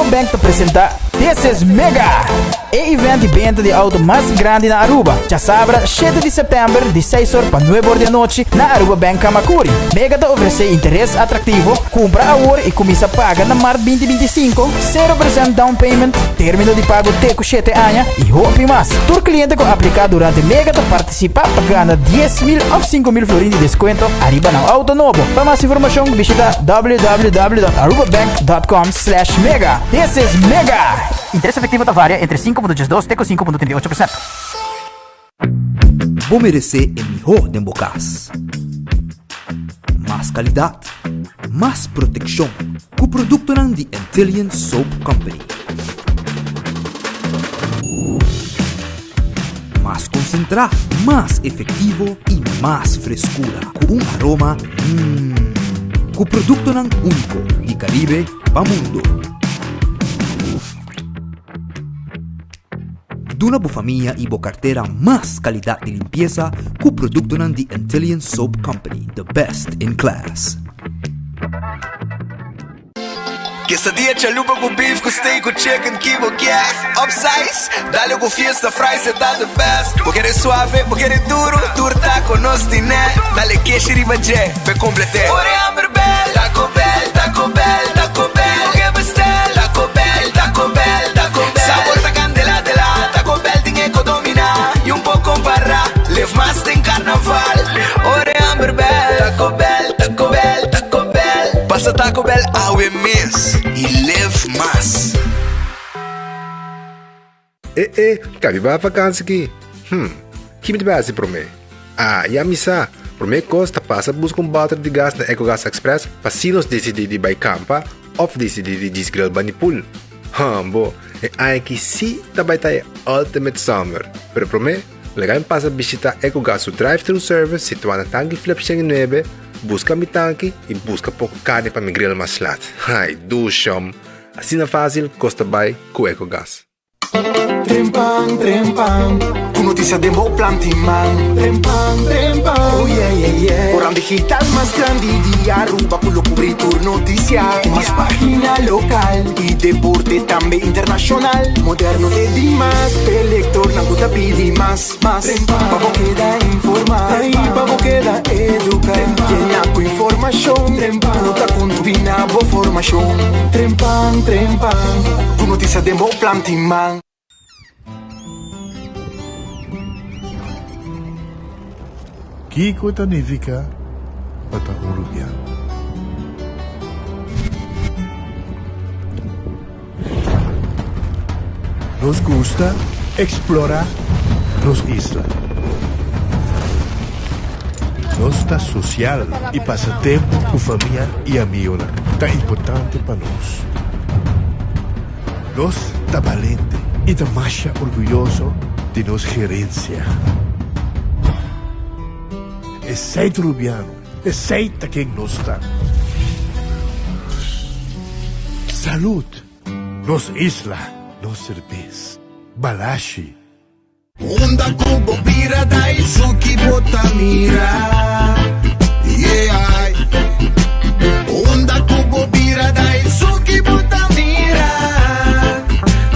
Aruba Bank ta presenta This is Mega! E event di benta di auto mas grandi na Aruba. Djasabra shete di september di seis or pa nuebe or di anochi na Aruba Bank Camacuri. Mega ta ofrece interes atractivo, cumpra awor y cuminsa paga na mart 2025, 0% down payment, termino di pago te cu shete aña y hopi mas. Tur cliente cu aplica durante Mega ta participa pa gana 10,000 of 5,000 florin di descuento ariba nan auto nobo. Pa mas informacion bishita www.arubabank.com/mega. This is Mega! Interes efectivo ta varia entre 5.12 te cu 5.38%. Bo meresé e mihó den bo kas. Mas kalidat, mas protekshon ku produktonan di Antillian Soap Company. Mas konsentrá, mas efektivo i mas freskura ku un aroma mmm. Ku produktonan úniko di Karibe pa mundo. Duna bo famia i bo kartera mas kalidat di limpiesa ku produktonan di Antillian Soap Company, the best in class. Quesadilla chalupa cu beef cu steak cu chicken ki bo kier Upsize, dale cu fiesta fries e ta the best Bo kere suave, bo kere duro, tur taco nos tine Dale keshi riba dje, p'e complete Ora e hamber bel, Taco Bell, Taco Bell, Taco Bell Bo ke bestel, Taco Bell, Taco Bell, Taco Bell Sabor ta candela dela, Taco Bell tin e co domina Y un por compara, live mas den carnaval Ora e hamber bel, Taco Bell, Taco Bell, Taco Bell Pasa Taco Bell awe mes y live mas. E e, ka mi bai vakansi ki? Hm, ki mi ta bai hasi promé? Ah, ya mi sa! Promé kos ta pasa buska un bòter di gas na Ecogas Express pa si nos disidí di bai kampa òf disidí di djis grill bani pool. Hambo, e aña aki sí ta bai ta e ultimate summer! Pero promé, laga mi pasa bishitá Ecogas su drive-thru service situá na Tanki Flip 109, buska mi tanki i buska poko karni pa mi grill mas lat. Ai, dushom! Asina fásil kos ta bai ku Ecogas. Trempan, trempan, ku notisia den bo planti man. Trempan, trempan, oh yeah, yeah, yeah. Koran digital mas grandi di Aruba ku lo kubri tur notisia. Ku mas pagina lokal i deporte tambe internashonal. Moderno te dimas, p'e lektornan ku ta pidi mas, mas. Pa bo keda informa i pa bo keda eduka. Yena ku informashon ku ta kontribuí na bo formashon. Trempan, trempan, ku notisia den bo planti man. Kiko ta nifiká pa ta un rubiano? Nos gusta eksplorá nos isla. Nos ta sosial i pasa tempu ku famia i amigonan ta importante pa nos. Nos ta balente i ta masha orguyoso di nos gerensia. Esei ta Rubiano, esei ta ken nos ta. Salud! Nos isla, nos serbes. Balashi. Unda ku bo bira Daisuki bo ta mira Yeah Unda ku bo bira Daisuki bo ta mira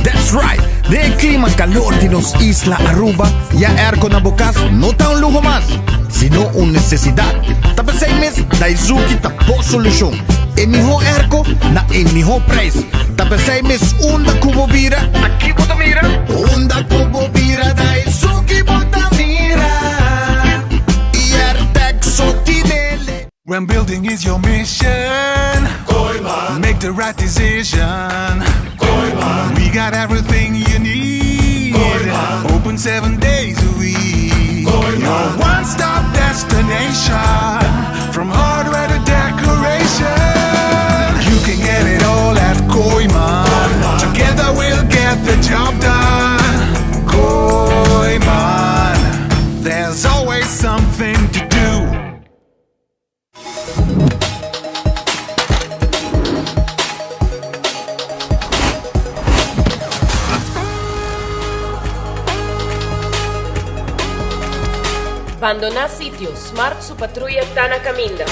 That's right! Den e klima kalor di nos isla Aruba, ya airco na bo kas no ta un luho mas, sino un nesesidat. Ta p'esei mes Daisuki ta bo solushon. E mihó airco na e mihó prijs. Ta p'esei mes unda ku bo bira, aki bo ta mira. Unda ku bo bira Daisuki bo ta mira Airtec so tinele. When building is your mission Kooiman Make the right decision Kooiman We got everything you need Kooiman Open seven days a week Kooiman Your one-stop destination From hardware to decoration You can get it all at Kooiman Together we'll get the job done Kooiman There's always something to do Bandoná sitio, Smart su patruya ta na kaminda.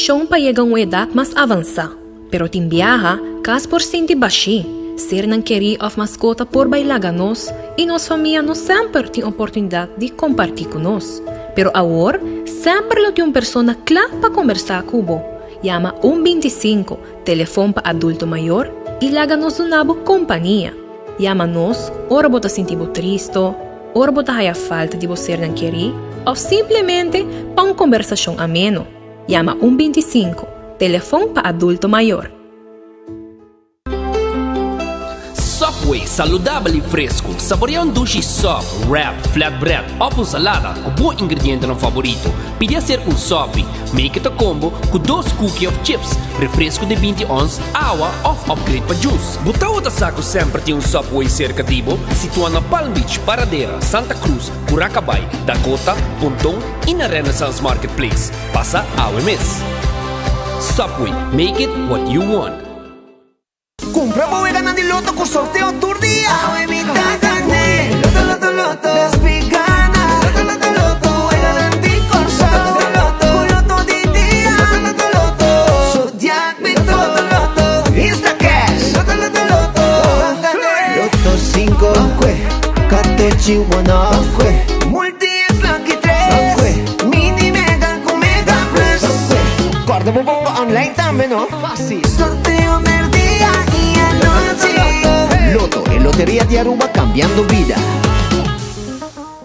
bendishon pa yega un edat mas avansá, pero tin biaha kas por sinti bashí, sernan kerí òf maskota por bai laga nos i nos famia no semper tin oportunidat di kompartí ku nos. Pero awor semper lo tin un persona kla pa kombersá ku bo. Yama un 25, telefon pa adulto mayor, i laga nos duna bo kompania. Yama nos ora bo ta sinti bo tristo, ora bo ta haya falta di bo sernan kerí òf simplemente pa un kombersashon ameno. Yama un 25, telefon pa adulto mayor. Subway, saludabel i fresku. Saborea un dushi sub, wrap, flatbread òf un salada ku bo ingredientenan faborito. Pidi aser un sopi, make it a combo, ku dos cookie òf chips, refresku di 20 ons, awa òf upgrade pa juice. Bo tabata sa ku semper tin un Subway serka di bo? Situá na Palm Beach, Paradera, Santa Cruz, Curacabai, Dakota, Ponton i na Renaissance Marketplace. Pasa awe mes! Subway, make it what you want. Cumpra bo weganan di loto cu sorteo tur dia. Awe mi ta gane. Loto, loto, loto. Despi gana. Loto, loto, loto. Weganan di Corsou. Loto, loto, Cu loto di dia. Loto, loto, loto. Zodiac mi to. Loto, loto. Instacash. Loto, loto, loto. Gane. Loto 5. Catechi one. Multi es lucky 3. Mini mega cu mega plus. Corda bo bomba online tambe no. Facil. Sorteo merdia y anochi. Lotto, e loteria di Aruba cambiando bida.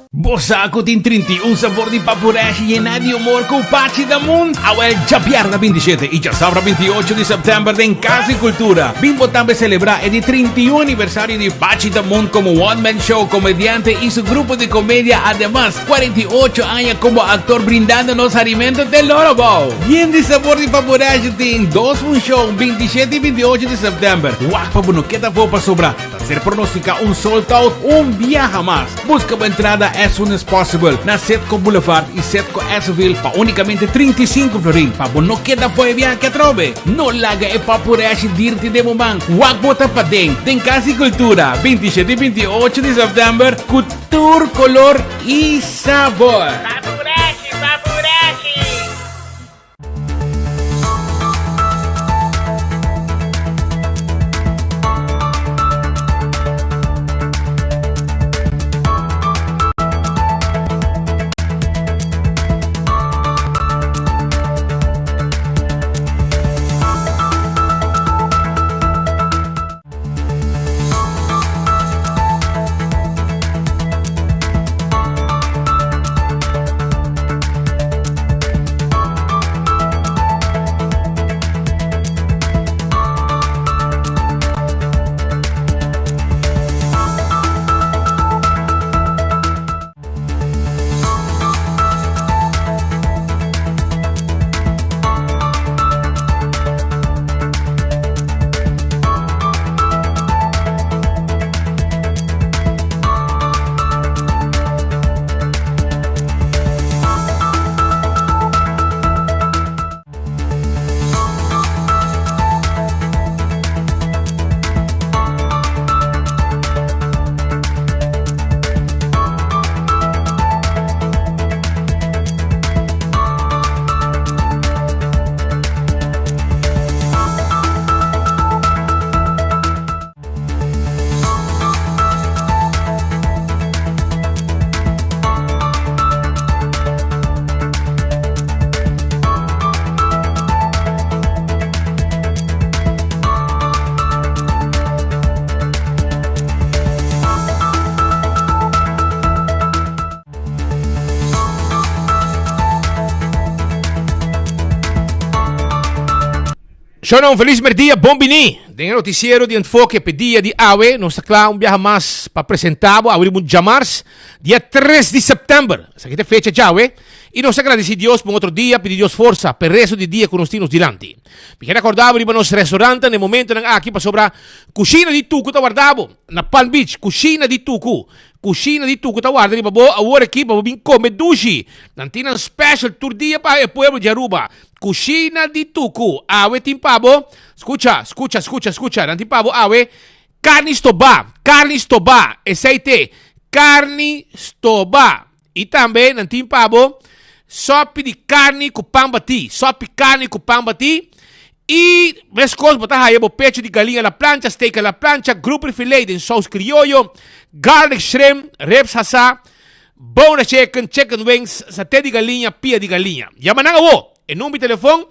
Bo sa ku tin 31 sabor di papureshi yená di humor ku Pachi Damun? Awel djabièrnè 27 i djasabra 28 di sèptèmber den Kas di Kultura. Bin bo tambe selebrá e di 31 aniversario di Pachi Damun komo one man show, komediante i su grupo di komedia. Ademas, 48 aña komo aktor brindando nos harimento te loro bou. Yen di sabor di papureshi tin dos funshon 27 i 28 di sèptèmber. Wak pa bo no keda afó pasobra ta ser pronosticá un sold out un biaha mas. Busca bo entrada as soon as possible na Setco Boulevard y Setco Esseville pa unicamente 35 florin pa bo no keda fo'i viaje atrobe. No laga e papureshi dirti den bo man. Wak bo ta paden den Cas di Cultura 27 y 28 di september cu tur color y sabor. Papureshi, papureshi! Shona un felis merdia, bon bini den e noticiero di Enfoke p'e dia di awe. Nos ta kla un biaha mas pa presenta bo awe riba un djamars, dia tres di september. Esaki ta e fecha djawe y nos ta gradeci Dios pa un otro dia, pidi Dios forsa p'e resto di dia cu nos tin nos dilanti. Mi kier acorda bo riba nos restaurantenan den momentonan aki pasobra Cushina di Tucu ta warda bo na Palm Beach, Cushina di Tucu. Kushina di Tuku ta warda riba bo awor aki pa bo bin kome dushi. Nan tin nan special tur dia pa e pueblo di Aruba. Kushina di Tuku awe tin pa bo, skucha, skucha, skucha, skucha, nan tin pa bo awe karni stobá, karni stobá, esei te, karni stobá. I tambe nan tin pa bo. Sòpi di karni ku pan batí, sòpi karni ku pan batí i meskos bo ta haya bo pecho di galiña a la plancha, steak a la plancha, grouper filet den sous krioyo, garlic shrimp, ribs hasá, boneless chicken, chicken wings, saté di galiña, pia di galiña. Yama nan awo! E number di telefon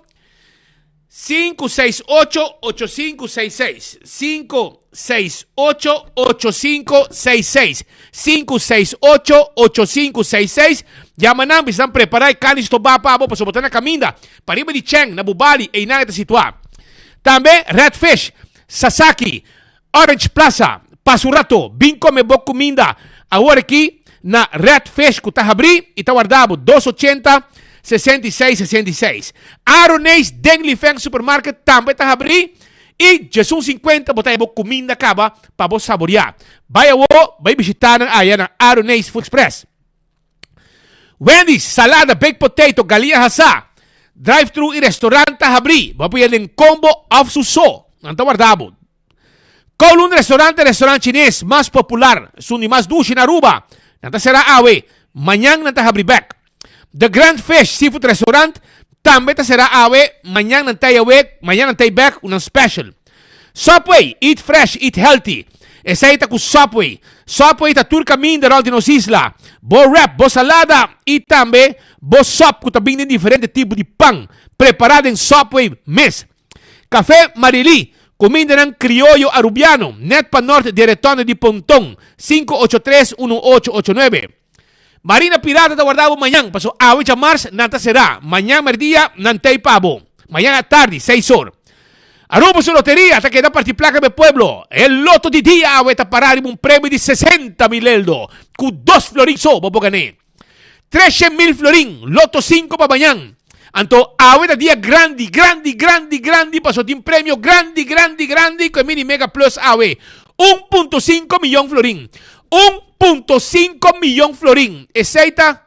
568 8566 568 8566 568 8566 Yama nan bisa nan prepará e karni stobá pa bo pasobra bo ta na kaminda pariba di Cheng na Bubali einan e ta situá. Tambe Red Fish, Sasaki, Orange Plaza, Pasa un rato bin kome bo kuminda awor aki na Red Fish ku ta habrí i ta warda bo dos ochenta, 66, 66. Aroneis den Lifeng Supermarket tambe ta habrí i djesun sinkuenta bo ta haña bo kuminda kaba pa bo saboriá. Bai awor bai bishitá nan aya na Aroneis Food Express. Wendy's, salada, baked potato, galiña hasá. Drive-thru i restaurant ta habrí. Bo a pidi den combo òf su so. Nan ta warda bo. Kowloon Restaurant ta e restaurant chines mas popular, esun di mas dushi na Aruba. Nan ta será awe, mañan nan ta habri bek. The Grand Fish Seafood Restaurant tambe ta será awe, mañan nan ta awe, mañan nan ta bek ku nan special. Subway, eat fresh, eat healthy. Esei ta ku Subway. Subway ta tur kaminda rònt di nos isla. Bo wrap, bo salada i tambe bo sòp ku ta bin den diferente tipo di pan, prepará den Subway mes. Café Marilí, Cumindanan crioyo Arubiano, net pa nort di e retonde di Ponton, 583 1889. Marina Pirata ta warda bo mañan, paso awe djamars nan ta será, mañan merdia nan t'ei pa bo, mañan atardi, seis or. Aruba su loteria ta keda parti placa pa e pueblo. E loto di dia awe ta pará riba un premio di 60,000 eldo, cu dos florin so bo por gané. 300,000 florin, loto 5 pa mañan. Anto awe ta dia grandi, grandi, grandi, grandi, paso tin premio grandi, grandi, grandi cu e Mini Mega Plus awe. 1.5 miyon florin. 1.5 miyon florin. Esey ta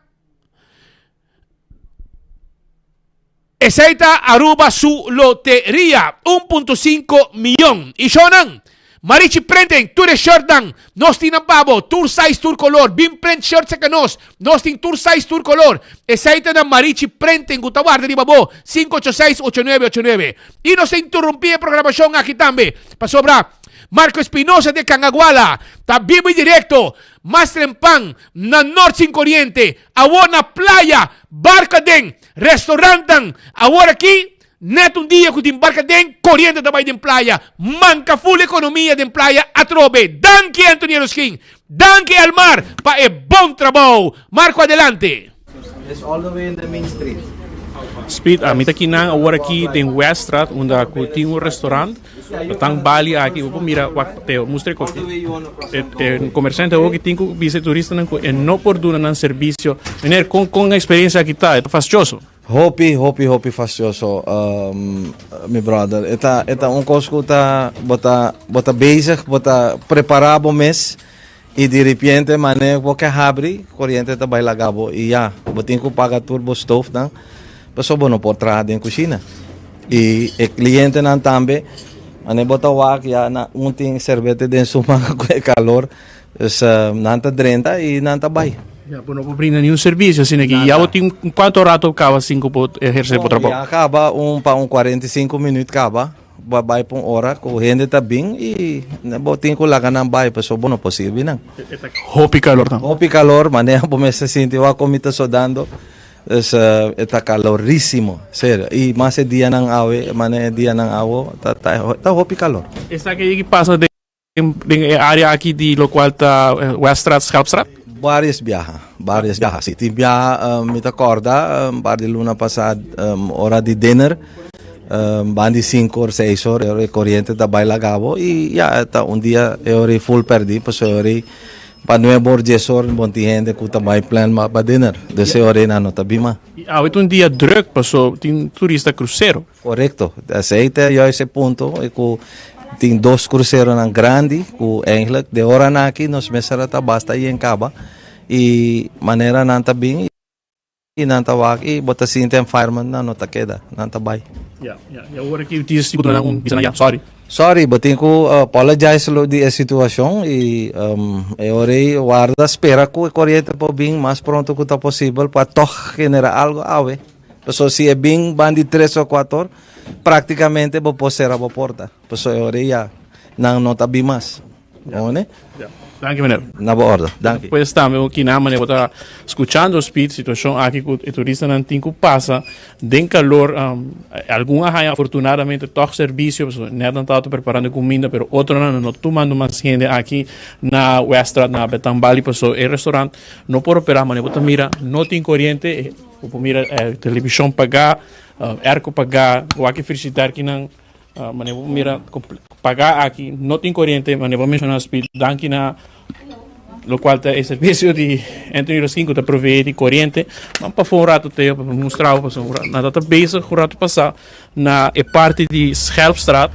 Esey ta Aruba su loteria. 1.5 miyon. Y shonan, Marichi Printing, tur e shirtnan, nos tin nan pa bo, tur size, tur color. Bin print shirt cerca nos, nos tin tur size, tur color. Esey ta na Marichi Printing cu ta warda riba bo, 586 8989. Y nos ta interrumpi e programacion aki tambe, pasobra Marco Espinosa de Cangaguala ta bibo y directo, mas trempan na Noord sin coriente, awor na playa, barca den. Restaurantnan, awor aki net un dia ku tin barka den koriente ta bai den playa, manka ful ekonomia den playa atrobe. Danki Anthony Eroskin, danki Elmar pa e bon trabou. Marco adelante. It's all the way in the main street. Speed, ami ta kinan awor aki den Weststraat unda ku tin un restaurant. Tan bali aki bo por mira wak te mustra e e komersiante awor ki tin ku bisa e turistanan ku e no por duna nan servisio. Meneer kon kon e eksperensia aki ta? E ta fastioso? Hopi hopi hopi fastioso mi brother. E ta e ta un kos ku ta bo ta bo ta bezig bo ta prepara bo mes i di ripiente mane bo ke habri koriente ta bai laga bo i ya bo tin ku paga tur bo stofnan pasobra bo no por traha den kushina. I e klientenan tambe mane bo ta wak ya na un tin serbete den su man ku e kalor dus nan ta drenta i nan ta bai. Ya bo no por brinda niun servisio asina aki. Ya bo tin kuantu rato kaba sin ku bo ehersé bo trabou? Ya kaba un pa un 45 minüt kaba bo a bai pa un ora ku hende ta bin i bo tin ku laga nan bai pasobra bo no por sirbi nan. E ta hopi kalor tambe. Hopi kalor manera bo mester sinti wak ku mi ta sodando. Dus e ta calorísimo, serio. Y mas e dianan awe, mane e dianan awo, ta, ta, ta hopi calor. Esaki a yegi pasa den den e area aki di locual ta Weststraat, Schelpstraat? Varios biaha, varios biaha, si. Tin biaha mi ta corda un par di luna pasa ora di dinner, ban di cinco or seis or, e coriente ta bay laga bo y ya, ta un dia e ora ei full perdi, pasobra e ora ei Pa nuebe or dies or bon tin hende ku ta bai plan pa dinner. Dus e ora ei nan no ta bin mas. I awe ta un dia druk paso tin turista krusero. Korekto. Esei ta juist e punto ku tin dos kruseronan grandi ku eigenlijk de oranan aki nos mester a ta basta yen kaba i manera nan ta bin i nan ta wak i bo ta sinti environment nan no ta keda, nan ta bai. Ya, ya. I awor aki tin si ku duna nan un bisa nan ya, sorry. Sorry, bo tin ku apologize lo di e situashon i e ora ei warda spera ku e koriente por bin mas pronto ku ta posibel pa tòg genera algo awe. Pasobra si e bin ban di tres o kuator, praktikamente bo por sera bo porta. Pasobra e ora ei ya nan no ta bin mas. One? Ja. Danki meneer. Na bo orde. Danki. Pues tambe un kina manera bo ta skuchando Speed, situashon aki ku e turistanan tin ku pasa den kalor. Um, algun a haña afortunadamente tòg servisio, pasobra nèt nan tabata preparando kuminda, pero otronan no tumando mas hende aki na Weststraat, na Betambali, pasobra e restaurant no por operá. Manera bo ta mira, no tin koriente, bo por mira eh, televishon pagá, airco pagá, wak e frigidair kinan. Manera bo mira paga aki no tin koriente manera bo menshoná Speed danki na lokual ta e servisio di Anthony Roskin ku ta proveé di koriente. Ban pafó un rato Teo pa mustra bo pasobra nan ta bezig un rato pasá na e parti di Schelpstraat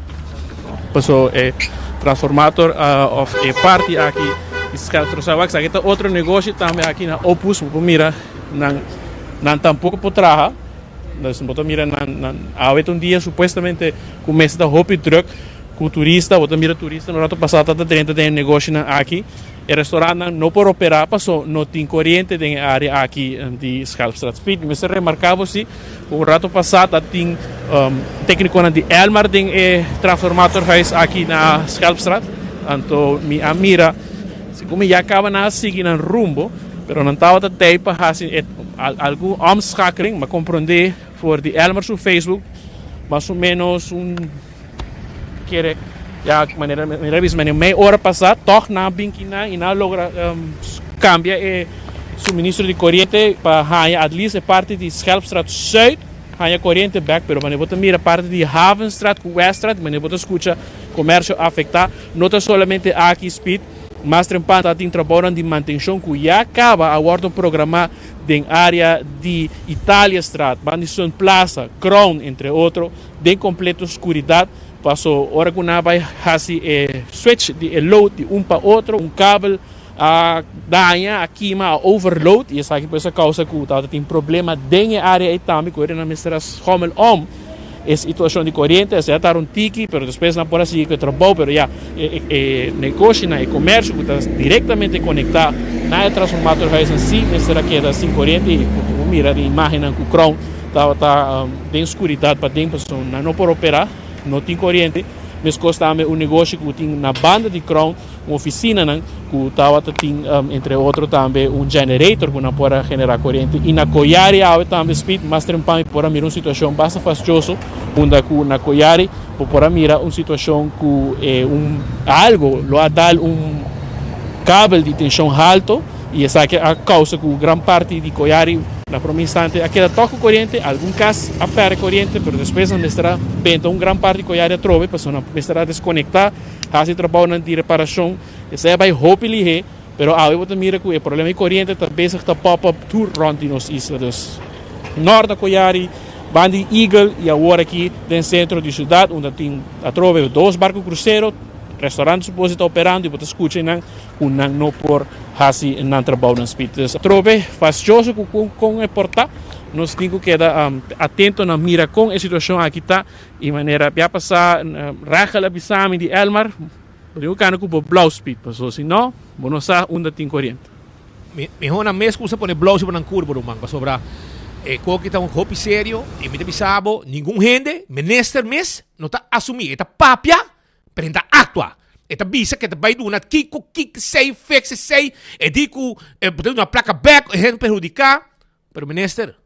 paso e transformator òf e parti aki di Schelpstraat. Wak esaki ta otro negoshi tambe aki na Opus bo por mira nan nan tampoko por traha. Dus bo ta mira nan nan awe ta un dia supuestamente ku mester ta hopi druk ku turista, bo ta mira turista un rato pasá ta ta drenta den e negoshinan aki. E restaurantnan no por operá paso no tin koriente den e área aki di Schelpstraat. Speed, mi mester remarká bo si ku un rato pasá ta tin téknikonan di Elmar den e transformatorhuis aki na Schelpstraat. Anto mi a mira segun mi ya kaba nan a sigui nan rumbo. Pero nan tabata tei pa hasi e algun omschakeling, m'a komprondé for di Elmer su Facebook, mas o menos un kere ya manera manera bisa manera mei ora pasá tòg nan a bin kinan i nan a logra kambia e suministro di koriente pa haña at least e parti di Schelpstraat Zuid haña koriente bèk, pero manera bo ta mira parti di Havenstraat ku Weststraat manera bo ta skucha komersio afektá no ta solamente aki Speed. Mas trempan ta tin trabounan di mantenshon ku ya kaba a wòrdu programá den área di Italiastraat, Bandison Plaza, Crown, entre otro, den kompleto skuridat. Paso ora ku nan a bai hasi e switch di e load di un pa otro, un kabel a daña, a kima, a overload i esaki pues a kousa ku tabata tin problema den e área ei tambe ku ora nan mester a schommel om. E situacion di coriente a tar un tiki, pero despues nan por a sigui cu e trabou, pero ya e e negoshinan, e comercio cu ta directamente conecta na e transformatorhuisnan si mester a keda sin coriente y bo mira den imagennan cu Crown tabata den scuridad paden pasobra nan no por opera, no tin coriente. Mescos tambe un negoshi cu tin na banda di Crown un oficinanan cu tabata tin entre otro tambe un generator cu nan por a genera coriente y na Koyari awe tambe Speed mas trempan mi por a mira un situacion basta fastioso unda cu na Koyari bo por a mira un situacion cu e un algo lo a dal un kabel di tension halto y esaki a causa cu gran parti di Koyari na prome instante a keda tok cu coriente algun cas a perde coriente pero despues nan mester a benta un gran parti di Koyari atrobe pasobra nan mester a desconecta. Hasi trabounan di reparashon, esei a bai hopi lihé, pero awe bo ta mira ku e problema di koriente ta bezig ta pop up tur rònt di nos isla. Dus nòrt na Koyari, banda di Eagle i awor aki den sentro di siudat unda tin atrobe dos barku krusero, restaurant suposi ta operando i bo ta skucha einan ku nan no por hasi nan trabounan spit. Dus atrobe fastioso ku kon e por ta, nos tin ku keda atento na mira kon e situashon aki ta. I manera bia pasá Rachel a bisa mi di Elmar, bo tin ku kana ku bo blou speed, pasobra si no, bo no sa unda tin koriente. Mihó nan mes kusa pone blou riba nan kurpa ruman, pasobra e koki ta un hopi serio i mi ta bisa bo, ningun hende, minister mes, no ta asumí, e ta papia, pero e no ta aktua. E ta bisa ku e ta bai duna kiko, kiko, esei, fix esei, e di ku e ta duna plaka bèk, e hende perhudiká, pero minister,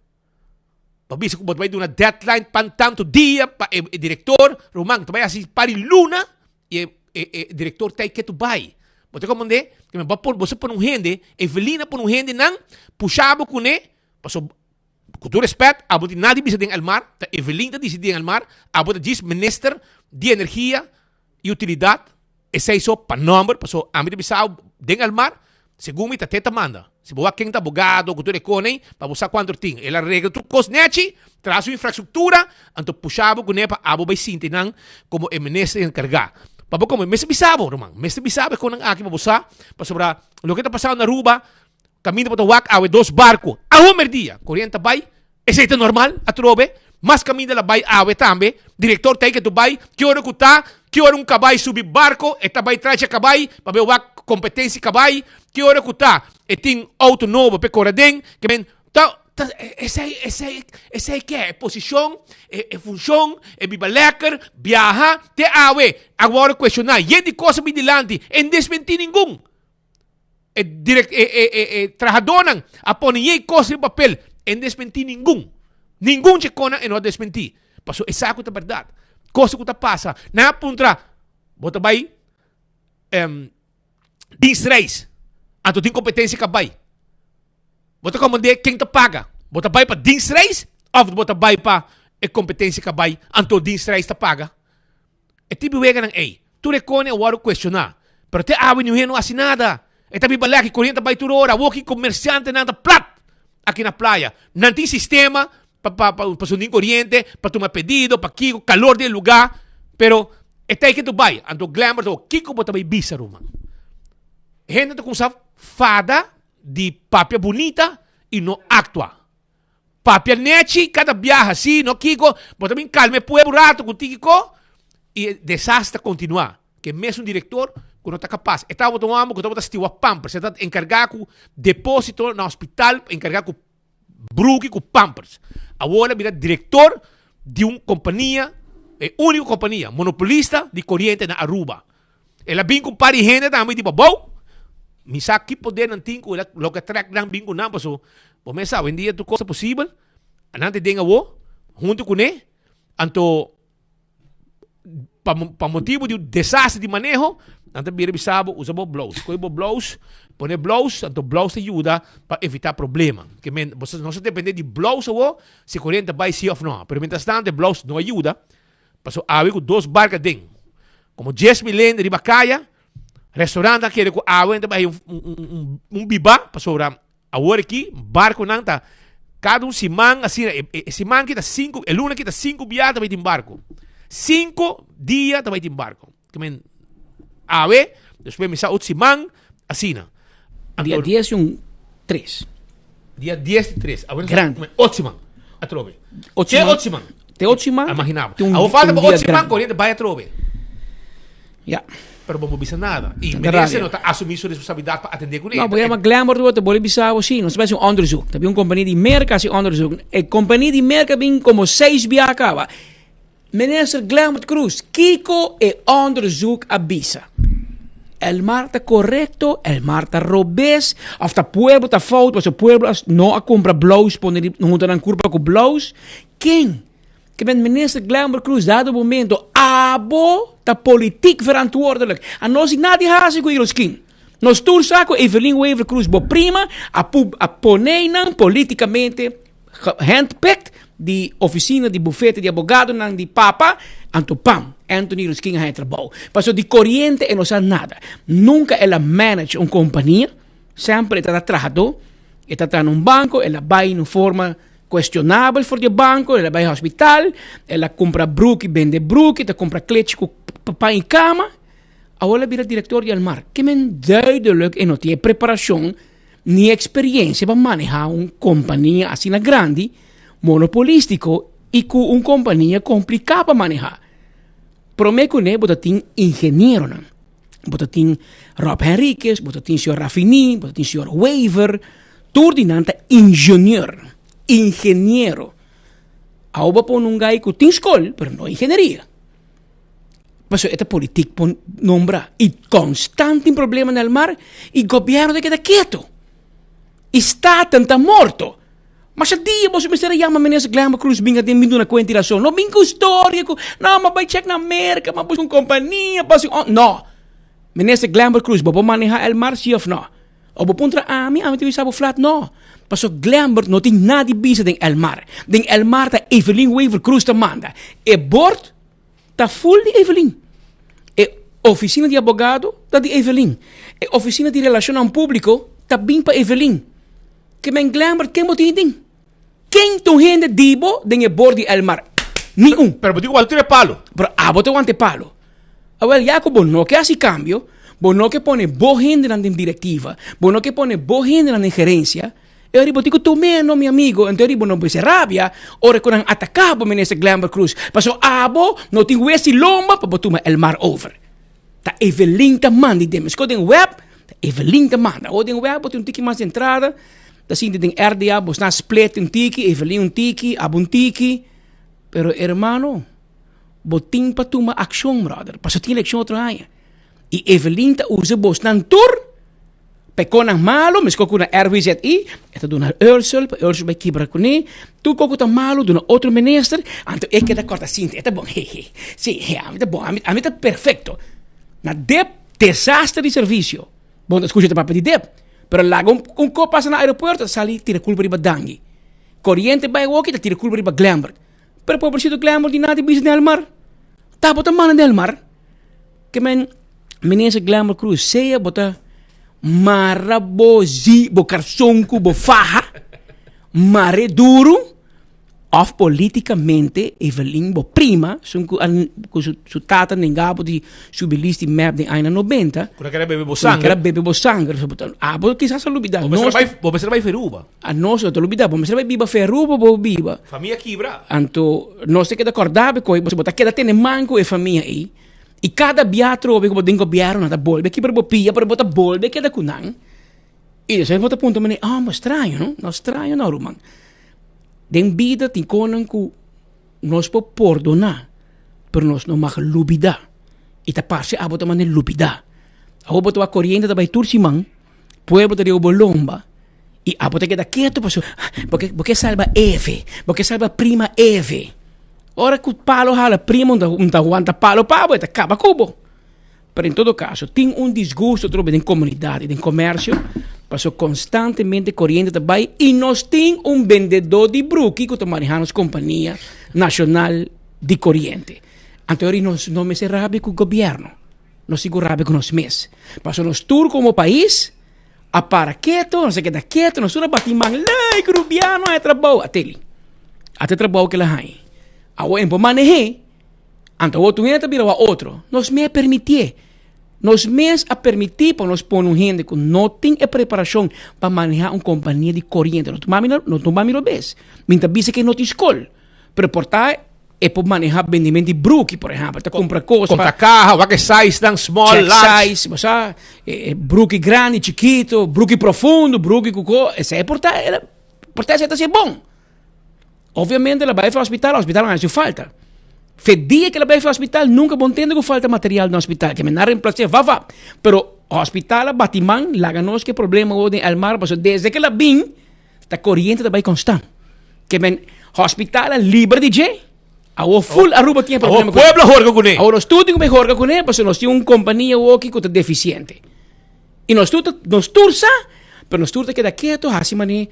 Bo bisa ku bo ta bai duna deadline pan tantu dia pa e direktor, ruman ta bai hasi par di luna i e e e direktor ta ke tu bai. Bo ta komprendé? Ke men bo por bo sa pone un hende, Evelina pone un hende nan pusha bo kuné, paso ku tur respèt abo tin nada di bisa den Elmar, ta Evelyn ta disidí den Elmar, abo ta djis minister di energia i utilidat, esei so pa nòmber, paso ami ta bisa bo den Elmar Segun mi ta te ta manda. Si bo wak ken ta abogado ku tur e kone pa bo sa kuantu tin. El a regla tur kos nechi, traha su infrastruktura, anto pusha bo kuné pa abo bai sinti nan komo e minister enkargá. Pa bo komo, mester bisa bo, ruman, mester bisa bo e konan aki pa bo sa, pasobra loke ta pasando na Aruba, kaminda bo ta wak awe dos barko, awo merdia, koriente ta bai, esei ta normal atrobe? Mas kaminda el a bai awe tambe. Direktor ta ei ke tu bai, ki ora ku ta, ki ora un kabai subi barko, e ta bai traha kabai pa bai wak kompetensia kabai, ki ora ku ta, e tin outo nobo p'e kore aden, ke men ta ta esei esei esei ke, e posishon, e e funshon, e biba lèker, biaha, te awe a wòrdu kueshoná, yen di kos a bin dilanti, e no desmentí ningun. E direct e e e e trahadónan a pone yei kos riba papel, e no desmentí ningun. Ningun dje konan e no a desmentí. Paso e sa ku ta bèrdat. Kos ku ta pasa. Nan a puntra, bo ta bai em dienstreis, anto tin kompetensia ka bai. Bo ta komand'é ken ta paga. Bo ta bai pa dienstreis òf bo ta bai pa e kompetensia ka bai, anto dienstreis ta paga. E tipo weganan ei, tur e kone a wòrdu kuestioná. Pero te awe niun hende no hasi nada. E ta biba lèk, e koriente ta bai tur ora. Awor ki komersiantenan ta plat aki na playa. Nan tin sistema pa pa pa pa sundin koriente, pa tuma pedido, pa kiko, kalor di e lugá. Pero e ta ei ke ta bai. Anto Glenbert ta kiko bo ta bai bisa ruman? Hende ta kumsa fada di papia bunita i no aktua. Papia nechi kada biaha si no kiko bo ta bin kalma e pueblo un rato ku tiki ko i e desastre ta kontinuá. Ke mesun direktor ku no ta kapas. E tabata un homber ku tabata stiwa pampers. E tabata enkargá ku deposito na hospital, enkargá ku bruki ku pampers. Awor el a bira direktor di un kompania, e úniko kompania monopolista di koriente na Aruba. El a bin ku un par di hende tambe di babou. Mi sa ki poder nan tin ku el a loke trek nan bin ku nan paso bo mes sa awendia tur kos ta posibel. Nan ta den awo huntu kuné. Anto pa pa motibu di un desastre di maneho nan ta bira bisa bo usa bo blous. Kohe bo blous pone blous anto blous ta yuda pa evitá problema. Ke men bo sa nos ta depende di blous awo si koriente ta bai si òf no. Pero mientras tanto e blous no a yuda. Paso awe ku dos barka den komo 10,000 hende riba kaya, restaurant a kere ku awe ta bai un, un, un, un biba, pasobra awor aki barkonan ta kada un siman asina, e, e, e siman ki ta sinku, e luna ki ta sinku bia ta bai tin barko. Sinku dia ta bai tin barko. Ke men awe, despues mi sa otro siman, asina. Dia 10 y un 3. Dia 10 y 3. Awe Grande. Ocho siman. Atrobe. Ocho Te siman. ocho siman. Te ocho siman. Imagina bo. Te un- Awe falta un pa dia ocho siman grande. corriente bai atrobe. Ja. Pero bo no bisa nada. Y Ta minister rabia. no ta asumi su responsabilidad pa atende con No, voy a llamar Glamour, te voy a avisar, sí, no se parece un onderzoek. También un compañía de merca hace onderzoek. E compañía de merca bin como seis via acaba. Minister Glenbert Croes, Kiko e onderzoek a bisa? Elmar ta korekto, Elmar ta robes, of ta pueblo ta fout, pasobra pueblo no a kumpra blous pone di hunta nan kurpa ku blous? Ken? Ke men Minister Glenbert Croes dado momento abo ta politiek verantwoordelijk. A nos di nada di hasi ku Iroskin. Nos tur sa ku Evelyn Wever Croes bo prima a a pone nan politikamente Gehandpicked di oficina di bufete di abogadonan di papa, anto pam, Anthony Ruskin a haña trabou. Pasobra di coriente e no sa nada. Nunca el a manage un compania, semper e tabata trahadó, e ta traha na un banco, el a bay na un forma cuestionabel for di e banco, el a bay hospital, el a cumpra bruki, bende bruki, ta cumpra klechi cu pan y cama. Awor el a bira director di Elmar. Ke men duidelijk e no tin e preparacion ni experiencia pa maneha un compania asina grandi, monopolistico y cu un compania complica pa maneha. Prome cu ne bo ta tin ingenieronan, bo ta tin Rob Henriquez, bo ta tin señor Rafini, bo ta tin señor Wever, tur di nan ta ingenieur, ingeniero. Awo bo a pone un guy cu tin scol pero no ingenieria. Pasobra e ta politiek por nombra. Y constant tin problema na el mar y gobierno ta keda keto. Y Staten ta morto. Masha dia boso mester a yama minister Glenbert Croes bin aden bin duna cuenta y razon. No bin cu historia cu no ma bay check na Merca, ma busca un compania, pa haci un. No. Minister Glenbert Croes, bo por maneha el mar si of no? O bo puntra ami, ami ta bisa bo flat no. Paso Glenbert no tin nada di bisa den el mar. Den el mar ta Evelyn Wever Croes ta manda. E bord ta full di Evelyn. E oficina di abogado ta di Evelyn. E oficina di relacionnan publico ta bin pa Evelyn. Ke men Glenbert ken bo tin den? Ken ta un hende di bo den e bord di el mar? Ni un. Pero bo tin ku wanta e palo. Pero abo ta wanta e palo. Awel, ya ku bo no ke hasi kambio, bo no ke pone bo hendenan den direktiva, bo no ke pone bo hendenan den gerensia, E ora bo tin ku tum'é no mi amigo, anto e ora bo no mester rabia ora ku nan ataká bo Minister Glenbert Croes, pasobra abo no tin wes di lomba pa bo tuma Elmar over. Ta Evelyn ta manda i den meskos den web, ta Evelyn ta manda. Awor den web bo tin un tiki mas di entrada, ta sinti den RDA bo sna split un tiki, Evelyn un tiki, abo un tiki, pero hermano bo tin pa tuma akshon brother, pasobra tin elekshon otro aña. I Evelyn ta usa bosnan tur. Peconan malo, mesco cu na RWZI, e ta duna Ursel, pa Ursel bay kibra cune. Tur co cu ta malo, duna otro minister, anto e keda corta sinti, e ta bon, he he, si, he, ami ta bon, ami, ami ta perfecto. Na dep, desaster di servicio. Bon ta scucha ta papia di dep, pero laga un, un co pasa na aeropuerto, ta sali tira culpa riba Dangui. Coriente bay awoki, ta tira culpa riba Glenbert. Pero pobrecito Glenbert di nada bisa den el mar. Ta bo ta manda den el mar. Ke men Minister Glenbert Cruz, sea bo ta mara bo zi, bo karson ku bo faha, mare duru, of politikamente Evelyn bo prima, sun ku ku su, su tata nenga bo di subi list di mep den aña 90. Ku na kere bebe bo sanger. Ku na kere bebe bo sanger. So, bo abo kisas a lubida. Bo mester bai, bo mester bai Feruba. A nos no ta lubida, bo mester bai biba Feruba bo biba. Famia kibra. Anto nos ta keda kòrda bo koe, bo ta keda tene man ku e famia ei. I kada bia atrobe ku bo den gobièrnu nan ta bolbe kibra bo pia, pero bo ta bolbe keda ku nan. I despues bo ta puntra manera, oh, bo straño no? No straño no, ruman. Den bida tin konan ku nos por pordoná, pero nos no mag lubidá. I ta parse abo ta manera lubidá. Awor bo ta wak koriente ta bai tur siman, pueblo ta riba bo lomba, i abo ta keda ketu pasobra bo ke bo ke salba Eve, bo ke salba prima Eve. Ora ku palo hala prima un ta wanta palo pa bo e ta kaba ku bo. Pero en todo kaso tin un disgusto atrobe den komunidat i den komersio pasobra konstantemente koriente ta bai i nos tin un bendedó di bruki ku ta maneha nos kompania nashonal di koriente. Anto ori nos no mester rabia ku gobièrnu, nos tin ku rabia ku nos mes pasobra nos tur komo pais a para keto, nos a keda keto, nos tur a bati man, lei Rubiano a haña trabou, ateli, ate trabou ke el a haña. Awor en por maneh'é, anto awor tur hende ta bira wak otro. Nos mes a permitié, nos mes a permití pa nos pone un hende ku no tin e preparashon pa manehá un kompania di koriente. No tuma mi, no tuma mi robes, mi ta bisa ke no tin skol, pero por ta E por maneha bendiment di bruki, por ehempel. Ta kumpra kos. Konta kaha, wak e size dan, small, Check large. size, bo sa, e, e bruki grandi, chikito, bruki profundo, bruki ku ko. Esei por ta, era, por ta esei ta ser bon. Obviamente la bai hospital, hospital no haci falta. Fe dia que la bai hospital, nunca bon tende ku falta material na hospital. Que me na reemplace, va va. Pero hospital a bati man, laga nos ke problema wo den Elmar, paso desde que la bin, Ta coriente ta bay constant. Ke men hospital a liber di dje. Awo full Aruba tin e problema. Awo pueblo horga kuné. Awo nos tur tin ku bay horga kuné pasobra nos tin un kompania awoki ku ta defisiente. I nos tur ta nos tur sa, pero nos tur ta keda keto hasi manera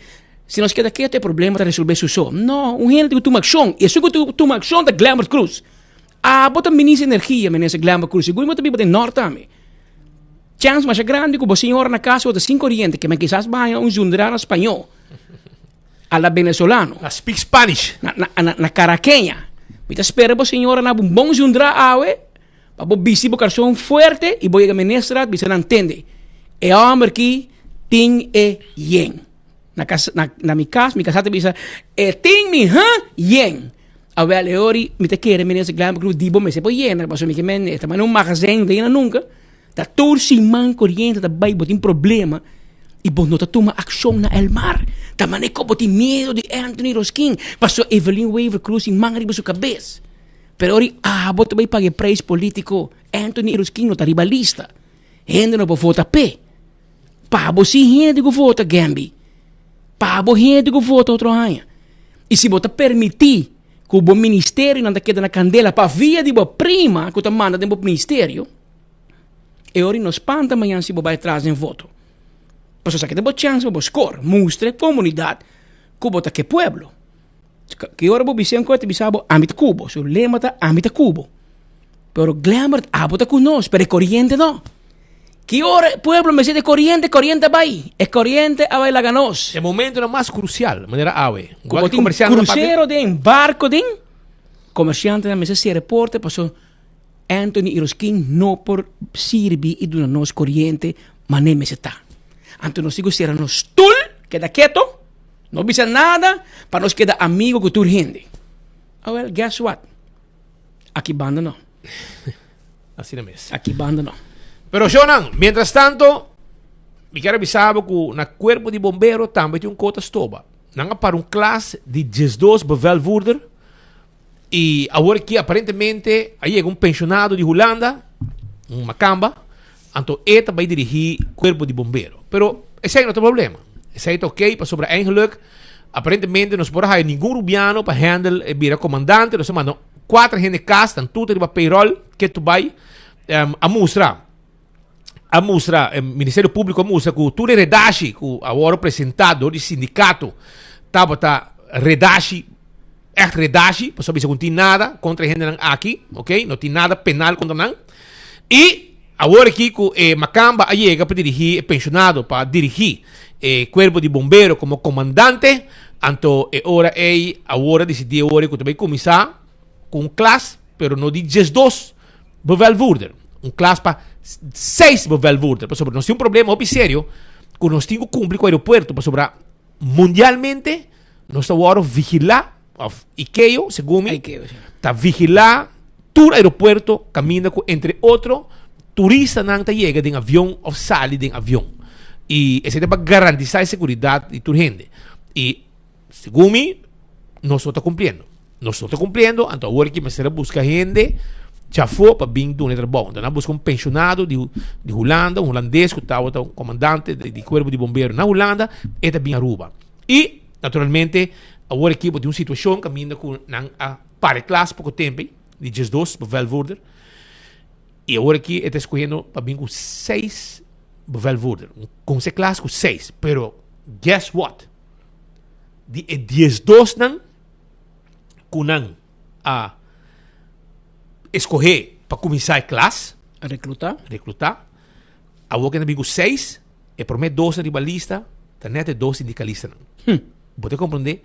si nos keda keto e problema ta resolve su so. No, un hende tin ku tuma akshon i esun ku tuma akshon ta Glenbert Croes. Abo ta minister di energia, minister Glenbert Croes, sigur bo ta biba den nort tambe. Chèns masha grandi ku bo señora na kas bo ta sin koriente, ke men kisas baña un zundra na spañó, a la venezolano. Na speak Spanish. Na, na, na, na caraqueña. Mi ta spera bo señora na un bon zundra awe, pa bo bisti bo karson fuerte i bo yega ministraat bisa nan tende. E hòmber ki tin e yen. Na kas, na, na mi kas, mi kasá ta bisa, e tin mi ha yen. Awel e ori mi ta kere minister Glenn Cruz di bo mester por yena, pasobra mi ke men e ta manda un magazijn no ta yena nunka. Ta tur siman koriente ta bai bo tin problema i bo no ta tuma akshon na el mar. Ta mane ku bo tin miedu di Anthony Roskin pasobra Evelyn Wever Croes tin man riba su kabes. Pero ori abo ta bai paga e prijs politiko. Anthony Roskin no ta riba lista. Hende no por vota p'e. Pa bo si hende ku vota Gembi. Pa bo hende ku vota otro aña. I si bo ta permití ku bo ministerionan ta keda na kandela pa via di bo prima ku ta manda den bo ministerio, e ora no spanta mañan si bo bai tras den voto. Pasobra esaki ta bo chèns pa bo skor, mustra e komunidat ku bo ta ke pueblo. Ki ora bo bisa un kos, ta bisa bo ami ta ku bo. Su lema ta ami ta ku bo. Pero Glenbert, abo ta ku nos, pero e koriente no. Ki ora e pueblo mester di koriente, koriente a bai. E koriente a bai laga nos. E momentonan mas krusial, manera awe. Ku bo tin krusero den, barko den, komersiantenan mester sera e porta pasobra Anthony i Roskin no por sirbi i duna nos koriente manera mester ta. Anto nos tin ku sera nos stul, keda keto. No bisa nada pa nos keda amigo ku tur hende. Awel, guess what? Aki banda no. Asina mes. Aki banda no. Pero Shonan, mientras tanto, mi kier a bisa bo ku na cuerpo di bombero tambe tin un kota stoba. Nan a para un klas di 12 bevelvoerder y awor aki aparentemente a yega un pensionado di Hulanda, un macamba, anto e ta bai dirigi cuerpo di bombero. Pero esei no ta problema. Esei ta ok pasobra eigenlijk aparentemente nos por a haya ningun rubiano pa handle e bira comandante, nos a manda cuatro hende cas, nan tur ta riba payroll, ketu bai. A mustra a mustra e Ministerio Público a mustra ku tur e redashi ku a wòrdu presentá dor di sindikato tabata redashi ègt redashi, pasobra bisa ku no tin nada kontra e hendenan aki, ok, no tin nada penal kontra nan. I awor aki ku e Makamba a yega pa dirigí e penshonado pa dirigí e kuerpo di bombero komo komandante, anto e ora ei awor a disidí awor ku ta bai kuminsá ku un klas, pero no di 12 bevelvoerder. Un klas pa seis bevelvoerder. Pasobra nos tin un problema hopi serio ku nos tin ku kumpli ku aeropuerto pasobra mundialmente nos ta wòrdu vigilá òf ICAO segun mi ta vigilá tur aeropuerto kaminda ku entre otro turistanan ta yega den avion òf sali den avion. I esei ta pa garantisá e seguridat di tur hende. I Segun mi, nos no ta cumpliendo. Nos no ta cumpliendo, anto awor ki mester a busca hende djafó pa bin duna e trabou. Anto nan a busca un pensionado di, di Hulanda, un hulandes cu tabata un comandante di, di cuerpo di bombero na Hulanda, e ta bin Aruba. Y, naturalmente, awor aki bo tin un situacion caminda cu nan a para e klas poco tempo ei, di 12 bevelvoerder. Y awor aki e ta escogiendo pa bin cu seis bevelvoerder. Un conse klas cu seis. Pero, guess what? Di e diesdosnan ku nan a eskohé pa kuminsá e klas. Reklutá. Reklutá. Awor ke nan bin ku seis, e promé dosnan riba lista ta nèt e dos sindikalistanan. Bo ta komprondé?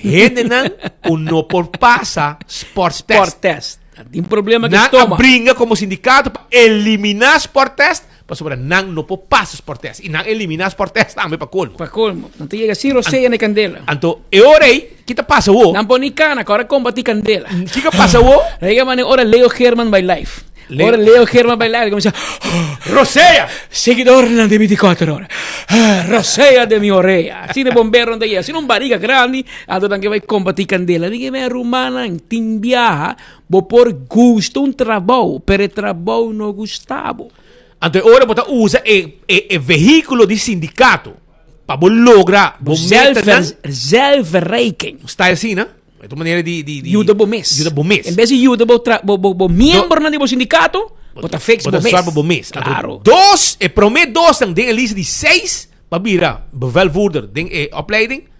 Hendenan ku no por pasa sport test. Sport test. Tin problema ku Nan a stoma. bringa komo sindikato pa eliminá sport test. Pasobra nan no por pasa sport test. I nan eliminá sport test tambe pa kolmo. Pa kolmo. Nan ta yega sin rosea na e kandela. Anto e ora ei, ki ta pasa awo? Nan pone kana, ku ora kombatí kandela. Kiko pasa awo? Nan yega manera ora Leo Geerman bai live. Leo. Ora Leo Geerman bai live, kuminsá. Rosea! Seguidornan di 24 ora. Rosea den mi orea. Asina e bomberonan ta yega. Asina un bariga grandi, anto nan ke bai kombatí kandela. Mi ke men rumannan, tin biaha Bo por gusta un trabou, pero e trabou no gusta bo. Anto e ora bo ta usa e, e, e vehículo di sindicato pa bo logra bo metanan. Zelfverrijking. Sta asina, e ta un manera di, di, di Yuda bo mes. Yuda bo mes. En bes di yuda bo tra, bo, bo, bo miembronan di bo sindicato, bo ta fix bo mes. Bo ta zorg bo mes. Anto Claro. dos, e prome dosnan den e lista di seis pa bira bevelvoerder den e opleiding,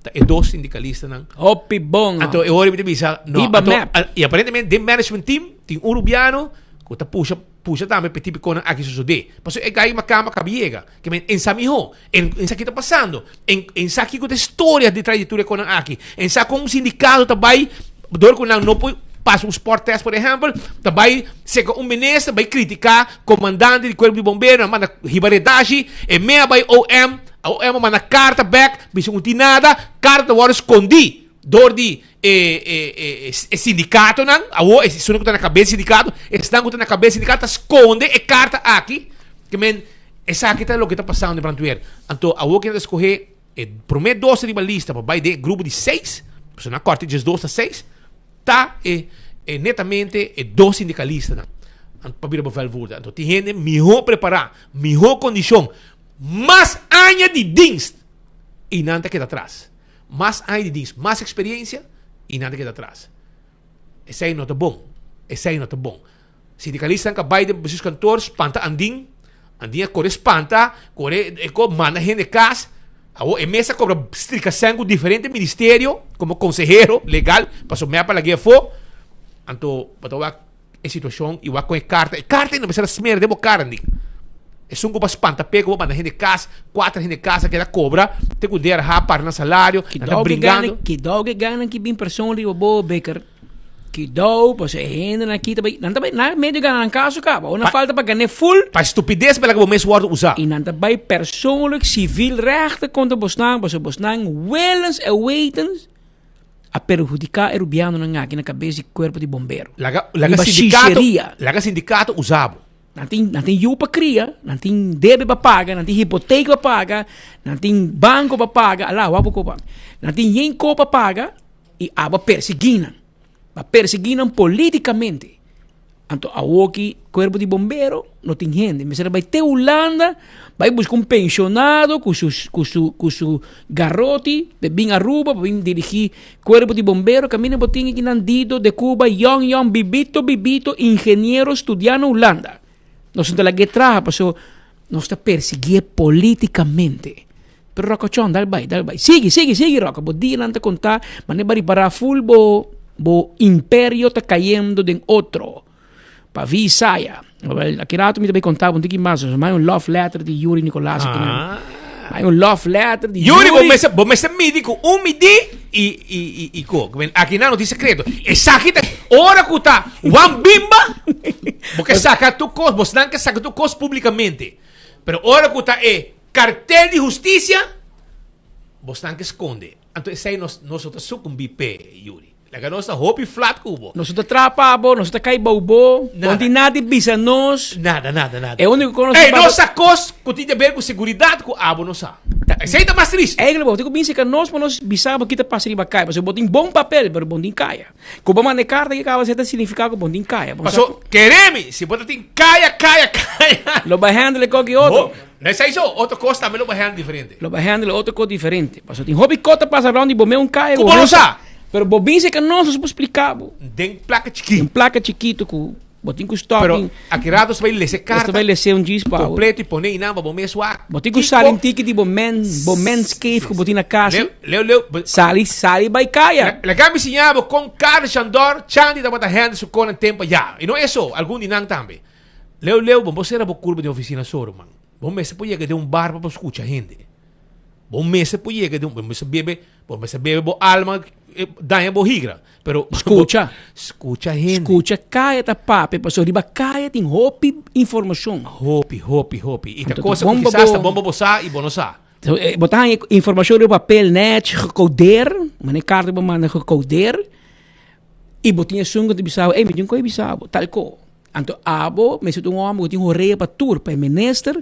Ta e dos sindicalistanan. Hopi bon. Anto e ora mi ta bisa, no, Biba anto, map. a, y aparentemente den management team tin un rubiano cu ta pusha, pusha tambe p'e tipiconan aki sosode. Pasobra e gai makamba caba yega. Ke men en sa miho, en, en sa ki ta pasando, en, en sa kico ta e storia detrás di tur e conan aki, en sa con un sindicato ta bay dor cu nan no por pasa un sport test por ehempel, ta bay seca un minister, bay critica comandante di cuerpo di bombero, nan manda hiba redashi, e mea bay OM, OM a manda carta bek, Bisa un tin nada, karta ta wòrdu skondí dor di e e e e sindikatonan. Awor esunnan ku ta na kabes di sindikato, esnan ku ta na kabes di sindikato ta skonde e karta aki. Ke men esaki ta loke ta pasando den brandweer. Anto awor ke nan ta skohe e promé dos riba lista pa bai den e grupo di seis, pasobra nan kòrta diesdos na seis, ta e e netamente e dos sindikalistanan pa bira bevelvoerder. Anto tin hende mihó prepará, mihó kondishon, mas aña di dienst y nan ta keda atras. Mas aña di dienst, mas experiencia y nan ta keda atras. Esey no ta bon. Esey no ta bon. Sindicalistan ka bay den bestuurskantoor spanta Andin. Andin a kore spanta, kore e ko manda hende kas. Awo e mes a kobra strika sen ku diferente ministerio komo konsehero legal paso mep a lag'é afó. Anto bo ta wak e situacion y wak con e carta. E carta no mester a smer den bo cara ni. Esun cu bo a spanta pe cu bo manda hende cas, cuater hende cas a keda cobra, te cu DRH para nan salario, nan ta bringando. Ki dou ke gana ki bin persoon riba bo, Bikker. Kidou, pues e hendenan aki ta bai, nan ta bai, nan medio gana nan kaso kaba. Ora nan falta pa gané full. Pa estupidez pa laga bo mes wordo usa. I nan ta bai persoonlijk civil rechten kontra bosnan, pasobra bosnan willens en wetens a perhudiká e rubianonan aki na kabes di kuerpo di bombero. Laga, laga Riba sindikato, shisheria. laga sindikato usa bo. Nan tin, nan tin yu pa kria, nan tin debe pa paga, nan tin hipotek pa paga, nan tin banko pa paga, ala, wak bo kopa. Nan tin yen ko pa paga i abo a persiguí nan. Pa persiguí nan políticamente. Anto awoki cuerpo di bombero no tin hende. Mester a bai te Hulanda, bai busca un pensionado cu su, cu su, cu su garoti, pe bin Aruba, pa bin dirigi cuerpo di bombero. Caminda bo tin aki nan Dido de Cuba, yong yong, bibito bibito, ingeniero studia na Hulanda. Nos no ta lag'é traha paso nos ta persiguié politicamente. Pero Rocochon, dal bai, dal bai. Sigui, sigui, sigui Roco. Bo dianan ta contá, mane bo a ripará full bo, bo imperio ta cayendo den otro. Pa vi Isaya. Wel, aki rato mi ta bay contá bo un tiki mas. Mai un love letter di Yuri Nicolaas aki nan. Mai un love letter di Yuri, bo Yuri. mester, bo mester midi cu un midi y, y, y, y co. Aki nan no tin secreto. Esaki ta, ora cu ta Juan Bimba, bo ke saca tur cos, bosnan ke saca tur cos publicamente. Pero ora cu ta e Kartel di hustisia, bosnan ke skonde. Anto esei nos nos no ta sukumbí p'e, Yuri. Laga nos ta hopi flat ku bo. Nos no ta trapa bo, nos no ta kai bou bo, Nada. no tin nada di bisa nos. Nada, nada, nada. E úniko ku nos Ey, ta nos sa kos ku tin di aber ku seguridat ku abo no sa. Esei ta mas tristu. Eigenlijk bo tin ku bin serka nos pa nos bisa bo kita pasa riba kai. Pasobra bo tin bon papel, pero bo no tin kaya. Ku bo manda e karta ke kaba ta signifiká ku bo no tin kaya. Bo no sa Paso, kere mi, si bo ta tin kaya, kaya, kaya. Lo bai handle e koki otro. Bo, No esei so, otro kos tambe lo bo handle diferente. Lo bo handle otro kos diferente. Pasobra tin hopi kos ta pasa rond di bo mes un kaya. Ku bo no sa. Pero bo binse ka nos, nos por splika bo. Den plaka chikito. Den plaka chikito ku bo tin ku stop. Pero aki rato nos ta bai lesa e karta. Nos ta bai lesa un djis pa bo. Kompleto i pone einan pa bo mes wak. Bo tin ku sali un tiki di bo men, bo men's cave ku bo tin na kas. Leu, leu, leu. Sali, sali bai kaya. Laga mi siña bo kon Carlos Chandor Chandi tabata handle su konan tempo ya. I no eso, algun di nan tambe. Leu leu bo sera bo curva den oficina so ruman. Bo mester por yega den un bar pa bo scucha hende. Bo mester por yega den bo mester bebe, bo mester bebe bo alma daña bo higra. Pero Scucha. Scucha hende. Scucha kaya ta papia pasobra riba kaya tin hopi informacion. Hopi, hopi, hopi. Y ta Anto cosa cu bon pa kisas ta bo bon pa bo sa y bo no sa. So, bo ta haña informacion riba papel nech gecodeer, mane carta bo manda gecodeer. Y bo tin esun cu ta bisa bo, ey mi tin cu bisa bo, tal co. Anto abo mester ta un homber cu tin horea pa tur, pa e minister,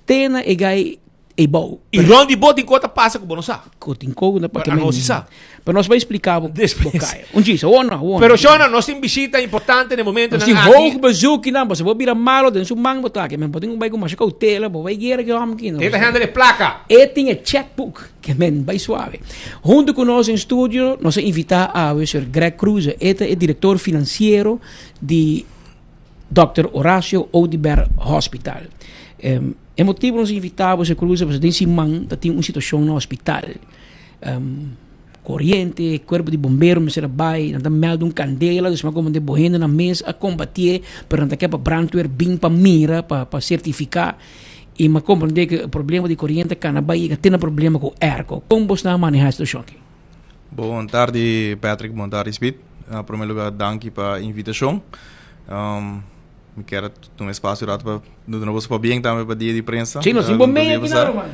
te na e guy e bou. Y rond di bo tin co ta pasa cu bo no sa. Cu tin co cu ta pasa. Pero anos si sa. Pero nos bay explica bo. Despues. Bo caya. Un chis, awor no, awor no. Pero Shona, nos tin bishita importante na e momentonan Nos tin aki. hoog bezoek kinan, pasobra bo bira malo den su man bo ta aki. Men bo tin cu bay cu masha cautela, bo bay guera ki homber kinan. E ta handle e placa. E tin e checkbook. Ke men bai suave. Hunto ku nos den studio nos a invitá awe señor Greg Kroeze. E ta e direktor finansiero di Dòkter Horacio Oduber Hospital. E motibu nos a invitá bo señor Kroeze pasobra den siman ta tin un situashon na hospital. Koriente, kuerpo di bombero mester a bai, nan ta mèldu un kandela, dus nan a komand'é bo hendenan mes a kombatié, pero nan ta ke pa brandweer bin pa mira, pa sertifiká. I m'a komprendé ku e problema di koriente kana bai yega te na problema ku airco. Kon bos nan a manehá e situashon aki? Bon tardi Patrick, bon tardi Speed. Na prome lugar danki pa invitashon. Mi kier a tuma espasio rato pa duna boso pabien tambe pa dia di prensa. Sí, nos tin bon media aki nan, ruman.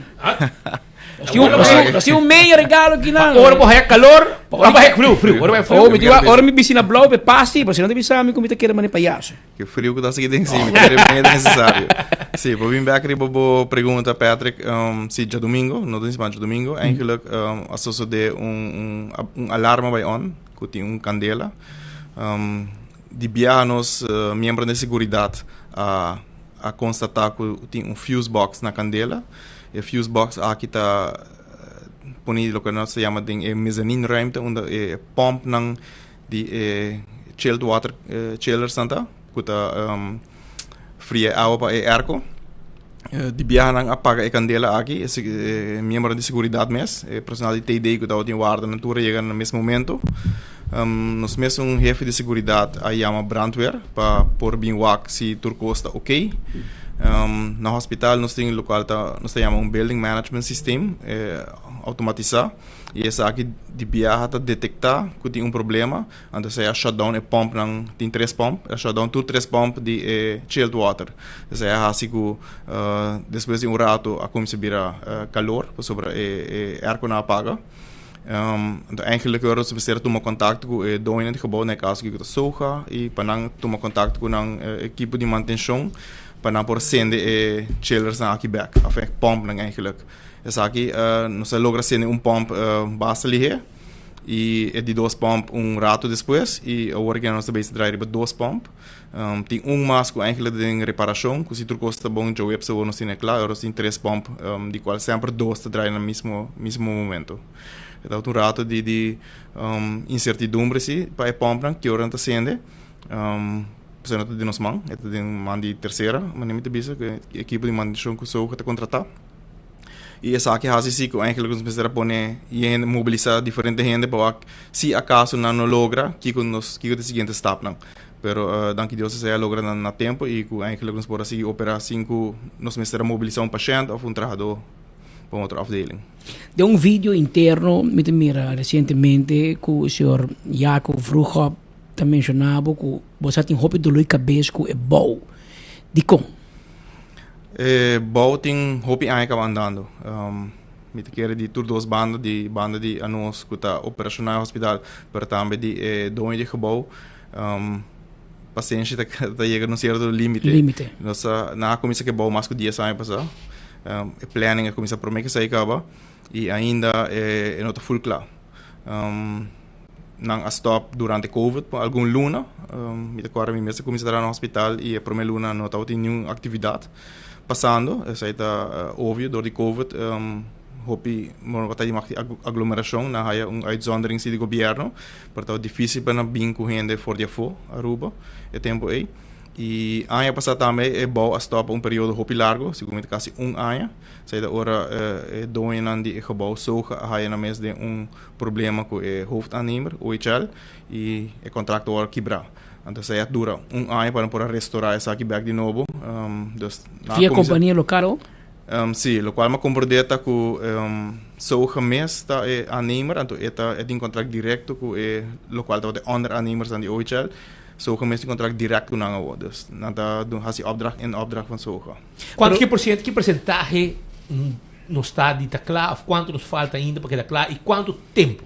Nos tin un media regalo aki nan. Ora bo haya calor, ora bo haya frio, frio, ora bo haya frio. Oh, mi tin ora mi bisti na blauw pe pasti, pasobra no ta bisa mi ku mi ta kere mane payaso. Ke frio ku ta sigui den si, mi ta kere medio necesario. Sí, pa bin bek riba bo pregunta, Patrick, sí, djadumingo, no ta siman djadumingo, eigenlijk a sosode un un alarma bai on ku tin un kandela. Di biaha nos miembronan di seguridat a a konstatá ku tin un fuse box na kandela. E fuse box aki ta pone loke nos ta yama den e mezzanine ruimte unda e pòmpnan di e chilled water chillers nan ta ku ta fria e awa pa e airco. Di biaha nan a paga e kandela aki e miembronan di seguridat mes, e personal di TD ku tabatin warda nan tur a yega na mes momento. Nos mes un hefe di seguridat a yama brandweer pa por bin wak si tur kos ta ok. Um, na hospital nos tin locual ta, nos ta yama un building management system eh, automatisa y esaki di biaha ta detecta cu tin un problema, anto esey a shutdown e pumpnan, tin tres pump, a shutdown tur tres pump di e chilled water. Esey a haci cu uh, despues di un rato a cuminsa bira uh, calor pasobra e, e airco nan a paga. Um, anto eigenlijk ora nos mester a tuma contacto cu e doño di gebouw, na e caso aki cu ta SOGA, y pa nan tuma contacto cu nan eh, equipo di mantencion pa nan por sende e chillersnan aki bek, of e pumpnan eigenlijk. Esaki uh, nos a logra sende un pump uh, basta lihe y e di dos pump un rato despues y awor aki nos ta bezig draai riba dos pump. Um, tin un mas cu eigenlijk den reparacion, cu si tur cos ta bon djoep seguro nos tin e cla, ahora nos tin tres pump, um, di cual semper dos ta draai na mismo, mismo momento. E ta un rato di, di um, incertidumbre si pa e pumpnan, ki ora nan ta sende. Um, pasobra no ta den nos man, e ta den man di tercera, manera mi ta bisa, cu e ekipo di mantencion cu SOGA ta contrata. Y esaki haci si cu eigenlijk nos mester a pone hende, mobilisa diferente hende pa wak si acaso nan no logra, kico nos, kico ta e siguiente stapnan. Pero danki Dios esei a logra na na tempo y cu eigenlijk nos por a sigui opera sin cu nos mester a mobilisa un pashent of un trahador pa un otro afdeling. Den un video interno mi ta mira recientemente cu señor Jaco Vroegop ta menciona bo cu bo sa tin hopi dolor di cabes cu e bou. Dicon? E bou tin hopi aña caba andando. Mi ta kere di tur dos banda, di banda di anos cu ta operaciona e hospital, pero tambe di e doño di e gebouw. Um, pasenshi ta, ta yega na un cierto limite. Limite. Nos a, nan a cuminsa ke bou mas cu 10 aña pasa. Um, e planning a cuminsa prome ke esai caba y ainda e, e no ta full cla. Um, nan a stop durante COVID pa algun luna. Um, mi ta corda mi mes a cuminsa traha na hospital y e prome luna no tabatin niun actividad pasando. Esai ta uh, obvio door di COVID. Um, hopi, bueno, no ta mag di aglomeracion, nan haya un uitzondering si di gobierno. Pero tabata difícil pa nan bin ku hende for di afó Aruba e tempu ei. I aña pasá tambe e bou a stòp pa un periodo hopi largu, segun mi ta kasi un aña. Esei ta ora e doñonan di e gebou SOGA a haya nan mes den un problema ku e hoofdaannemer, OHL, i e kontrakto a wòrdu kibrá. Anto esei a dura un aña pa nan por a restorá esaki bèk di nobo. Dus nan a Via kuminsá. kompania lokal o? Um, sí, locual mi a comprende ta cu um, Soge mes ta e aannemer, anto e ta e tin contract directo cu e locual tabata e onderaannemers dan di OHL. Soge mes tin contract direct cu nan awor, dus nan ta dun haci opdracht in opdracht van Soge. Cuanto ki porciento, ki porcentahe nos ta di ta cla of cuanto nos falta ainda pa keda cla y cuanto tempo?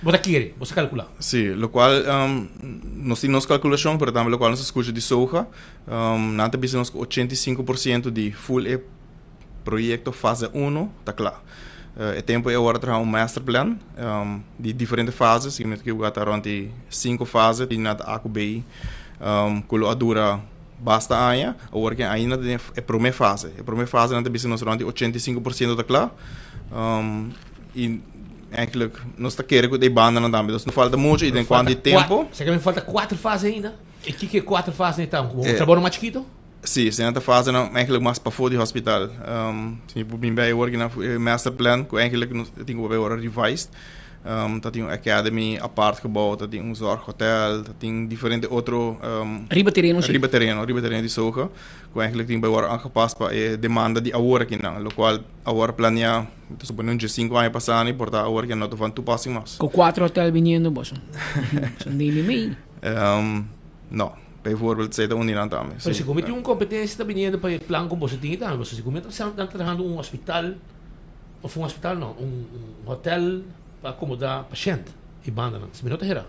Bo ta kere, bo sa calcula? Sí, locual um, nos tin nos calculacion, pero tambe locual nos a scucha di Soga, um, nan ta bisa nos cu 85% di full e proyecto fase 1 ta cla. Uh, e tempo e awor a traha un masterplan um, di diferente fases, si mi ta ta rond di 5 fase, di nan ta A cu B, um, cu lo a dura basta aña, awor ke ainda den e prome fase. E prome fase nan ta bisa nos rond di 85% ta cla. Um, y Eigenlijk, nos ta kere ku e bandanan tambe. Dus no falta mucho y den cuanto di tempo. Saka mi falta cuatro fase ainda? E kiko e cuatro fase ni tan? Un trabou mas chiquito? Sí, si ta fase nan eigenlijk mas pafó di hospital. Um, si mi bin bij hoor na master plan ku eigenlijk nos tin ku bij ora revised. Um, ta tin un academy apart gebouw, ta tin un zorghotel, ta tin diferente otro um, Riba tereno sí. Riba tereno, riba tereno di Soga, ku eigenlijk tin bij ora aangepast pa e demanda di awor aki nan, locual awor planea Mi ta supone un diescinco aña pasá ni por ta awor ke no ta van toepassing mas. Ku cuatro hotel biniendo boso. Boso neem mee. Um, no, bijvoorbeeld zij ta un di nan tambe. Pero si mi tin un competencia ta biniendo pa e plan ku boso tin tambe. Boso si mi ta nan trahando un hospital of un hospital no, un, un hotel pa acomoda pashent y bandanan. Si mi no ta hera.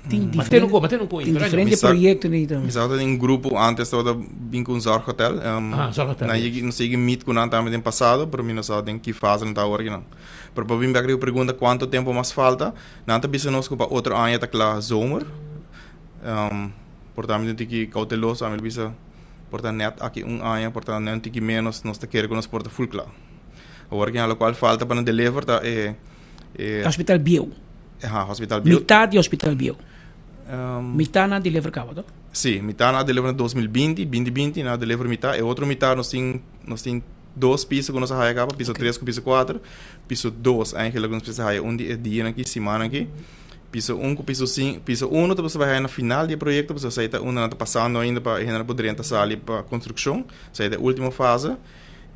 Tin diferente proyecto ni Mi sa tin un grupo antes tabata bin ku un zorghotel. Um, ah, zorghotel. Nan yegi, nos yegi meet ku nan tambe den pasado, pero mi no sa den ki fase nan ta awor aki nan. Pero pa bin bek riba pregunta cuanto tempo mas falta, nan ta bisa nos ku pa otro aña ta kla zomer. Um, por ta mi tin tiki cauteloso, ami lo bisa por ta net aki un aña, por ta net un tiki menos, nos ta kere ku nos por ta full kla. Awor aki nan lokual falta pa nan deliver ta e, e Hospital bieu. Aha, hospital bieu. Mitad di hospital bieu. Um, mitad na deliver caba, toch? Sí, mitad na deliver na 2020, 2020 na deliver mitad. E otro mitad nos tin, nos tin dos piso ku nos a haya caba, piso okay. 3 ku piso 4. Piso 2 eigenlijk nos pisa haya un di e dianan aki, siman aki. Piso un ku piso sin, piso uno ta pasobra bai na final di e proyekto, pasobra esei ta unda nan ta pasando ainda pa e hendenan por drenta sali pa konstrukshon, esei ta e último fase.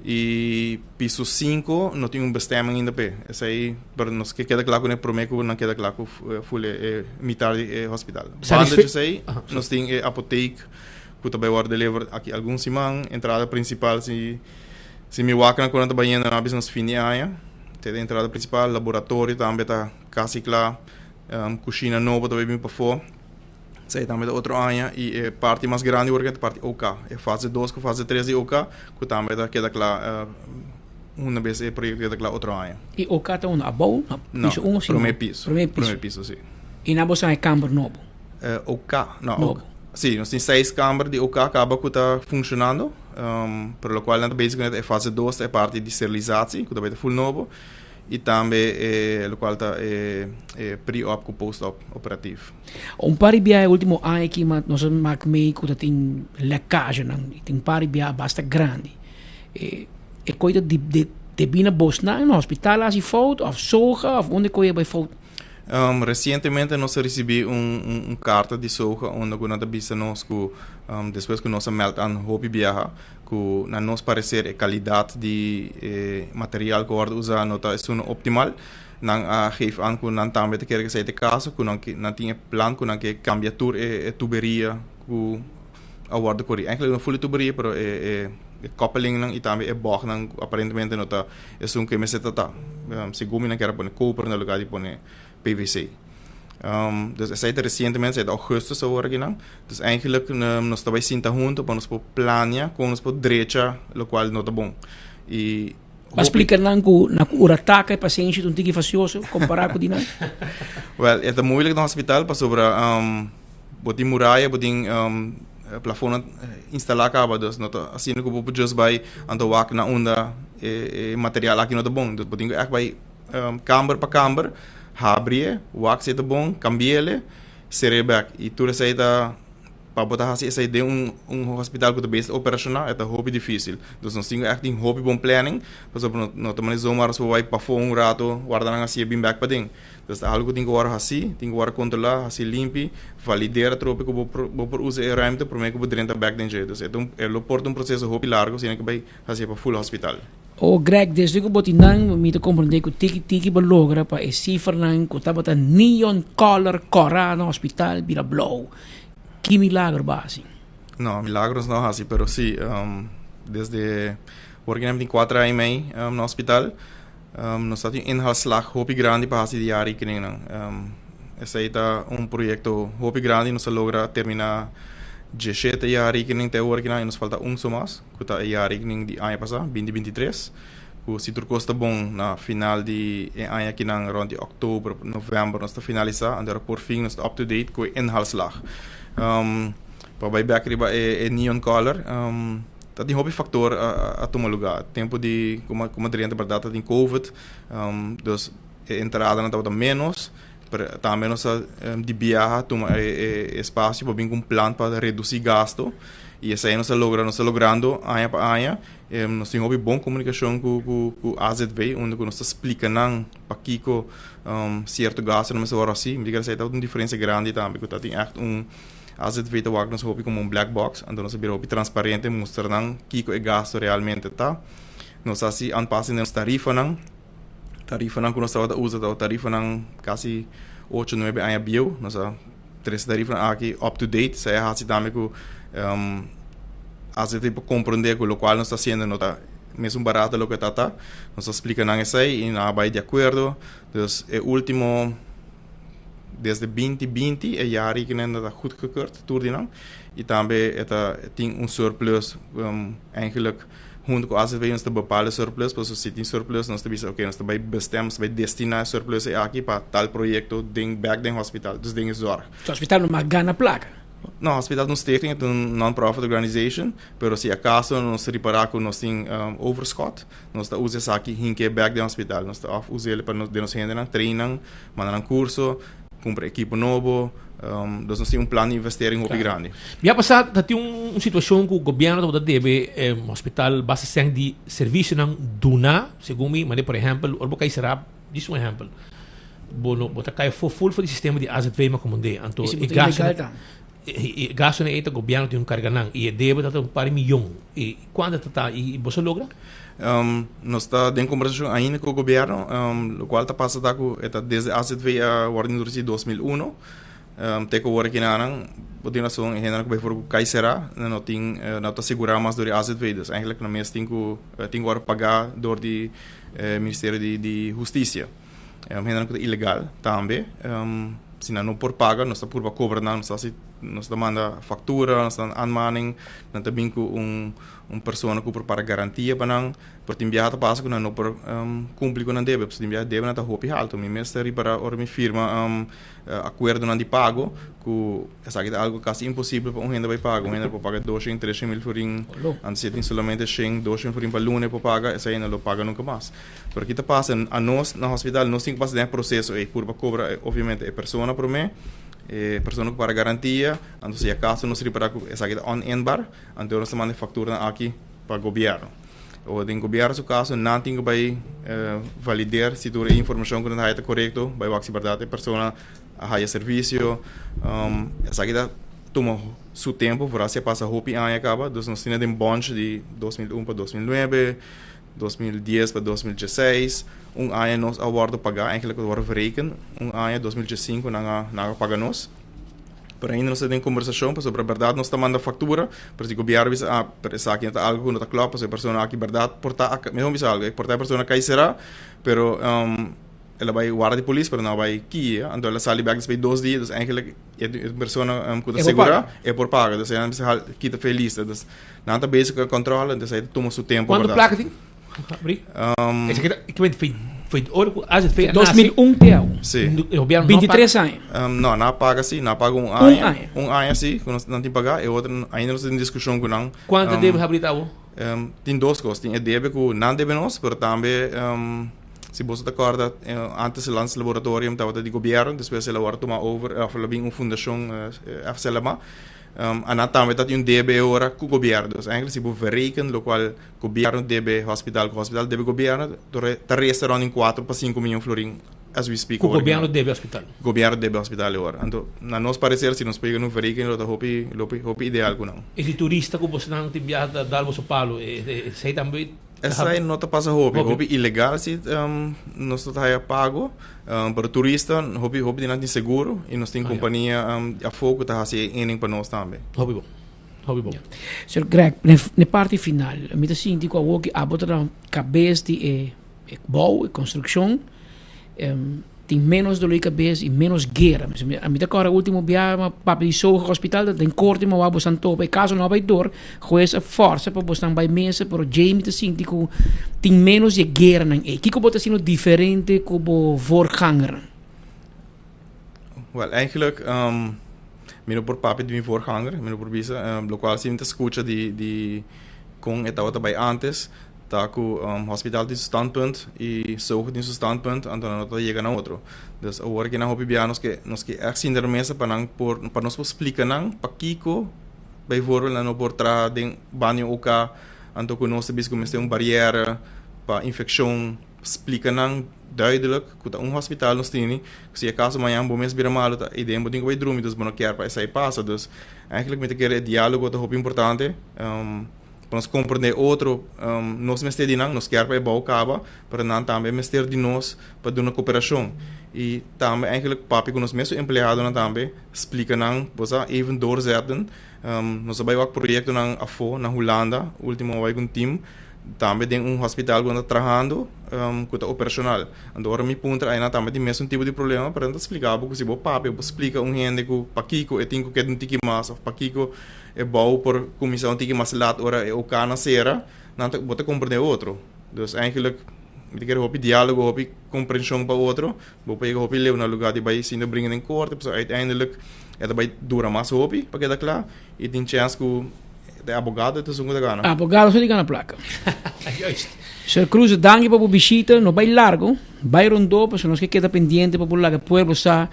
I piso sinku no tin un bestemming ainda p'e, esei pero nos ke keda kla kuné promé ku nan keda kla ku ful e mitar di e hospital. Banda di esei nos tin e apotek ku ta bai wòrdu deliver aki algun siman, entrada prinsipal si si mi wak nan ku nan ta bayendo nan a bisa nos fin di aña, esei ta e entrada prinsipal, laboratorio tambe ta. Kasi kla, kushina nobo ta bai bin pafó. Esei tambe ta otro aña. I e parti mas grandi wor ta parti OK. E fase dos ku fase tres di OK ku tambe ta keda kla una bes e proyekto keda kla otro aña. I OK ta unda? Abou? Na piso un o si? Promé piso. Promé piso. Promé piso, si. I nan bo sa e kamber nobo? OK, no. Nobo. Si, nos tin seis kamber di OK kaba ku ta funshonando. Pero lokual nan ta bezig ku e fase dos ta e parti di sterilisatie ku ta bai ta ful nobo. I tambe e lokual ta e pre-op ku post-op operatief. Un par di biaha e ultimo aña aki ma nos a mak mee ku ta tin lekkagenan i tin un par di biaha basta grandi. E e koi ta di di debí na bosnan na hospital a hasi fout òf soga òf unda e koi a bai fout? Resientemente nos a risibí un un karta di soga unda ku nan ta bisa nos ku despues ku nos a mèld an hopi biaha ku na nos pareser e kalidat di e material ku wòrdu usá no ta esun optimal. Nan a geef an ku nan tambe ta kere ku esei ta e kaso, ku nan nan tin e plan ku nan ke kambia tur e tuberia ku a wòrdu korí. Eigenlijk no ful e tuberia pero e e koppelingnan i tambe e bògnan ku aparentemente no ta esun ku e mester ta ta. Segun mi nan kier a pone koper na lugá di pone PVC. Dus esei ta resientemente, esei ta augustus awor akinan. Dus eigenlijk nos ta bai sinta hunto pa nos por plania kon nos por drecha lokual no ta bon. I Bo a splika nan ku na ku ora taka e pasenshi ta un tiki fasioso kompará ku di nan? Wèl, e ta moeilijk na hospital pasobra bo tin muraya, bo tin plafonnan instalá kaba, dus no ta asina ku bo por just bai anto wak na unda e material aki no ta bon. Dus bo tin ku ègt bai Kamber pa kamber, habri'e, wak si e ta bon, kambi'ele, ser'e bek. I tur esei ta, pa bo ta hasi esei den un un hospital ku ta bezig ta operashoná, e ta hopi difísil. Dus nos tin ku ègt tin hopi bon planning, pasobra no no ta manera zomaar nos por bai pafó un rato, warda nan hasié bin bek paden. Dus ta algu ku tin ku wòrdu hasí, tin ku wòrdu kontrolá, hasi limpi, validera atrobe ku bo por bo por usa e ruimte promé ku bo drenta bek den dje. Dus e ta un e lo por ta un proseso hopi largu si nan ke bai hasié pa ful hospital. O Greg, desde ku bo tin nan, mi ta komprendé ku tiki tiki bo logra pa e sifranan ku tabata neon color kòrá na hospital bira blou. Ki milagro bo a hasi? No, milagros no a hasi, pero sí, desde ora ku mi tin kuater aña i mei na hospital, nos ta tin un inhaalslag hopi grandi pa hasi di jaarrekeningnan. Esei ta un proyekto hopi grandi, nos a logra terminá diesshete jaarrekening te awor akinan i nos falta un so mas. ku ta e jaarrekening di aña pasá, binti binti tres, ku si tur kos ta bon na final di e aña akinan rònt di òktober, novèmber nos ta finalisá, anto ora por fin nos ta up to date ku e inhaalslag. Pa bai bèk riba e neon color, ta tin hopi faktor a tuma lugá. Tempu di ku a drenta bèrdat ta tin covid, dus e entradanan tabata ménos, pero tambe nos a di biaha tuma e espasio pa bin ku un plan pa redusí gasto. I esei nos a logra, nos ta logrando aña pa aña. Nos tin hopi bon komunikashon ku ku ku AZV unda ku nos ta splika nan pakiko sierto gastunan mester wòrdu hasi. Mi ta kere esei ta un diferensia grandi tambe ku ta tin ègt un AZV ta wak nos hopi komo un black box, anto nos a bira hopi transparente mustra nan kiko e gastu realmente ta. Nos a hasi aanpassing den nos tarifanan. Tarifanan ku nos tabata usa tabata tarifanan kasi ocho nuebe aña bieu. Nos a Trese tarifanan aki up to date, esei a hasi tambe ku AZV por komprondé ku lokual nos ta hasiendo no ta mesun barato loke ta ta. Nos a splika nan esei i nan a bai di akuerdo. Dus e último desde binti binti e jaarrekening ta goedgekeurd tur di nan i tambe e ta tin un surplus eigenlijk. Huntu ku AZV nos ta bepal e surplus, pasobra si tin surplus nos ta bisa oke nos ta bai bestem, nos ta bai destina e surplus ei aki pa tal proyekto den bek den hospital, dus den e zorg. So hospital no mag gana plaka? No, hospital ta un stichting, e ta un non-profit organization, pero si akaso nos ripará ku nos tin overschot, nos ta usa esaki hink'é bek den hospital. Nos ta òf us'el pa den nos hendenan, train nan, manda nan kurso. Kumpra ekipo nobo, dus nos tin un plan di investering hopi grandi. Bia pasá ta tin un situashon ku gobièrnu tabata debe hospital basta sèn di servisionan duná, segun mi, manera por ehèmpel ora bo kai será, djis un ehèmpel, bo no bo ta kai for full for di sistema di AZV ma komo de. Anto I si e bo ta gasto ilegal tambe. E gastonan ei ta gobièrnu tin ku karga nan i e debe ta ta un par di miyon. I kuantu ta ta i boso logra? Nos ta den kombersashon ainda ku gobièrnu, lokual ta pasa ta ku e ta desde AZV a wòrdu introdusí 2001 te ku awor aki nan bo tin rason e hendenan ku bai for ku kai será nan no tin nan ta sigurá mas dor di AZV dus eigentlik nan mes tin ku tin ku wòrdu pagá dor di ministerio di hustisia. Hendenan ku ta ilegal tambe si nan no por paga nos ta purba kobra nan nos ta hasi nos ta manda faktura nos ta aanmaning nan ta bin ku un un persona ku por para garantia pa nan pero tin biaha ta pasa ku nan no por kumpli ku nan debe pasobra tin biaha debenan ta hopi haltu mi mes ta ripara ora mi firma akuerdonan di pago ku esaki ta algu kasi imposibel pa un hende bai paga un hende por paga doshen treshen mil florin antes si e tin solamente shen doshen florin pa luna e por paga esei no lo paga nunka mas. Pero ki ta pasa, anos na hospital nos tin ku pasa den e proseso ei puru pa kobra obviamente e persona promé, e persona ku para garantia, anto si akaso nos ripará ku esaki ta oninbar, anto nos ta manda e fakturanan aki pa gobièrnu. O den gobièrnu su kaso nan tin ku bai valider si tur e informashon ku nan ta haya ta korekto, bai wak si bèrdat e persona a haya servisio. Esaki ta tuma su tempu, foral si a pasa hopi aña kaba, dus nos tin den bònch di 2001 pa 2009. 2010 pa 2016, un aña nos a wòrdu pagá, eigenlijk a wòrdu verreken, un aña 2015 nan a nan a paga nos. Pero ainda nos ta den kombersashon pasobra bèrdat nos ta manda faktura, pero si gobièrnu bisa ah pero esaki no ta algu ku no ta klòp pasobra e persona aki bèrdat por ta mi bisa algu por ta e persona kai será pero el a bai warda di polis pero no a bai kia anto el a sali bèk despues di dos dia dus eigenlijk e persona ku ta segurá e por paga dus nan bisa kita fe lista dus Nan ta bezig cu e controle, entonces ey ta tuma su tempo. Cuanto placa tin? Abri. Esaki ta, ik weet, foi, foi ora cu AZV a nace. 2001 te awo. Si. E gobierno no paga. 23 aña. No, nan a paga si, nan a paga un Un aña. aña. Un aña si, cu nos, nan tin paga, e otro ainda nos ta den discusion cu nan. Cuanto debe habri ta awo? Tin dos cos, tin e debe cu nan debe nos, pero tambe si boso ta corda antes e Landslaboratorium tabata di gobierno, despues el a worde tuma over, of el a bin un fundacion FCLMA. Anan tambe ta tin un debe e ora ku gobièrnu. Dus eigenlijk si bo verreken lokual gobièrnu debe hospital ku hospital debe gobièrnu, ta resta rònt di kuatro pa sinku mion florin as we speak Ku ora. gobièrnu debe hospital. Gobièrnu debe hospital e ora. Anto na nos pareser si nos por yega na un verrekening lo ta hopi hopi hopi ideal ku nan. E si turista ku bosnan tin biaha ta dal boso palo esei tambe Esei no ta pasa hopi. Hopi ilegal si nos no ta haya pago. Pero turista hopi hopi di nan tin seguro y nos tin compania di afo cu ta haci e inning pa nos tambe. Hopi bon. Hopi bon. Señor Greg, n'e parti final, mi ta sinti cu awor ki abo ta na cabes di e bou, e construccion, Tin menos dolor di cabes y menos guera. Mi ta corda ultimo biaha mi a papia di soga hospital ta den corte mi a wak bosan topa e caso no a bay door hues a forsa pa bosnan bay mesa pero djey mi ta sinti cu tin menos di e gueranan ey. Kico bo ta haciendo diferente cu bo voorgangernan? Wel eigenlijk mi no por papia di mi voorganger mi no por bisa locual si mi ta scucha di con e tabata bay antes. Ta ku hospital tin su standpunt i SOGO tin su standpunt, anto nan no ta yega na otro. Dus awor aki nan hopi bia nos ke nos ke ègt sinta na mesa pa nan por pa nos por splika nan pakiko bijvoorbeeld nan no por traha den banda di un OK, anto ku nos ta bisa ku mester un barièra pa infekshon. Splika nan duidelijk ku ta un hospital nos tini, ku si akaso mañan bo mes bira malu ta iden bo tin ku bai drumi, dus bo no kier pa esei pasa. Dus eigenlijk mi ta kere e diálogo ta hopi importante. Pa nos komprendé otro, nos mester di nan, nos kier pa e bou kaba, pero nan tambe mester di nos pa duna koperashon. I tambe eigenlijk papia ku nos mesun empleadonan tambe, splika nan, bo sa, even doorzetten. Nos a bai wak proyektonan afó na Hulanda, último a bai ku un tim, tambe den un hospital ku nan ta trahando ku ta operashonal. Anto ora mi puntra ai nan tambe tin mesun tipo di problema, pero nan ta splika bo ku si bo papia, bo splika un hende ku pakiko e tin ku keda un tiki mas òf pakiko E bou por kuminsá un tiki mas lat ora e okánan sera, nan ta bo ta komprendé otro. Dus eigenlijk mi ta kere hopi diálogo, hopi komprenshon pa otro, bo por yega hopi leu na lugá di bai sinta bringa den korte, pasobra uiteindelijk e ta bai dura mas hopi pa keda kla i tin chèns ku e abogado ta esun ku ta gana. Abogado so di gana plaka. Juist. Señor Cruz, danki pa bo bishita. No bai largo, bai rondó pasobra nos ke keda pendiente pa bo laga pueblo sa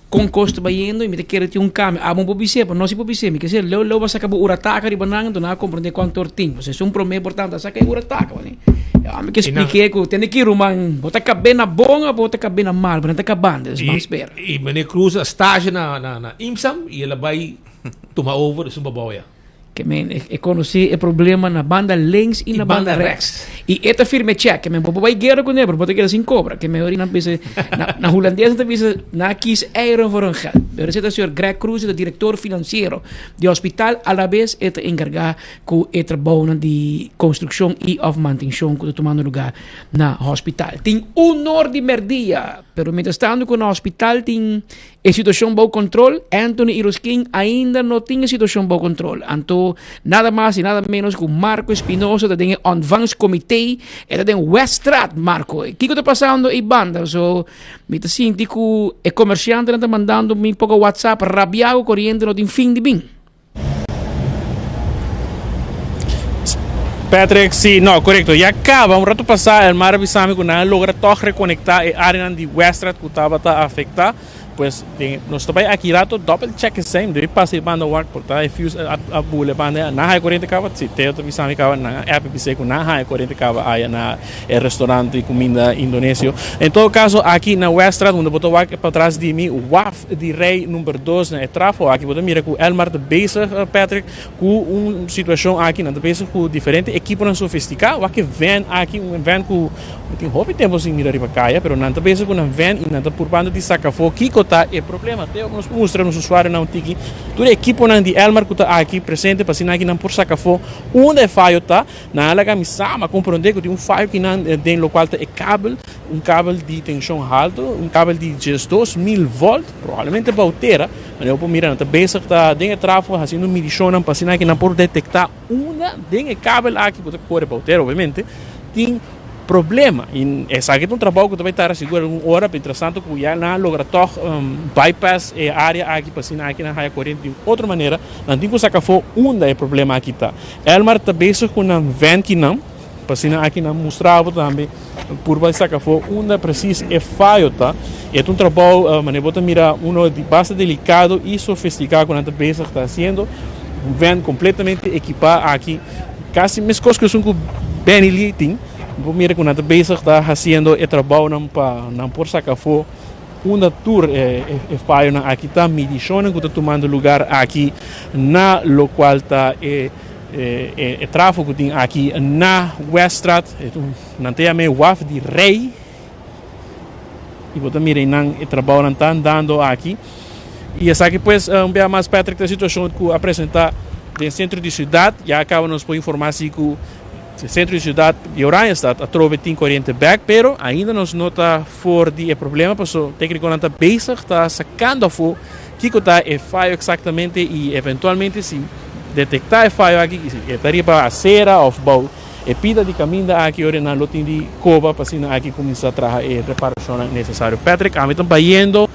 Kon kos ta bayendo y mi ta kere tin un cambio. Abo por bis'é, pero no si por bis'é. Mi ke ser leu leu ba saca bo urataca riba nan, enton nan a comprende cuanto or tin. Pasobra esun prome por tanto a saca e urataca, wani. Ja, mi ke expliqué ku tende ki ruman, bo ta kabé na bon of bo ta kabé na mal, bo no ta kabando, dus ban spera. I meneer Cruz a stage na, na, na IMSAM i el a bai tuma over esun babou ya. Ke men, e, e konosé e problema na banda links i na banda rechts. I e ta firme check, ke men, bo por bai guera kuné, pero bo ta keda sin kobra. Ke men, ori nan bisa, na, na hulandes nan ta bisa, na kies eieren voor hun geld. Pero esei ta señor Greg Cruz, e ta director financiero di hospital, a la bes e ta enkargá ku e trabounan di konstrukshon i òf mantenshon ku ta tumando lugá na hospital. Tin un or di mèrdia, pero mientrastantu ku na hospital tin e situashon bou kontrol, Anthony i Roskin ainda no tin e situashon bou kontrol. Anto nada mas i nada ménos ku Marco Espinosa ta den e ontvangstcomité, e ta den Weststraat. Marco, kiko ta pasando ei banda? So mi ta sinti ku e komersiantenan ta mandando mi poko WhatsApp rabiá ku koriente no tin fin di bin. Patrick, sí, no, korekto. Ya kaba, un ratu pasá Elmar a bisa mi ku nan a logra tòg rekonektá e áreanan di Weststraat ku tabata afektá. Pues den nos ta bai aki rato double check esei, mi debe pasa e banda wak por ta e fuse a a bula e banda nan haya koriente kaba? Si, Teo ta bisa mi kaba nan a app bisei ku nan haya koriente kaba aya na e restaurant di kuminda indonesio. En todo kaso aki na Weststraat unda bo ta wak patras di mi waf di rij number dos na e trafo aki bo ta mira ku Elmar ta bezig Patrick ku un situashon aki nan ta bezig ku diferente ekiponan sofistiká wak e van aki un van ku mi tin hopi tempu sin mira riba kaya pero nan ta bezig ku nan van i nan ta purbando di saka afó kiko ta e problema te nos por mustra nos usuarionan un tiki tur e ekiponan di Elmar ku ta aki presente pa asina aki nan por saka afó unda e fayo ta nan a laga mi sa mi a komprondé ku tin un fayo kinan den lokual ta e kabel. Un kabel di tenshon haltu, un kabel di 12000 volt, probablemente bou tera, manera bo por mira nan ta bezig ta den e trafo hasiendo midishonnan pa asina ki nan por detektá unda den e kabel aki ku ta kore bou tera obviamente tin problema. I esaki ta un trabou ku ta bai tarda sigur algun ora, mientrastanto ku ya nan a logra tòg bypass e área aki pa asina aki nan haya koriente di un otro manera, nan tin ku saka afó unda e problema aki ta. Elmar ta bezig ku nan vènkinan. Pa asina aki nan mustra bo tambe purba saka afó unda presis e fayo ta. E ta un trabou manera bo ta mira uno di basta delikado i sofistiká ku nan ta bezig ta hasiendo. Un vèn kompletamente ekipá aki kasi meskos ku esun ku Benny Lee tin. Bo mira ku nan ta bezig ta hasiendo e trabounan pa nan por saka afó unda tur e fayonan aki ta. Midishonnan ku ta tumando lugar aki na lokual ta e. E trafo ku tin aki na Weststraat, nan ta yama e waf di Rei. I bo ta mira einan e trabounan ta andando aki. I esaki pues un bia mas Patrick ta e situashon ku a presenta den sentro di siudat. Ya kaba nos por informa si ku sentro di siudat di Oranjestad atrobe tin koriente bek, pero ainda nos no ta for di e problema paso teknikonan ta bezig ta sakando afó Kiko ta e fayo eksaktamente i eventualmente si detektá e fayo aki e ta riba asera òf bou e pida di kaminda aki ora nan lo tin di koba pa asina aki kuminsá traha e reparashonnan nesesario. Patrick, ami ta bayendo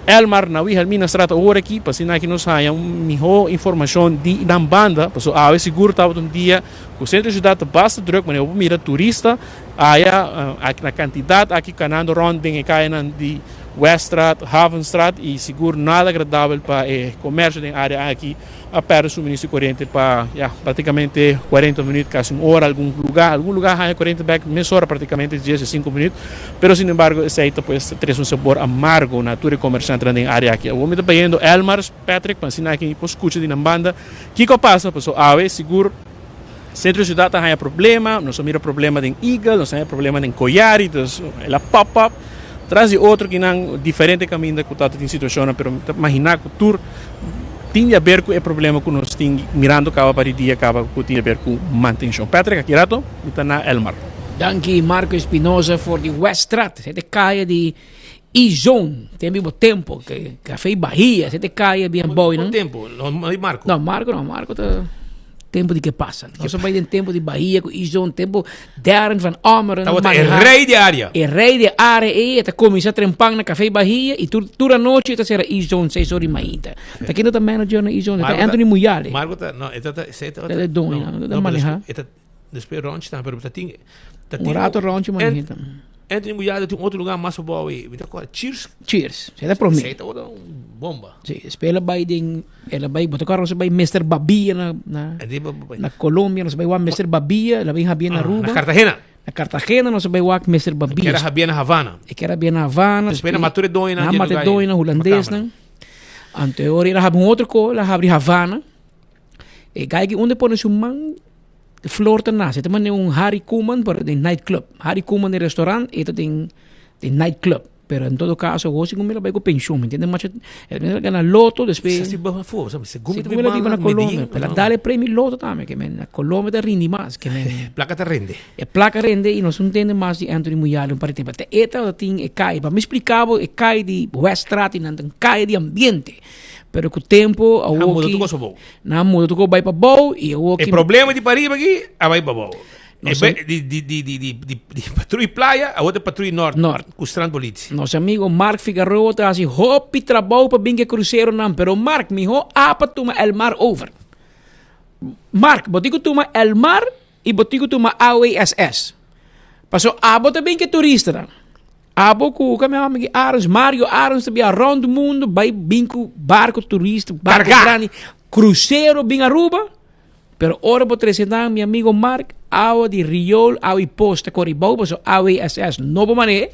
Elmar na Wilhelminastraat awor aki pa asina aki nos haña un mihó informashon di nan banda pasobra awe sigur tabata un dia ku sentro di siudat ta basta drùk manera bo por mira turista aya na kantidat aki kanando rònt den e kayanan di Weststraat, Havenstraat y sigur nada agradabel pa e comercio den area aki a perde suministro di corriente pa ya practicamente 40 minuut, casi un ora algun lugar, algun lugar haya corriente bek mesora practicamente dies y cinco minuut, pero sin embargo esey ta pues trece un sabor amargo na tur e comerciantenan den area aki. Awor mi ta bayendo Elmars, Patrick, pa asina aki por scucha di nan banda kico a pasa pasobra awe sigur Centro di ciudad ta haya problema, nos a mira problema den Eagle, nos a haya problema den Koyari, dus el a pop up tras di otro kinan diferente caminda cu ta tin situacionnan, pero mi ta imagina cu tur tin di haber cu e problema cu nos tin mirando caba pa di dia caba cu tin di haber cu mantencion. Patrick, aki rato mi ta na Elmar. Danki Marco Espinosa for di Weststraat, e kaya di E-zone, tem bibo tempo, que Café Bahia, se te caia bien boy, no? Tempo, no, no Marco. No, Marco no, Marco ta tempo di que pasa. Nós vai den tempo di Bahia com E-zone, tempo Darren van Ommeren. Tava e rei de área. E rei de área e eta começa trempang na Café Bahia e tur tur a noite eta será E-zone 6 horas e meia. Ta quem tá manager na E-zone? Tá Anthony Muyale. Marco ta, no, eta ta, eta ta. Eta dono, no, no, maneja. Eta Despues rondje tambe, pero ta tin... Ta tin un rato rondje manita. Anthony Muyado tin otro lugar mas abou ahí. Mi ta acorda, Cheers. Cheers. Zij ta promé. Zij ta un bomba. Sí, después el a bai den, el a bai, bo ta acorda nos a bai Mr. Babia na, na, na Colombia, nos a bai wak Mr. Babia, el a bai habia na Aruba. Na Cartagena. Na Cartagena nos a bai wak Mr. Babies. Kera habia na Havana. E kera habia na Havana. Despues na matu de doño Na matu de doño hulandesnan. Anto e ora el a habri un otro ko, el a habri Havana. E gai ki unda e pone su man, flor ta nase. Ta mane un Harry Koeman, pero den nightclub. Harry Koeman den restaurant, e ta den den nightclub. Pero en todo caso, awor si cu mi lo bay cu pensioen, mi entiende? Macho, el mester gana loto, despues... Sa si baja afo, sa segun mi ta biba na Colombia, pero la dale premio loto tambe, ke men na Colombia ta rindi mas, ke men... Placa ta rende. E placa rende y nos no ntende mas di Anthony Muyale un par di tempo. Te e tabata tin e calle, pa mi splica bo e calle di Weststraat y nan ta un calle di ambiente. Pero cu tempo awor Nan muda tur cos pa bou. Nan muda tur cos bay pa bou y awor E problema di pariba aki a bay pa bou. Nos E di di di di di di di patruy playa a otro patruy nort. Nort. Ku strand politie. Nos amigo Mark Figaroa ta hasi hopi trabou pa bin ke kruseronan, pero Mark, miho apa tuma El Mar over. Mark, bo tin ku tuma El Mar i bo tin ku tuma AWSS. Paso abo ta bin ke turistanan. Abo ku kami yama ki Arends, Mario Arends ta bia rond mundo bai bin ku barko turista, barko Karga. grandi, krusero bin Aruba. Pero ora bo trece nan, mi amigo Mark, awa di riool, awa y pos ta cori bou, paso AWSS no bo manehe.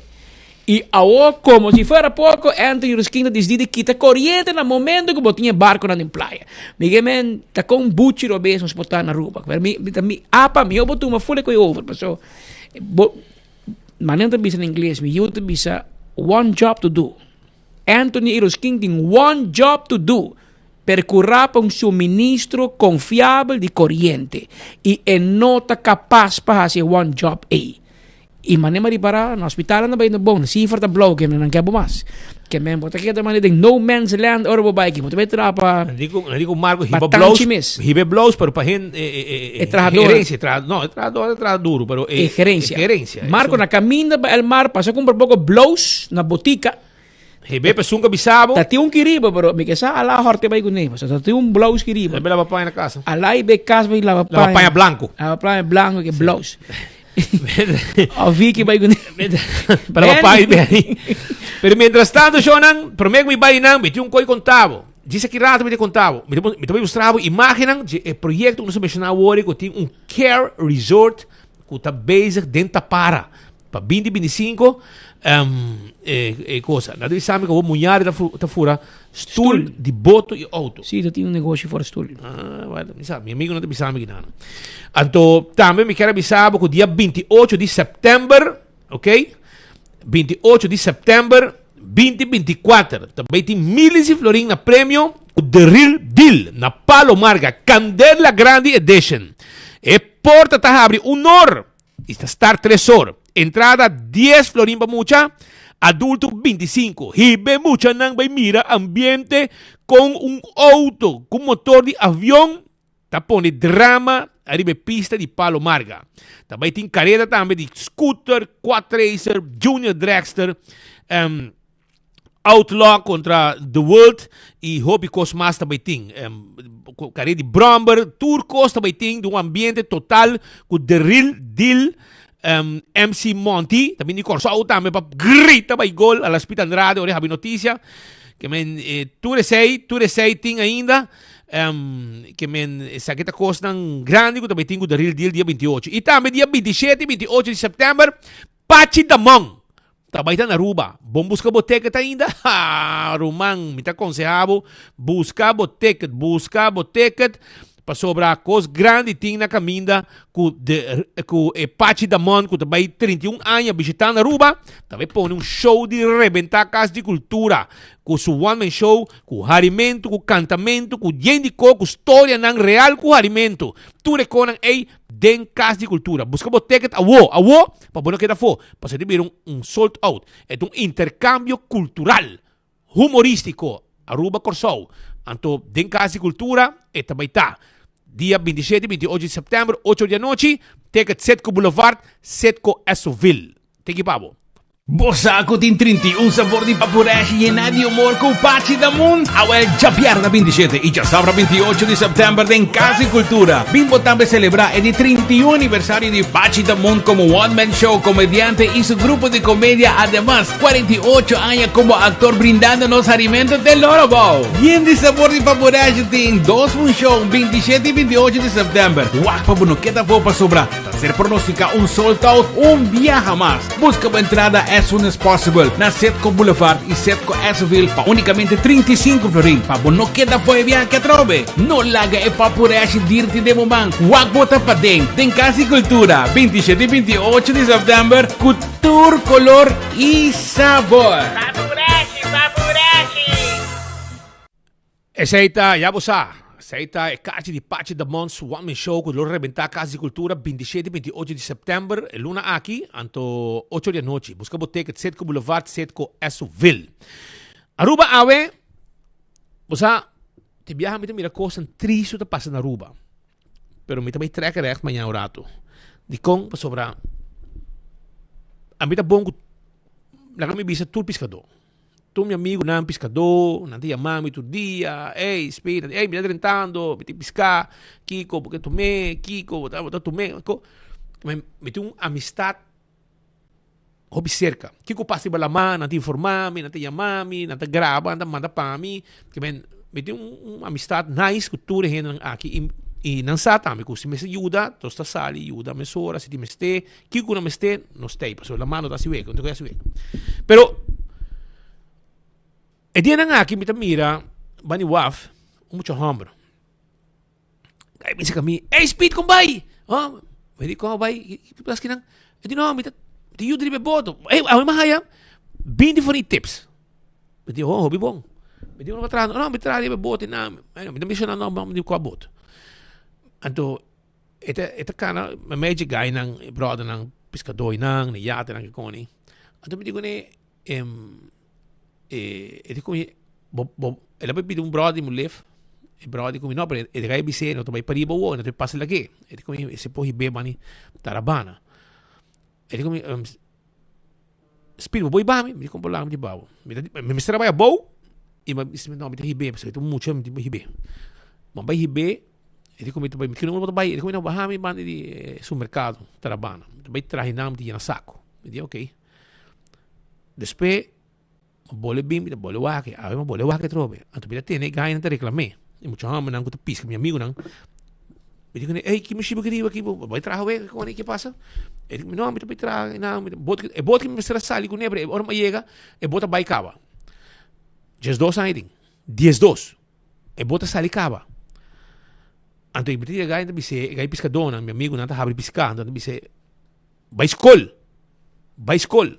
Y awo, como si fuera poco, Anthony Ruskin ta disdi di kita coriente na momento cu bo tin e barconan den playa. Mi ke men, ta con buchi robes nos por ta na Aruba. Pero mi, mi ta mi apa, miho bo tuma full e coy over, paso bo, manera ta bisa na ingles, mi yiu ta bisa, one job to do. Anthony y Ruskin tin one job to do. Percurá pa un suministro confiabel di coriente y e no ta capas pa haci e one job ey. Y mane ma ripará, na hospital nan ta bayendo bon, cifra ta blauw ke nan ke bo mas. Ke men bo ta keda mane den no man's land ora bo bay aki, bo ta bay traha pa Nan di cu, nan di cu Marco hiba pa blouse, tanchi mes. hiba e blouse pero pa hen e e e E trahador. gerencia, tra, no, e trahador ta traha duro, pero E gerencia. E gerencia. Marco na caminda pa El Mar pasa cumpra poco blouse na botica. Hebe pesun ka bisa bo. Ta tin un kiriba, pero mi ke sa ala horte bai kuné. Pasobra ta tin un blouse kiriba. Hebe laba paña na casa. Ala i be kas bai laba paña. Laba paña blanco. Laba paña blanco ke blouse. O Vicky bai kuné. Pa laba paña i Pero mientras tanto, shownan, promé ku mi bai nan, mi tin un koi konta bo. Djis aki rato mi ta konta bo. Mi ta mi ta bai mustra bo imagennan dje e proyekto ku nos a menshoná awor ku tin un care resort ku ta bezig den Tapara. Pa binti binti sinku e e cosa. Na di sami ku bo muñari ta fu ta fura stoel di boto i auto. Sí, ta tin un negoshi for stoel. Ah, bueno, mi sa, mi amigo no ta bisa mi kinan. Anto tambe mi kier a bisa bo ku dia 28 di september, ok? 28 di september 2024 tambe tin miles di florin na premio ku The Real Deal na Palo Marga, Candela Grandi Edition. E porta ta habri un or I ta start tres or. Entrada dies florin pa mucha, adulto 25. Hibe muchanan bai mira ambiente con un auto cu motor di avion ta pone drama ariba e pista di Palo Marga. Ta bai tin careda tambe di scooter, quad racer, junior dragster, um, Outlaw contra The World y hopi cos mas ta bay tin. Um, carrera di bromber, tur cos ta bay tin di un ambiente total cu The Real Deal. Um, MC Monty, también di Corsou tambe pa grita bay gol a las Pita Andrade, ora habi noticia. Que men eh, tur esei, tur esei tin ainda. Um, que men esaki ta cosnan grande cu ta bay tin cu The Real Deal dia 28. Y tambe dia 27 y 28 di september, Pachi Damon Ta bai ta na Aruba. Bon buska bo ticket ainda? Ha, ruman, mi ta konseha bo, buska bo ticket, buska bo ticket, pasobra kos grandi tin na kaminda ku de ku e Pachi Damon ku ta bai 31 aña bishita na Aruba, ta bai pone un show di rebenta Kas di Kultura ku su one man show, ku harimentu, ku kantamentu, ku yen di ko, ku storianan real ku harimentu. Tur e konan ei den Kas di Kultura. Buska bo ticket awo, awo, pa bo no keda afó. Pasobra e ta bira un un sold out. E ta un interkambio kultural, humorístiko, Aruba-Kòrsou. Anto den Kas di Kultura e ta bai ta. Dia 27 i 28 di sèptèmber, ocho or di anochi, ticket Citgo Boulevard, Citgo Esoville. Teki pa bo. Bo sa ku tin 31 sabor di papureshi yená di humor ku Pachi Damun? Awel djabièrnè 27 i djasabra 28 di sèptèmber den Kas di Kultura. Bin bo tambe selebrá e di 31 aniversario di Pachi Damun komo one man show komediante i su grupo di komedia ademas 48 aña komo aktor brindando nos harimentu te loro bou. Yen di sabor di papureshi tin dos funshon 27 i 28 di sèptèmber. Wak pa bo no keda afó pasobra. Ser pronostica un sold out un biaha mas. Busca bo entrada as soon as possible na Setco Boulevard y Setco Esseville pa unicamente 35 florin pa bo no keda for e biaha aki atrobe. No laga e papureshi dirti den bo man. Wak bo ta paden den Cas di Cultura 27 y 28 di september cu tur color y sabor. Papureshi, papureshi! Esei ta, ya bo sa, esei ta e kachi di Pachi Damon su One Man Show ku lo rebentá Kas di Kultura 27 i 28 di sèptèmber e luna aki, anto ocho di anochi. Buska bo ticket Setco Boulevard, Setco Essoville. Aruba awe, bo sa, tin biaha mi ta mira kosnan tristu ta pasa na Aruba, pero mi ta bai trèk règt mañana un ratu. Dikon? Pasobra ami ta bon ku, laga mi bisa tur piskadó. Tur mi amigunan piskadó, nan ta yama mi tur dia, Ey, Speed, ey, mi ta drentando, mi tin piská, kiko bo ke tum'é, kiko bo ta bo ta tum'é, kiko. Mi mi tin un amistat hopi serka. Kiko pasa riba laman, nan ta informá mi, nan ta yama mi, nan ta graba, nan ta manda pa mi. Ke men, mi tin un un amistat nice ku tur e hendenan aki i i nan sa tambe ku si mester yuda, nos ta sali yuda mesora, si tin mester, Kiko ku nan mester, nos ta ei, pasobra laman no ta hasi wega, no ta kohe hasi wega. Pero e dianan aki mi ta mira bani waf un mucha hòmber. Kai bisa ka mi, Ey Speed kon bai? Oh, mi di kon bai? Ki pas kinan? E di no, mi ta mi ta yuda riba e boto. Ey, awe mi haya 20 van die tips. Mi di, oh, hopi bon. Mi di, no, traha, no, mi traha riba e boto, na, mi ta menshona nòmber di kua boto. Anto E ta e ta kana meimei dje gainan, e bròdernan, piskadoinan, e yatenan ke koni. Anto mi di kuné, e e di ku mi, bo bo el a bai pidi un bròder di mi lef, e bròder di ku mi no, pero e gai bis'é no ta bai pariba awor, no ta bai pasa lag'é. E di ku mi esei por hib'é bani Tarabana. E di ku mi, Speed, bo por hiba mi? Mi di kon por laga mi ta hiba bo. Mi ta mi mester a bai abou i mi a bisa no mi ta hib'é pasobra e ta mucha mi tin ku hib'é. Mi a bai hib'é, e di ku mi ta bai, mi di ku bo ta bai? E di ku mi no baha mi banda di supermerkado Tarabana. Mi ta bai traha nan mi ta yena sako. Mi di oke. Despues Mi bole bin, mi ta bole wak, awe mi bole wak atrobe. Anto mi ta tene e gainan ta reklam'é. E mucha hòmbernan ku ta piska, mi amigunan. Mi di kuné, ey, ki mi shiba ki riba aki? Bo bai traha awe? Kiko ke pasa? E di ku mi, no, mi ta bai traha, na, mi ta bot, e bot ki mi mester a sali kuné, pero e ora mi a yega, e bot a bai kaba. Diesdos aña tin, diesdos. E bot a sali kaba. Anto mi ta yega i ta bis'é, e gai piskadónan, mi amigunan ta habri piská, anto nan ta bis'é, bai skol, bai skol.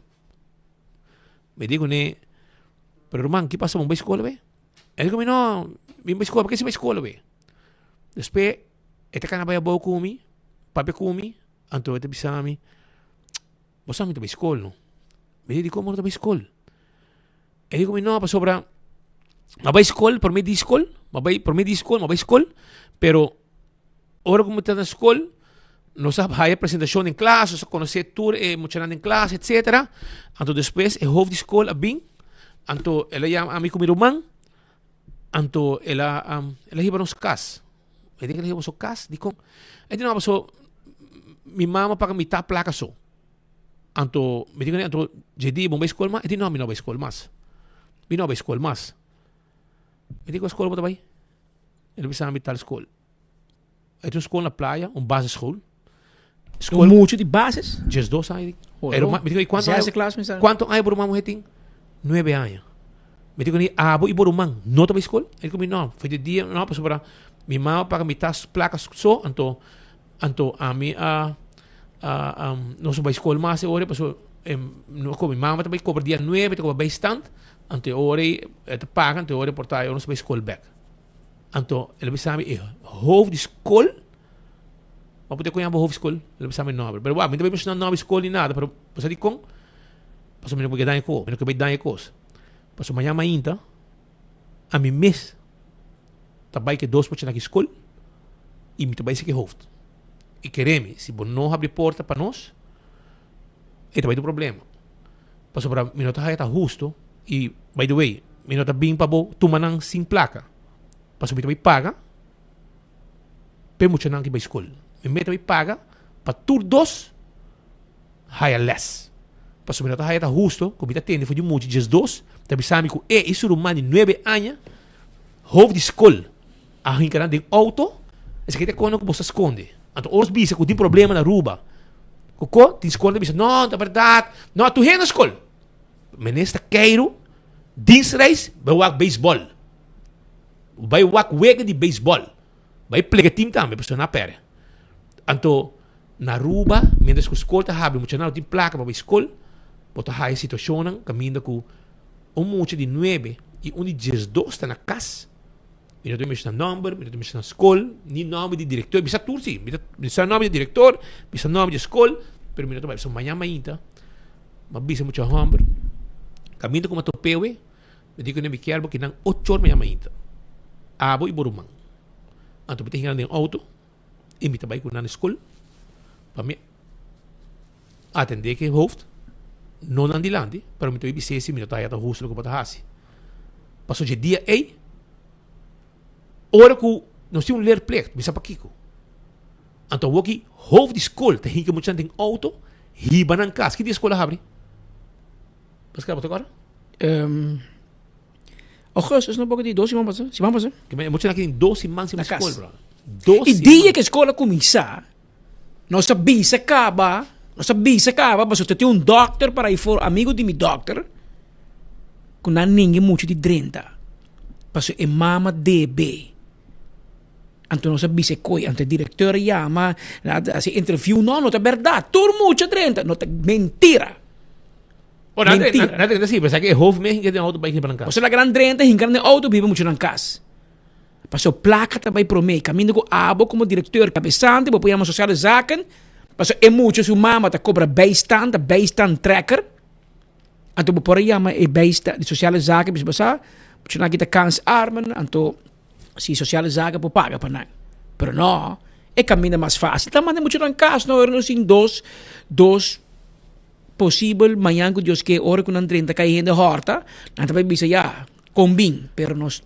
Mi di kuné, pero ruman, ki pasa? Bo bai skola be? E di ku mi, no, mi bai skola, pa ke si bai skola be? Despues e ta kana bai abou ku mi, papia ku mi, anto e ta bisa mi, bo sa mi ta bai skol no? Mi di, dikon bo no ta bai skol? E di ku mi, no, pasobra mi a bai skol, promé di skol, mi a bai promé di skol, mi a bai skol, pero Ora ku mi ta na skol, nos a haya presentashon den klas, nos a konosé tur e muchanan den klas, etsetera. Anto despues e hof di skol a bin, anto el a yama ami ku mi ruman, anto el a el a hiba nos kas. Mi tin ku el a hiba boso kas? Dikon? E di no, paso mi mama paga mitad plaka so. Anto mi di kuné, anto dje dia bo bai skol mas? E di no, mi no bai skol mas. Mi no bai skol mas. Mi di kua skol bo ta bai? El a bisa mi tal skol. E tin un skol na playa, un basisschool. Skol mucho di basis? 12 aña. Pero mi digo, ¿cuánto aña? Klas, mi sabe. ¿Cuánto aña bo ruman mujer tin? 9 aña. Mi digo, ni abo y bo ruman no ta bay skol? El digo, no, fue de dia, no, pasobra mi mama paga mi tas placa so, anto, anto ami a, a, um, no so bay skol mas e ora, paso, em, no, ko mi mama ta bay cobra dia 9, ta cobra bijstand, anto e ora e ta paga, anto e ora por ta, e ora no so bay skol bek. Anto el a bisa mi e hoofd di skol, ma por koña bo hoofd di skol? El a bisa mi nomber. Pero wak, mi no ta bai menshona nomber di skol ni nada, pero bo sa dikon? Pasobra mi no por daña kos, mi no ke bai daña kos. Pasobra mañana mainta, ami mes ta bai ke dos muchanan ki skol i mi ta bai seki hoofd. I kere mi, si bo no habri porta pa nos, e ta bai tin problema. Pasobra mi no ta haya ta husto i by the way mi no ta bin pa bo tuma nan sin plaka. Pasobra mi ta bai paga p'e muchanan ki bai skol. Mi meta bai paga pa tur dos haya les. Pasobra mi no ta haya ta husto ku mi ta tende for di mucha 12 ta bisa mi ku e i su ruman di nuebe aña hof di skol a hinka nan den outo. Esaki ta e kono ku bo sa skonde. Anto ora nos bisa ku tin problema na Aruba, koko tin skol ta bisa no, ta bèrdat, no, tur hende na skol. Minister Keiro, dienstreis, bai wak beisbòl. Bai wak wega di beisbòl. Bai plega team tambe, pasobra nan a pèrdè. Anto, na Aruba, mientras ku skol ta habri, muchanan no tin plaka pa bai skol, bo ta haya situashonnan kaminda ku un mucha di nuebe i un di diesdos ta na kas. Mi no ta menshoná nòmber, mi no ta menshoná skol, ni nòmber di direktor. Mi sa tur si, mi ta mi sa nòmber di direktor, mi sa nòmber di skol, pero mi no ta bai. So mañana mainta, mi a bisa mucha hòmber, kaminda ku mi a topewe, mi di ku nan mi kier bo kinan ocho or mañana mainta. Abo i bo ruman. Anto mi ta hinga nan den outo i mi ta bai ku nan na skol pa mi atendé ku e hoofd, no nan dilanti, pero mi ta bai bis'é si mi no ta haya ta hustu loke bo ta hasi. Pasobra dje dia ei, ora ku nos tin un leerplicht, mi sa pakiko. Anto awoki hoofd di skol ta hinka muchanan den outo, hiba nan kas. Ki dia skol a habri? Pascal, bo ta acorda? Um, augustus, no poko di dos siman pasa, siman pasa. Ke men, muchanan aki tin dos siman sin Na kas. skol, bro. Dos I siman. dia ke skol a kuminsá, nos a bisa kaba, nos a bisa kaba, pasobra tin un dòkter para ei for, amigo di mi dòkter, ku nan ninga muchu di drenta, pasobra e mama debe. Anto nos a bisa e koe, anto e direkteur a yama, a hasi interview, no, no ta bèrdat, tur mucha drenta, no ta mentira. Oh, nan Mentira. nan drenta si, pero sa ke e hoofd mes hinka den auto bai hiba nan kas. Pasobra la gran drenta hinka nan den auto biba mucha nan kas. Pasobra plaka ta bai promé, kaminda ku abo komo direkteur kabesante bo por yama sociale zaken, pasobra e mucha su mama ta kobra bijstand, ta bijstand trekker. Anto bo por a yama e bijstand, di sociale zaken, bisa bo sa, muchanan aki ta kansarmen, anto si sociale zaken por paga pa nan. Pero no, e kaminda mas fácil ta manda e muchanan kas, no, ora nos tin dos, dos posibel mañan ku Dios ke ora ku nan drenta kai hende hòrta, nan ta bai bisa ya, kon bin, pero nos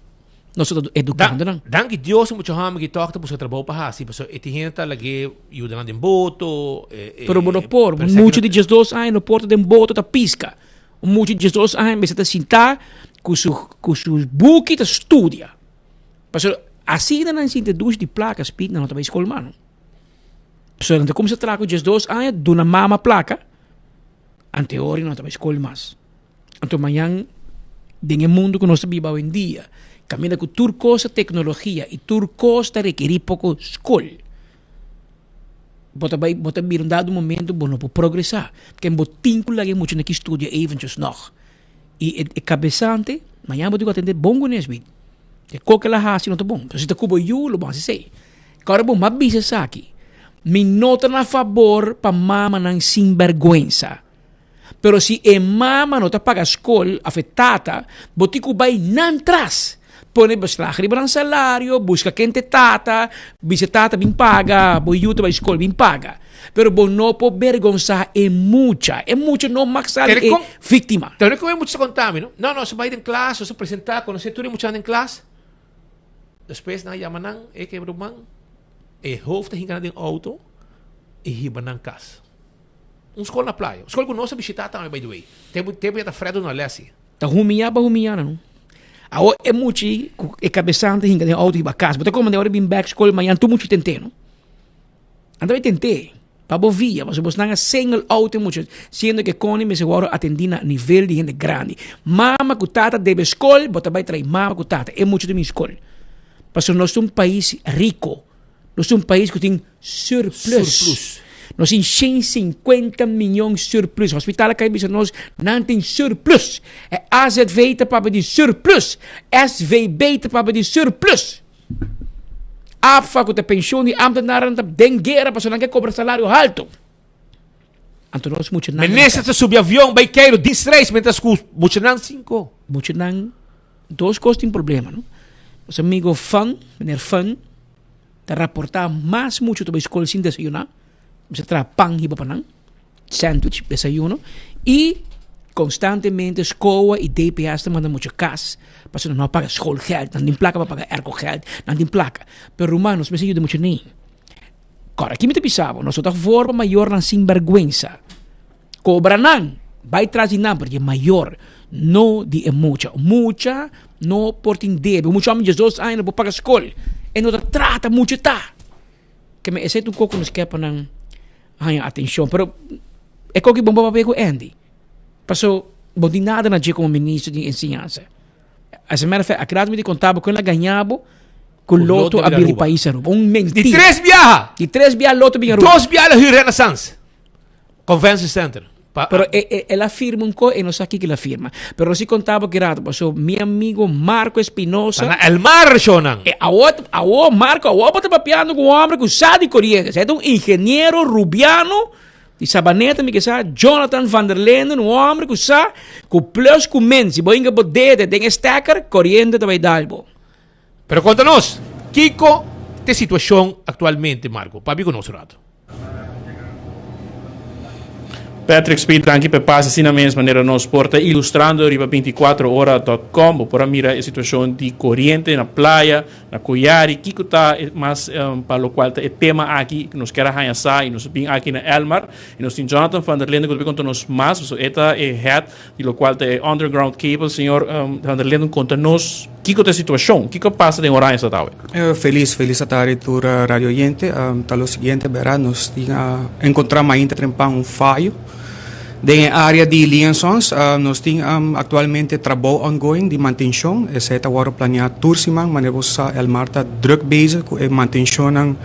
nos ta edukando nan. Danki Dios mucha hòmber ki tòg ta buska trabou pa hasi, pasobra e tin hende ta lag'é yuda nan den boto, e, Pero bo no por, pero esaki mucha no di diesdos aña no por ta den boto ta piska. Un mucha di diesdos aña mester ta sintá ku su ku su buki ta studia. Pasobra asina nan sinti dushi di plaka speed nan no ta bai skol mas no. Pasobra nan ta kuminsá traha ku diesdos aña duna mama plaka, anteori nan no ta bai skol mas. Anto mañan den e mundu ku nos ta biba awendia, kaminda ku tur kos ta teknologia i tur kos ta rekerí poko skol, bo ta bai bo ta bira un dado momento bo no por progresá. Ken bo tin ku laga e muchanan ki studia eventjes nòg. I e e kabesante, mañan bo tin ku atendé bon kuné esei. E kos ku el a hasi no ta bon. Si ta ku bo yu lo bo hasi esei. Kòrda bo, m'a bisa esaki, mi no ta na fabor pa mamanan sinbèrgwensa. Pero si e mama no ta paga skol of e tata, bo tin ku bai nan tras. Pone beslag riba nan salario, buska ken ta e tata, bisa e tata bin paga, bo yu ta bai skol bin paga. Pero bo no por bergonsá e mucha. E mucha no mag sali e víktima. Pero kon e mucha ta konta mi, no? No, nos a bai den klas, nos a presentá, konosé tur e muchanan den klas. Despues nan a yama nan, e ke ruman, e hoofd ta hinka nan den outo i hiba nan kas. Un skol na playa. Un skol ku nos a bishitá tambe by the way. Tempu tempu ya ta Fred duna lès ei. Ta humiyá pa humiyá nan. Awor e muchi ku e kabesante hinka den outo hiba kas. Bo ta komand'é ora e bin bèk skol mañan tur muchi tent'é no. Nan ta bai tent'é pa bo via pasobra bosnan a single out e mucha siendo ke Connie mester wòrdu atendí na nivel di hende grandi. Mama ku tata debe skol bo ta bai trae mama ku tata e mucha ta bin skol. Pasobra nos ta un pais riko. Nos ta un pais ku tin Surplus. Surplus. Nos tin 150 miyon surplus. Hospital a kai bisa nos, nan tin surplus. E AZV ta papia di surplus. SVB ta papia di surplus. APFA ku ta pensioen di ambtenaren ta den guera pasobra nan ke kobra salario halto. Anto nos muchanan. Minister ta subi avion bai Cairo dies reis mientras ku muchanan cinco. Muchanan dos kos tin problema no. Nos amigo Fan, meneer Fan. Ta raportá mas muchu ta bai skol sin desayuná. Mester traha pan hiba pa nan, sandwich, desayuno. I konstantemente skoa i DPS ta manda mucha kas pasobra nan no a paga schoolgeld, nan tin plaka pa paga aircogeld, nan tin plaka. Pero ruman, nos mester yuda mucha nei. Kòrda aki mi ta bisa bo, nos no ta for pa mayornan sinbèrgwensa. Kobra nan, bai tras di nan, pero di e mayor, no di e mucha. Mucha no por tin debe. Un mucha homi diesdos aña no por paga skol. E no ta trata mucha ta. Ke men esei ta un kos ku nos ke pa nan haña atenshon. Pero e kos ki bon pa papia ku Andy. Paso bo tin nada na dje komo minister di enseñansa. As a matter of fact, akiratu mi di konta bo kon el a gaña bo ku Lotto a bini pais Aruba. Un mentira. Di tres biaha. Di tres biaha Lotto bin Aruba. Dos biaha el a hür Renaissance Convention Center. Pa, Pero e, e, el a firma un ko e no sa kiko el a firma. Pero si konta bo akiratu, paso mi amigo Marco Espinosa. Na El Mar shonan. E awo, awo Marco, awo bo ta papiando ku un hombre ku sa di koriente. Esei ta un ingeniero rubiano Di Sabaneta mi ke sa Jonathan van der Linden, un hombre ku sa ku plus ku min. Si bo hinka bo dede den e stekker, koriente ta bai dal bo. Pero konta nos, kiko t'e situashon aktualmente, Marco? Papia ku nos un rato. Patrick Speed, danki p'e pase asina mes manera nos por ta ilustrando riba 24 ora dot com. Bo por a mira e situashon di koriente na playa. Na Koyari, kiko ta e mas pa lokual ta e tema aki ku nos kier a haña sa i nos a bin aki na Elmar i nos tin Jonathan van der Linden ku ta bin konta nos mas pasobra e ta e head di lokual ta e underground cable. Señor van der Linden konta nos kiko ta e situashon, kiko a pasa den Oranjestad awe? Felis, felis atardi tur radio oyente. Ta lo siguiente bera, nos tin a enkontra mainta trempan un fayo. Den e área di Liansons nos tin aktualmente trabou ongoing di mantenshon. Esei ta wòrdu planeá tur siman. Manera bo sa Elmar ta drùk bezig ku e mantenshonnan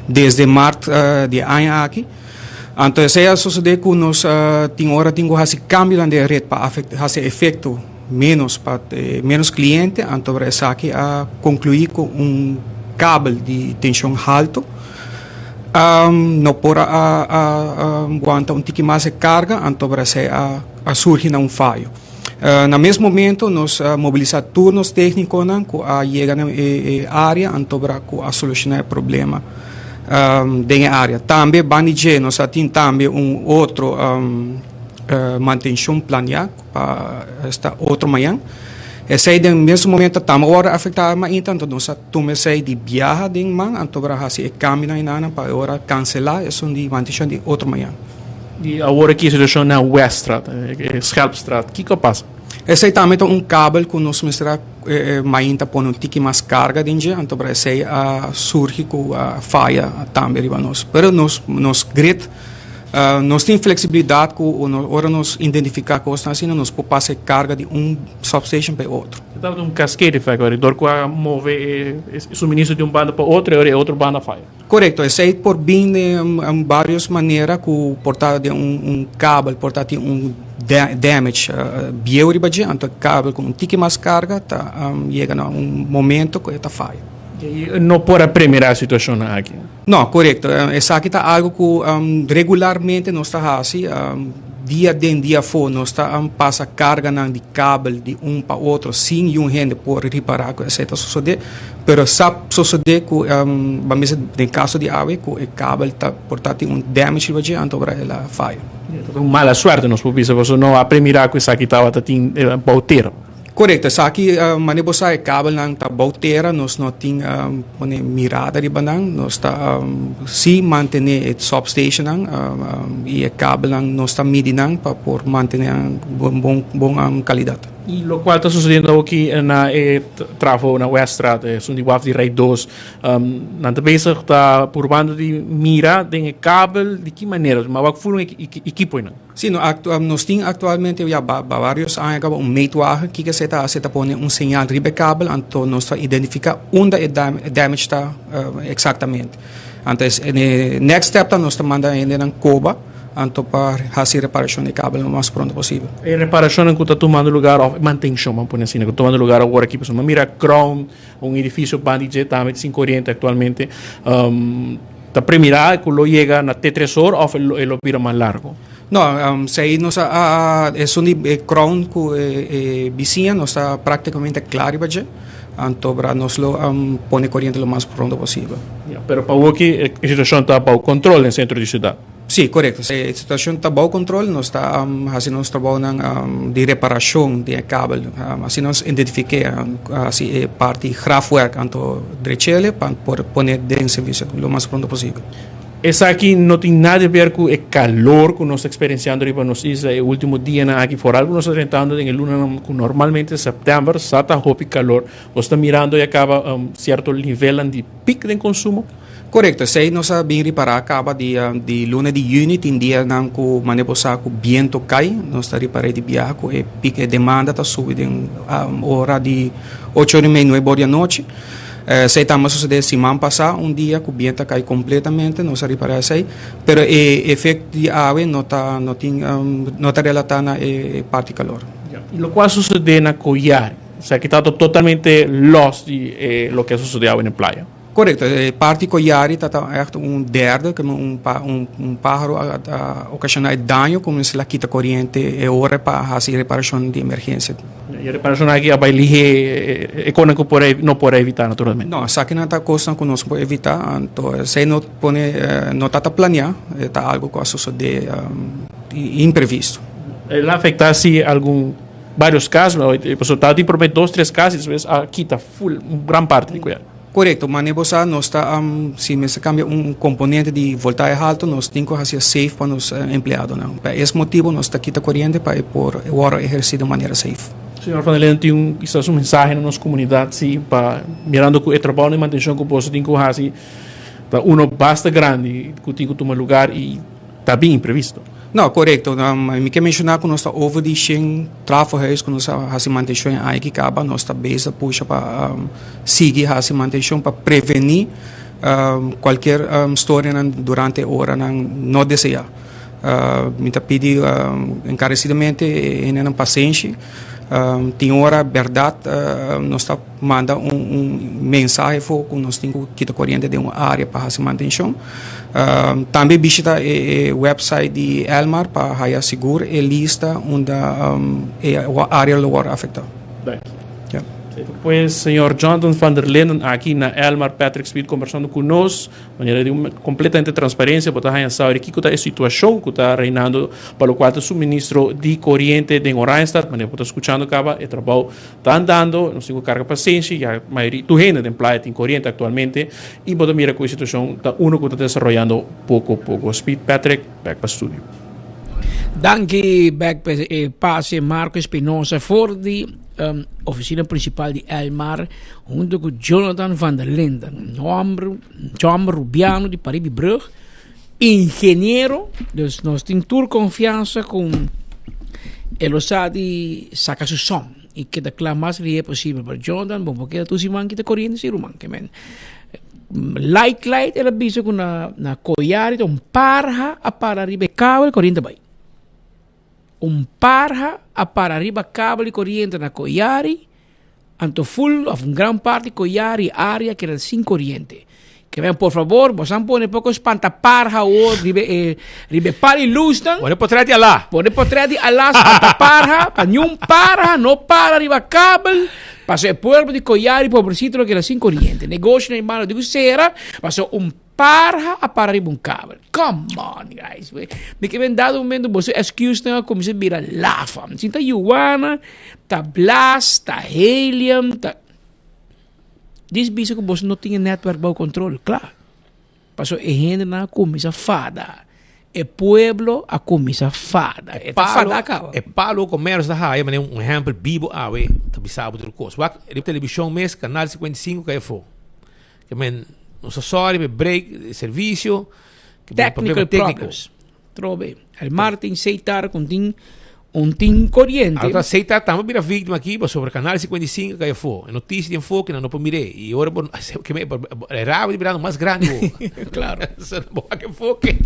desde mart di e aña aki. Anto esei a sosodé ku nos tin ora tin ku hasi kambionan den e ret pa hasi efekto ménos pa ménos kliente. Anto esaki a konkluí ku un kabel di tenshon haltu. No por a wanta un tiki mas e karga, anto esei a surgi na un fayo. Na mes momento nos a mobilisá tur nos téknikonan ku a yega na e área anto ku a solushoná e problema den e área. Tambe banda di dje nos a tin tambe un otro mantenshon planiá. Pa esta otro mañan. Esei den mesun momento tambe a wòrdu afektá mainta, anto nos a tuma esei di biaha den man, anto por a hasi e kambionan enanan pa e ora kanselá esun di mantishon di otro mañan. I awor aki e situashon na Weststraat, e Schelpstraat, kiko a pasa? Esei tambe ta un kabel ku nos mester a mainta pone un tiki mas karga den dje, anto por esei a surgi ku a faya tambe riba nos. Pero nos nos grid. Nos tin flexibilidad cu ora nos identifica cosnan asina nos por pasa e carga di un substation pa e otro. E tabata un cascade effect ora dor cu a move e suministro di un banda pa otro e ora e otro banda faya. Corecto, esey por bin den varios manera cu por ta den un kabel por ta tin un damage bieu riba dje anto e kabel cu un tiki mas carga ta yega na un momento cu e ta faya. Y no por a premira e situacionnan aki? No, korekto. Esaki ta algu ku regularmente nos ta hasi. Dia den, dia afó nos ta pasa karganan di kabel di un pa otro sin yun hende por ripará ku esei ta sosodé. Pero sa sosodé ku, ban bisa den kaso di awe, ku e kabel ta por ta tin un damage riba dje anto ora el a faya. Ta un mala suerte nos por bisa pasobra no a premirá ku esaki tabata tin bou tera. Korekto, esaki manera bo sa e kabelnan ta bou tera, nos no tin pone mirada riba nan, nos ta si mantene e substationnan i e kabelnan nos ta midi nan pa por mantene nan bon bon kalidat. I lokual ta sosodiendo awoki na e trafo na Weststraat, esun di waf di Rij dos, nan ta bezig ta purbando di mira den e kabel di ki manera, ma wak furu e ekiponan. Sí, no, nos tin aktualmente ya ba varios aña kaba un meetwagen. Kiko esei ta hasi? Ta pone un señal riba e kabel, anto nos ta identifiká unda e damage ta eksaktamente. Anto e next step ta nos ta manda hendenan koba anto pa hasi reparashon di e kabel lo mas pronto posibel. E reparashonnan ku ta tumando lugar òf e mantenshon, ban pone asina, ku ta tumando lugar awor aki, pasobra mi a mira Crown, un edifisio banda di dje tambe ta sin koriente aktualmente. Ta premirá ku lo yega na te tres or òf e lo bira mas largu? No, esei nos a esun di e Crown ku e bisiña nos ta práktikamente kla riba dje, anto nos lo pone koriente lo mas pronto posibel. Ya, pero pa awoki e situashon ta bou kontrol den sentro di siudat? Sí, korekto. E situashon ta bou kontrol, nos ta hasi nos trabounan di reparashon di e kabel. Asina nos identifiké, hasi e parti grafwerk anto drechele pa por pone den servisio lo mas pronto posibel. Esaki no tin nada di ber ku e kalor ku nos ta eksperensiando riba nos isla e último dianan aki, foral ku nos ta drentando den e lunanan ku normalmente sèptèmber sa ta hopi kalor. Nos ta mirando ya kaba sierto nivelnan di pik den konsumo? Korekto, esei nos a bin ripará kaba di di luna di yüni tin dianan ku manera bo sa ku biento kai, nos ta ripar'é di biaha ku e pik e demanda ta subi den ora di ocho ora i mei nuebe ora di anochi. Esei tambe a sosodé siman pasá un dia ku biento a kai kompletamente, nos a ripará esei, pero e efekto di awe no ta no tin no ta relatá na e parti kalor. I lokual a sosodé na Koyari, esaki ta totalmente lòs di e loke a sosodé awe na e playa. Korekto, e parti Koyari ta ta ègt un derde, ke un un páharo a a okashoná e daño ku mester a kita koriente e ora pa hasi reparashon di emergensia. E reparashon aki a bai lihé e konan ku por no por a evitá naturalmente. No, esakinan ta kosnan ku nos por evitá, anto esei no pone no ta ta planeá, e ta algu ku a sosodé imprevisto. El a afektá si algun varios kas, pasobra ta tin promé dos tres kas y despues a kita ful un gran parti di Koyari. Korekto, mane bo sa nos ta si mester kambia un komponente di voltahe haltu nos tin ku hasi safe pa nos empleadonan. Pa es motibu nos ta kita koriente pa e por wòrdu ehersí di un manera safe. Señor Van der Linden tin un kisas un mensahe na nos komunidat si pa mirando ku e trabou di mantenshon ku boso tin ku hasi ta uno basta grandi ku tin ku tuma lugar i ta bin imprevisto. No, korekto. Mi ke menshoná ku nos ta over di shen trafohuis ku nos a hasi mantenshon e aña ki kaba. Nos ta bezig pusha pa sigui hasi mantenshon pa prevení kualkier storianan durante e oranan no deseá. Mi ta pidi enkaresidamente e hendenan pasenshi. Tin ora bèrdat nos ta manda un mensahe afó ku nos tin ku kita koriente den un área pa hasi mantenshon. Tambe bishita e wèpsait di Elmar pa haya sigur e lista unda e área lo wòrdu afektá. Danki. Pues señor Jonathan van der Linden aki na Elmar Patrick Speed kombersando ku nos. Manera di un completamente transparencia bo ta haña sa ori kico ta e situacion cu ta reinando pa locual ta suministro di coriente den Oranjestad. Manera bo ta scuchando caba e trabao ta andando, nos tin cu carga pasenshi, ya mayoria tur hende den playa tin coriente actualmente y bo ta mira cu e situacion ta uno cu ta desaroyando poco poco. Speed Patrick, back pa studio. Danki bek pa e pase Marco Espinosa for di oficina principal di Elmar hunto cu Jonathan van der Linden, homber, homber rubiano di Paribi Brug, ingeniero, dus nos tin tur confianza cu e lo sa di saca su som y keda cla mas lihe posibel. Pero Jonathan, bo por keda tur siman kita coriente si ruman, ke men light light el a bisa cu na na Koyari ta un parha a para riba e kabel coriente bai. Un parha a para riba kabel di koriente na Koyari, anto ful of un gran parti Koyari area keda sin koriente. Ke men por fabor bosan pone poko spanta parha awor riba e riba e pal di lusnan. Pone potret di Alá. Pone potret di Alá spanta parha pa niun parha no para riba kabel paso e pueblo di Koyari pobrecito lo keda sin koriente. Negoshi nan hermano di ku sera paso un Parha a para riba un kabel. Come on guys. Mi ke ben dado momento boso excuse nan a kuminsá bira lafa. Sin ta yuwana, ta blas, ta helium, ta Dis bisa ku boso no tin e netwerk bou kontrol, kla. Paso e hendenan a kuminsá fada. E pueblo a kuminsá fada. E ta fada kaba. E palo ku Merus ta haya manera un ehèmpel bibo awe ta bisa bo tur kos. Wak riba televishon mes kanal 55 kai afó. Ke men nos ta sorry pa e break e servicio. Ke men Technical problema técnico. problems. Trobe. El Martin Seitar con tin un tin coriente. Alta Seitar tambe bira víctima aquí, pasobra Canal 55 cai afó. E noticia di enfoque nan no por mir'é. Y ora bo, ke me, e rabo di birando mas grandi bo. Claro. So, bo wak enfoque.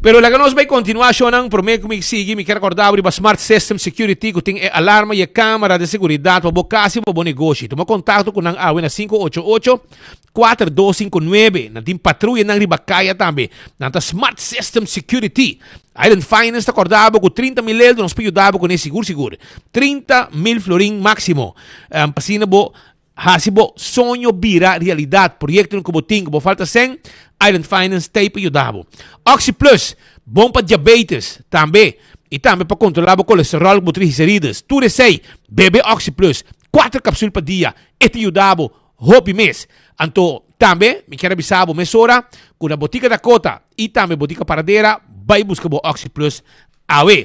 Pero laga nos bai continua shownan. Prome ku mi sigui, mi kier recorda bo riba Smart System Security ku tin e alarma y e camera di seguridad pa bo cas y pa bo negoshi. Tuma contacto ku nan awe na 588 4259. Nan tin patruyanan riba kaya tambe. Nan ta Smart System Security. Island Finance ta korda bo ku 30 mil euro nos por yuda bo kuné sigur sigur. 30 mil florin máksimo. Um, pa asina bo hasi bo soño bira realidat. Proyektonan ku bo tin ku bo falta sèn, Island Finance ta ei pa yuda bo. Oxi Plus, bon pa diabetes tambe. I tambe pa kontrolá bo kolesteròl ku bo triglicerides. Tur esei, bebe Oxi Plus. Kuater kapsul pa dia. E ta yuda bo Hopi mes. Anto, tambe mi kier a bisa bo mesora ku na Botica Dakota i tambe Botica Paradera bai buska bo Oxi Plus awe.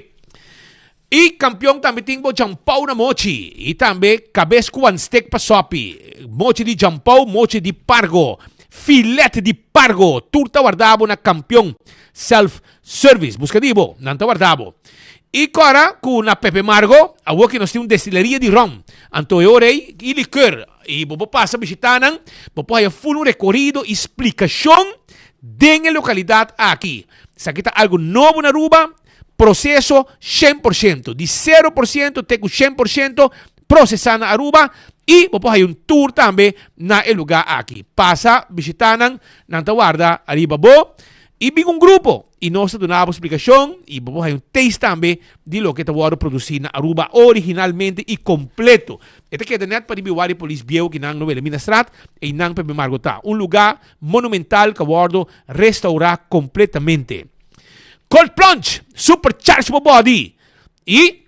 I kampion tambe tin bo Jampou na mochi i tambe kabes ku wan stek pa sopi. Mochi di Jampou, mochi di Pargo. Filet di pargo. Tur ta warda bo na Campeon Self Service. Busca di bo, nan ta warda bo. Y cora cu na Pepe Margo, awor ki nos tin un destileria di rom. Anto e ora ey y liqueur. Y bo por pasa bishita nan, bo por haya full un recorido y splicacion den e localidad aki. Esaki ta algo nobo na Aruba, proceso 100%, di 0% te cu 100% procesa na Aruba y bo por haya un tour tambe na e lugar aki. Pasa bishita nan, nan ta warda ariba bo y bin un grupo y nos ta duna bo splicacion y bo por haya un taste tambe di loke ta wordo produci na Aruba originalmente y completo. E ta keda net pariba e wari polis bieu ki nan no Wilhelminastraat, eynan Pepe Margo ta. Un lugar monumental cu a wordo restaura completamente. Cold Plunge, supercharge bo body y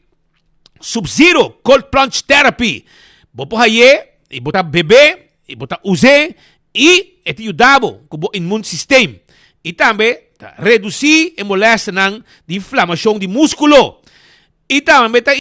Sub-Zero Cold Plunge Therapy. Bo por haye y bo ta bebe y bo ta use y e ta yuda bo cu bo inmuunsysteem. Y tambe ta reduci e molesternan di inflamacion di musculo. Y tambe ta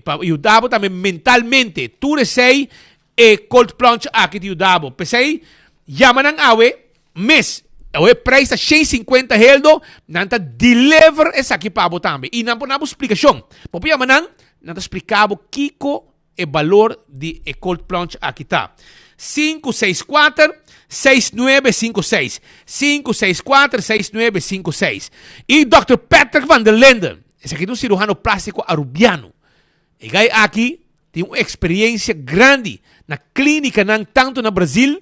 pa yuda bo tambe mentalmente. Tur esey E cold plunge aki ta yuda bo. P'esei, yama nan awe mes. Awe e prijs ta 150 heldo, nan ta deliver esaki pa bo tambe. I nan por na bo splikashon. Bo por yama nan, nan ta splika bo kiko e balor di e cold plunge aki ta. 564 6956 564 6956 I Dòkter Patrick van der Linden, esaki ta un siruhano plástiko Arubiano. E gai aki tin un experiencia grandi na clinicanan tanto na Brazil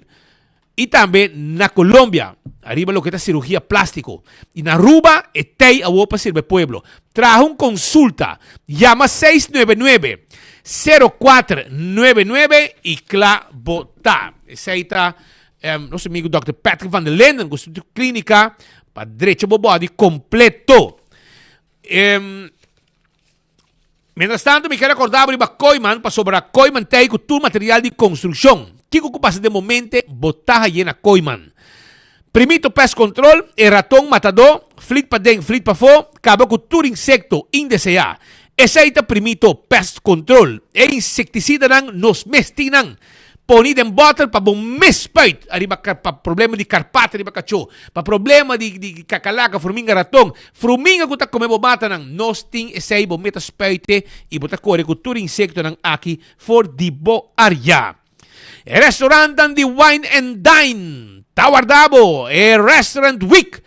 y tambe na Colombia ariba loke ta cirugia plastico. Y na Aruba e tey awo pa sirbi e pueblo. Traha un consulta, yama 699 0499 y cla bo ta. Esey ta nos amigo Dòkter Patrick van der Linden cu su clinica pa drecha bo body completo. Mientras tanto mi ker acorda bo riba Kooiman pasobra Kooiman ta ei cu tur material di construccion. Kico cu pasa den momente bo ta haye na Kooiman. Primito pest control, e raton matador, flit paden flit pafo, caba cu tur insecto indesea. Esey ta Primito pest control. E insecticidanan nos mes tin nan. Poni den bottle pa bo mes spuit ariba pa problema di karpata riba kachó, pa problema di di kakalaka, fruminga, raton, fruminga ku ta kome bo matanan. Nos tin esei bo meta spuite i bo ta kore ku tur insektonan aki for di bo area. E restaurantnan di Wine and Dine ta warda bo. E Restaurant Week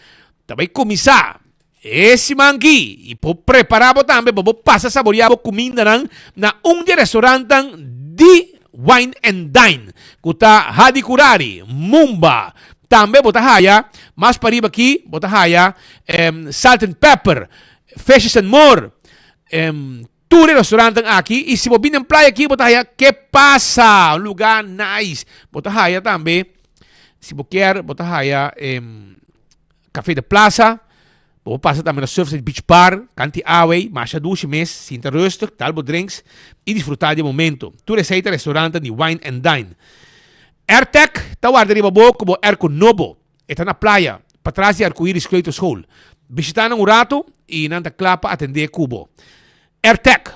ta bai kuminsá e siman aki i por prepara bo tambe pa bo pasa saborea bo kumindanan na un di e restaurantnan di Wine and Dine ku ta Hadicurari, Mumba. Tambe bo ta haya mas pariba aki bo ta haya Salt and Pepper, Fishes and More, tur e restaurantnan aki. I si bo bini den playa aki bo ta haya Ke Pasa, un luga nice. Bo ta haya tambe si bo kier bo ta haya Café de Plaza, bo por pasa tambe na Surfside Beach Bar, kanti awey, masha dushi mes, sinta rustig, dal bo drinks y disfruta di e momento. Tur esey ta restauranten di Wine and Dine. Airtec ta warda riba bo cu bo airco nobo. E ta na playa, patras di Arcoiris Kleuterschool. Bishita nan un rato y nan ta cla pa atende cu bo. Airtec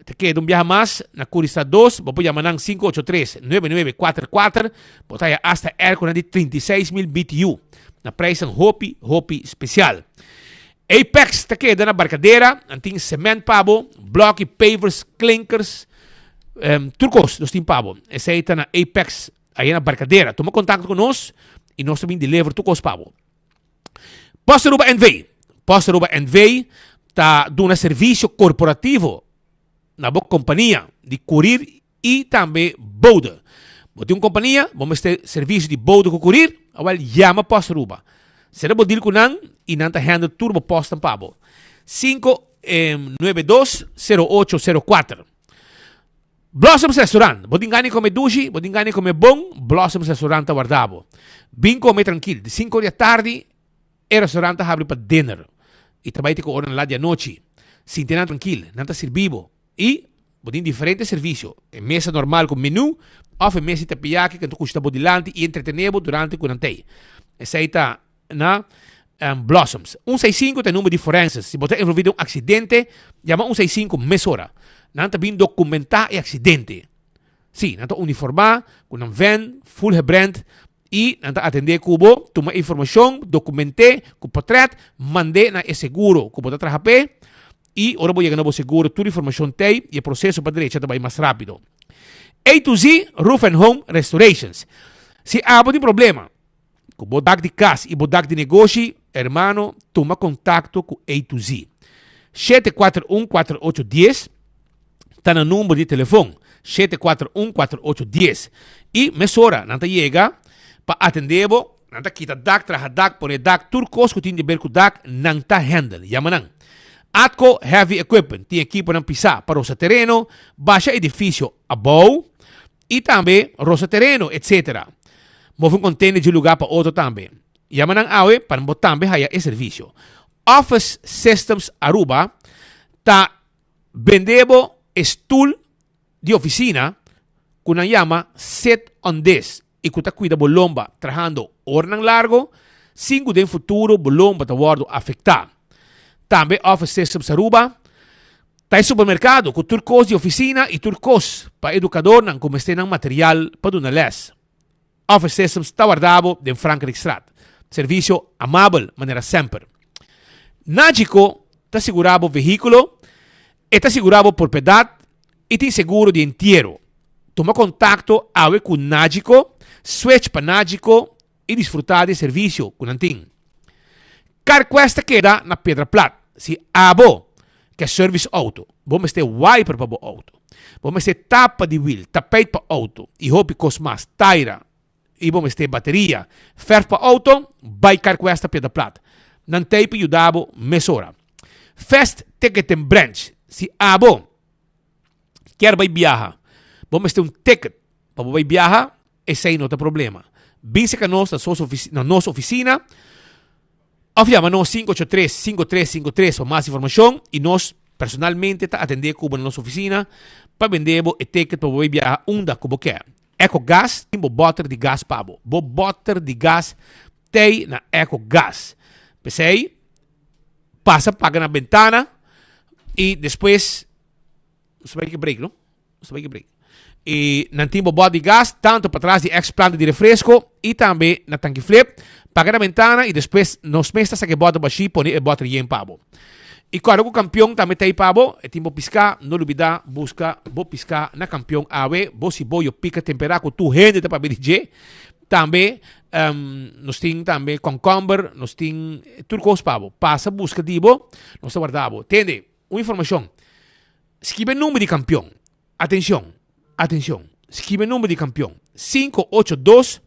ta keda un biaha mas na Curistad 2, bo por yama nan 583 9944, bo ta haya hasta airconan di 36,000 BTU na prijsnan hopi hopi special. Apex ta keda na Barcadera, nan tin cement pa bo, bloki, pavers, klinkers, um, tur kos nos tin pa bo. Esei ta na Apex aya na Barcadera. Tuma contacto cu nos y nos ta bin deliver tur kos pa bo. Post Aruba NV. Post Aruba NV ta duna servicio corporativo na bo compania di curir y tambe bode. Bo tin un compania, bo mester servicio di bode cu curir, awel yama Post Aruba. Sera bo deal cu nan y nan ta handle tur bo postnan pa bo. 592 0804. Blossoms Restaurant, bo tin gana di come dushi, bo tin gana di come bon, Blossoms Restaurant ta warda bo. Bin come trankil, di sinku or di atardi e restaurant ta habri pa dinner y ta bai te ku oranan lat di anochi. Sinti nan trankil, nan ta sirbi bo y bo tin diferente servicio, e mesa normal ku menu of e mesa di tapiyaki ku nan ta kushta bo dilanti y entretene bo durante ku nan ta ei. Esei ta na Blossoms. Un seis sinku ta e number di forenses. Si bo ta envolvi den un aksidente, yama un seis sinku mesora. Nan ta bin dokumentá e aksidente. Sí, nan ta uniformá, ku nan vèn, full gebrand, i nan ta atendé ku bo, tuma informashon, dokument'é ku potrèt, mand'é na e seguro ku bo ta traha p'e, i ora bo yega na bo seguro tur informashon t'ei i e proseso pa drecha ta bai mas rápido. A to Z Roof and Home Restorations Si abo tin problema ku bo dak di kas i bo dak di negoshi, hermano, tuma kontakto ku A to Z. 741 4810 ta nan number di telefon, 741 4810. I mesora nan ta yega pa atendé bo, nan ta kita dak, traha dak, pone dak, tur kos ku tin di ber ku dak, nan ta handle. Yama nan. Atco Heavy Equipment tin ekiponan pisá pa rosa tereno, basha edifisio abou i tambe rosa tereno, etc. Move un container di un lugá pa otro tambe. Yama nan awe pa bo tambe haya e servisio. Office Systems Aruba ta bende bo e stul di oficina cu nan yama Sit on This y cu ta cuida bo lomba trahando oranan largo sin cu den futuro bo lomba ta wordo afecta. Tambe Office Systems Aruba ta e supermercado cu tur cos di oficina y tur cos pa educadornan cu mester nan material pa duna les. Office Systems ta warda bo den Frankrijkstraat. Servicio amabel manera semper. Nagico ta sigura bo vehiculo, e ta sigura bo propiedad y tin seguro di entiero. Tuma contacto awe cu Nagico, switch pa Nagico y disfruta di e servicio cu nan tin. CarQuest ta keda na Piedra Plat. Si abo ke service auto, bo mester wiper pa bo auto, bo mester tapa di wiel, tapijt pa auto y hopi cos mas, taira y bo mester bateria, verf pa auto, bay CarQuest ta Piedra Plat. Nan t'ey pa yuda bo mesora. Fast Ticketing Branch, si abo kier bay biaha, bo mester un ticket pa bo bay biaha, Esei no ta problema. Bin serka nos na na nos ofisina òf yama nos 583 5353 pa mas informashon i nos personalmente ta atendé ku bo na nos ofisina pa bende bo e ticket pa bo bai biaha unda ku bo ke. Ecogas tin bo bòter di gas pa bo. Bo bòter di gas t'ei na Ecogas. P'esei pasa paga na bentana i despues nos ta bai ke break no. Nos ta bai ke break. I nan tin bo bòt di gas tanto patras di ex planta di refresco i tambe na tanki flip. Paga na bentana i despues nos mes ta saka e bòter bashí pone e bòter yen pa bo. I kòrda ku kampion tambe ta ei pa bo. E tin bo piská, no lubidá buska bo piská na kampion awe. Bo si bo yo pika temperá ku tur hende ta papia di dje. Tambe nos tin tambe kònkòmber, nos tin tur kos pa bo. Pasa buska di bo, nos ta warda bo. Tende, un informashon. Skibi e number di kampion. Atencion, atencion. Skibi e number di kampion. 582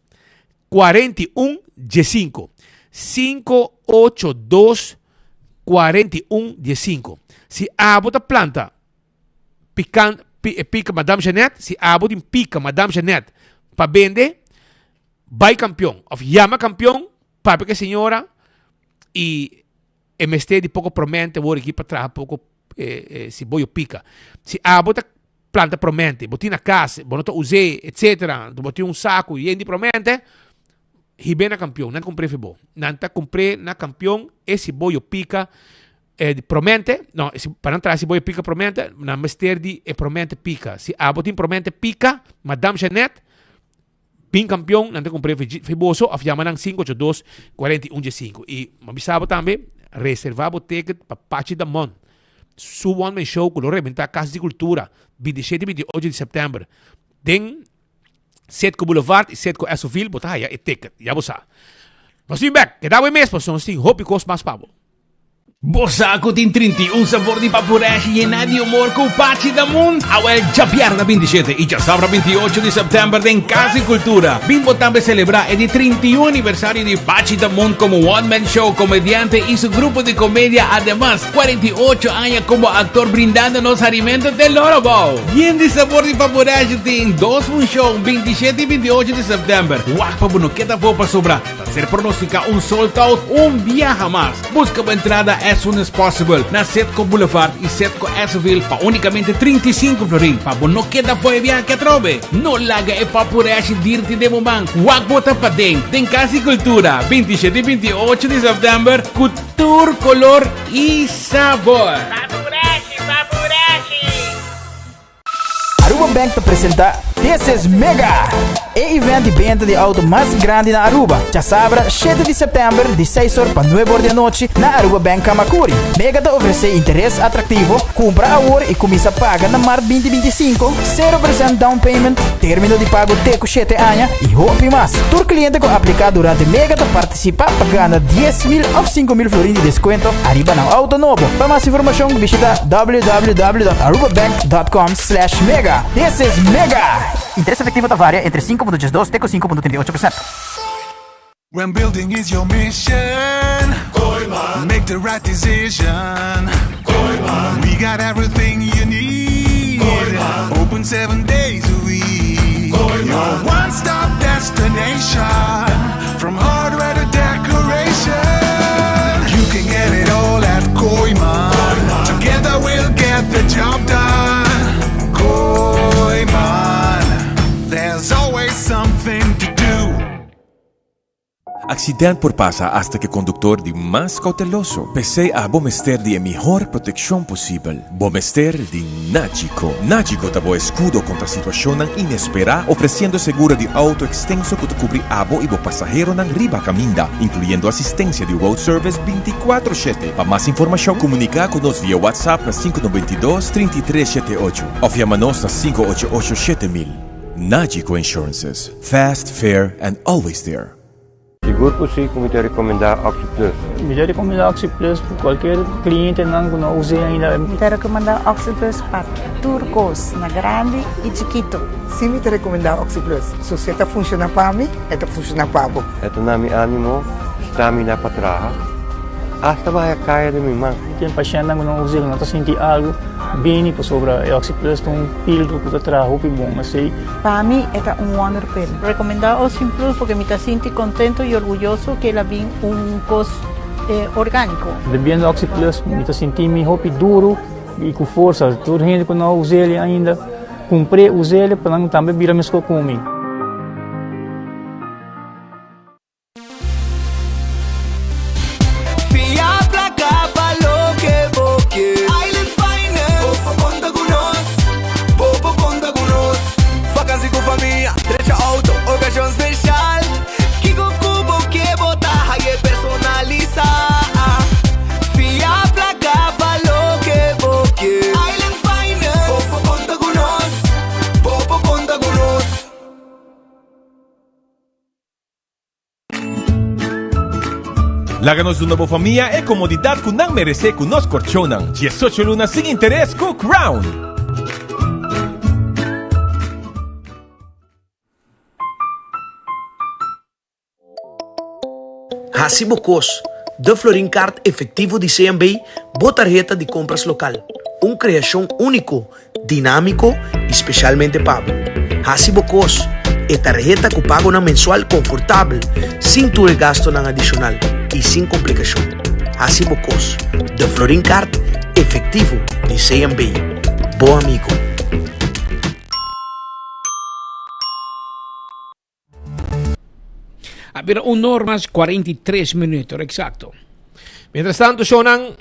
41 15. 582 41 15. Si abo ta planta pikan, pi, eh, pika Madame Jeanette, si abo tin pika Madame Jeanette pa bende, bai kampion. Of yama kampion, papia ku e señora i E mester di poko promente wor aki pa traha poko siboyo pika. Si abo ta planta promente, bo tin na kas, bo no ta us'é, etcetera, anto bo tin un saku yen di promente, hib'é na kampion, nan ta kumpr'é fi bo. Nan ta kumpr'é na kampion e siboyo pika di promente, no, pa nan traha siboyo pika promente, nan mester di e promente pika. Si abo tin promente pika, Madame Jeanette, Bin kampion, nan ta kumpr'é fi boso òf yama nan 582 41 15. I mi a bisa bo tambe, reservá bo ticket pa Pachi Damon su one man show ku lo rebentá Kas di Kultura 27 i 28 di sèptèmber den Setco Boulevard i Setco Essoville. Bo ta haya e ticket, ya bo sa. Nos tin bèk, keda bo e mes pasobra nos tin hopi kos mas pa bo. Bo sa ku tin 31 sabor di papureshi yená di humor ku Pachi Damun? Awel djabièrnè 27 i djasabra 28 di sèptèmber den Kas di Kultura. Bin bo tambe selebrá e di 31 aniversario di Pachi Damun komo one man show, komediante i su grupo di komedia. Ademas, 48 aña komo aktor brindando nos harimentu te loro bou. Yen di sabor di papureshi tin dos funshon 27 i 28 di sèptèmber. Wak pa bo no keda afó pasobra Ta ser pronostica un sold out un biaha mas. Busca bo entrada as soon as possible na Setco Boulevard y Setco Esseville pa unicamente 35 florin pa bo no keda for e biaha aki atrobe. No laga e papureshi dirti den bo man. Wak bo ta paden den Cas di Cultura 27 y 28 di september cu tur color y sabor. Papureshi, papureshi! Aruba Bank ta presenta. This is Mega! E event di benta di auto mas grandi na Aruba. Djasabra shete di september di seis or pa nuebe or di anochi na Aruba Bank Camacuri. Mega ta ofrece interes atractivo, cumpra awor y cuminsa paga na mart 2025, 0% down payment, termino di pago te cu shete aña y hopi mas. Tur cliente cu aplica durante Mega ta participa pa gana 10,000 of 5,000 florin di descuento ariba nan auto nobo. Pa mas informacion bishita www.arubabank.com slash mega. This is Mega! Interes efectivo ta varia entre 5.12 te cu 5.38%. When building is your mission, Kooyman. Make the right decision. Kooyman. We got everything you need. Kooyman. Open seven days a week. Kooyman. Your one-stop destination. From hardware to decoration. You can get it all at Kooyman. Kooyman. Together we'll get the job done. Kooyman. There's always something to do. Accident por pasa hasta cu e conductor di mas cauteloso. P'esey abo mester di e mihor proteccion posibel. Bo mester di Nagico. Nagico ta bo escudo contra situacionnan inespera, ofreciendo seguro di auto extenso cu ta cubri abo y bo pasaheronan riba caminda, incluyendo asistencia di road service binticuatro shete. Pa mas informacion, comunica cu nos via WhatsApp na sinku noventa i dos, trinta i tres shete ocho of yama nos na sinku ocho ocho shete mil. Nagico Insurances, fast, fair and always there. Sigur ku si ku mi ta rekomendá OxiPlus. Mi ta rekomendá OxiPlus pa kualkier klientenan ku no us'é ainda. Mi ta rekomendá OxiPlus pa tur kos, na grandi i chikitu. Si mi ta rekomendá OxiPlus. So si e ta funshoná pa mi, e ta funshoná pa bo. E ta na mi ánimo, stamina pa traha, asta bahaya kaya den mi man. Tin pashèntnan ku no us'é, ku no ta sinti algu, bini pasobra e OxiPlus ta un pildo ku ta traha hopi bon. Esei. Pa mi e ta un wonder pill. Recomenda Ocean Plus porque mi ta sinti contento y orguyoso que el a bin un cos organico. Bebiendo Oxy Plus mi ta sinti mi hopi duro y cu forsa. Tur hende cu no a us'el ainda cumpr'e us'el pa nan tambe bira mesco cu mi. Fia placa pa loke bo ke. Island Finance. Bo por conta cu nos. Bo por conta cu nos. Vakantie cu famia, drecha auto, ocasion special. Kico cu bo ke bo ta haye personalisa. Fia placa pa loke bo ke. Island Finance. Bo por conta cu nos. Bo por conta cu nos. Laga nos duna bo famia e komodidat ku nan meresé ku nos korchonnan. Diesocho luna sin interes ku Crown! Hasi bo kos, De Florin Card Efectivo di CMB, bo tarheta di compras local. Un creacion unico Dinámiko i spesialmente pa bo. Hasi bo kos, e tarheta ku pagonan mensual konfortabel, sin tur e gastunan adishonal i sin komplikashon. Hasi bo kos. De Florin Card efektivo di CMB. Bo amigo. A bira un or mas 43 minuut, exacto. Mientras tanto, Shonan,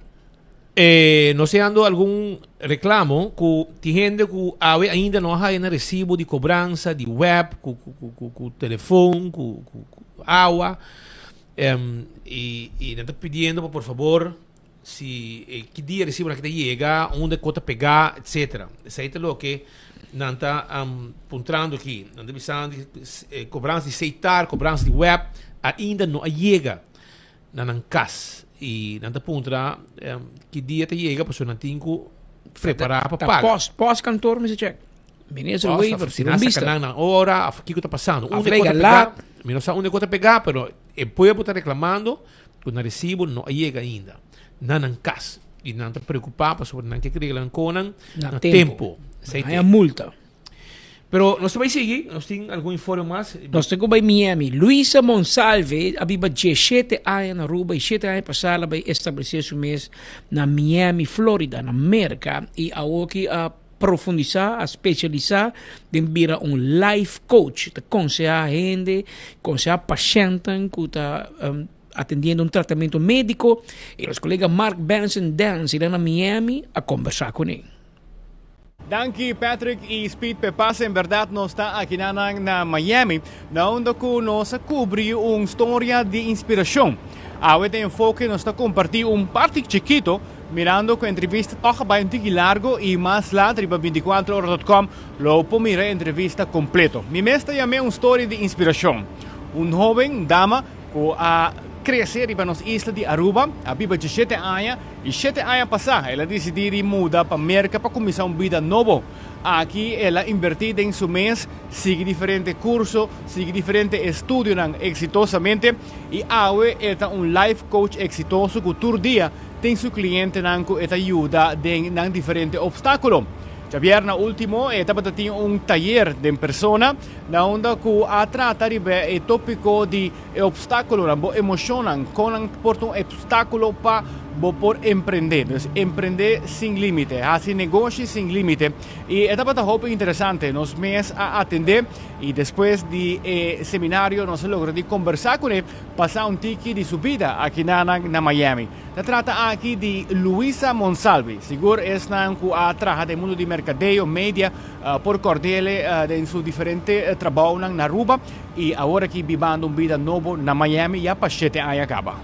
eh, no sé ando algún reclamo ku ti hende ku awe ainda no haya na recibo di cobranza, di web, ku, ku, ku, ku, ku telefon, ku, ku, ku awa. Em, y, y nan ta pidiendo pa por favor si eh, ki dia recibo nan kita yega, unda kota pega, etc. Esei ta loke nan ta um, puntrando aki. Nan ta bisando eh, cobranza di Seitar, cobranza di web, ainda no a yega na nan kas. Y nan ta puntra um, ki dia ta yega, pasobra nan tin ku prepara pa Ta paga. post, post kantoor mester check. Minister Post, Wever, of si tira nan un saca bista. nan nan ora, of kiko ta pasando. Of Unda rega kota pega, laat. mi no sa unda kota pega, pero e pueblo ta reclamando Ku nan resibo no a yega ainda na nan kas i nan ta preokupá pasobra nan ke regla nan konan Na na tempo. tempo. Esei Haña te. multa. Pero nos ta bai sigui, nos tin algun informe mas. Nos tin ku bai Miami. Luisa Monsalve a biba dieshete aña na Aruba i shete aña pasá el a bai establesé su mes na Miami, Florida, na Merka i awoki a profundisá, a spesialisá den bira un life coach. Ta konsehá hende, konsehá pashèntnan ku ta atendiendo un tratamentu médiko. I nos kolega Mark Benson Dance, na Miami, a kombersá kuné. Danki Patrick y Speed p'e pase. En berdad nos ta akinanan na Miami, na unda cu nos a cubri un storia di inspiracion. Awe den Enfoke nos ta comparti un parti chikito, mirando cu entrevista toch a bay un tiki largo y mas laat riba binticuatro ora dot com lo por mira e entrevista completo. Mi mes ta yam'e un storia di inspiracion. Un hoben, un dama, cu a crece riba nos isla di Aruba, a biba djeshete aña y shete aña pasa el a dicidi di muda pa Merca pa cuminsa un bida nobo. Aki el a inverti den su mes, sigui diferente curso, sigui diferente estudionan exitosamente y awe e ta un life coach exitoso cu tur dia tin su clientenan cu e ta yuda den nan diferente obstaculo. Djabierna ultimo e tabata tin un tayer den persona na unda cu a trata riba e topico di e obstaculonan, bo emocionnan, con nan por ta un obstaculo pa bo por emprende. Dus emprende sin limite, haci negoshi sin limite. Y e tabata hopi interesante. Nos mes a atende y despues di e seminario nos a logra di combersa cune pasa un tiki di su bida aki na na Miami. Ta trata aki di Luisa Monsalve. Sigur esnan cu a traha den mundo di mercadeo, media, por cordele den su diferente trabounan na Aruba y awor aki bibando un bida nobo na Miami ya pa shete aña caba.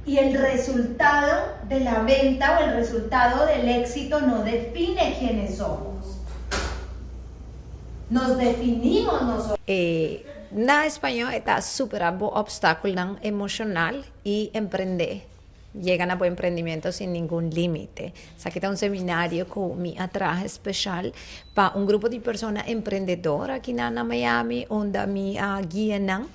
Y el resultado de la venta o el resultado del éxito no define quiénes somos. Nos definimos nosotros. E na español e ta supera bo obstaculnan emocional y emprende. Yega na bo emprendimiento sin ningun limite. Esaki ta un seminario cu mi a traha special pa un grupo di persona emprendedor aki na na Miami unda mi a guia nan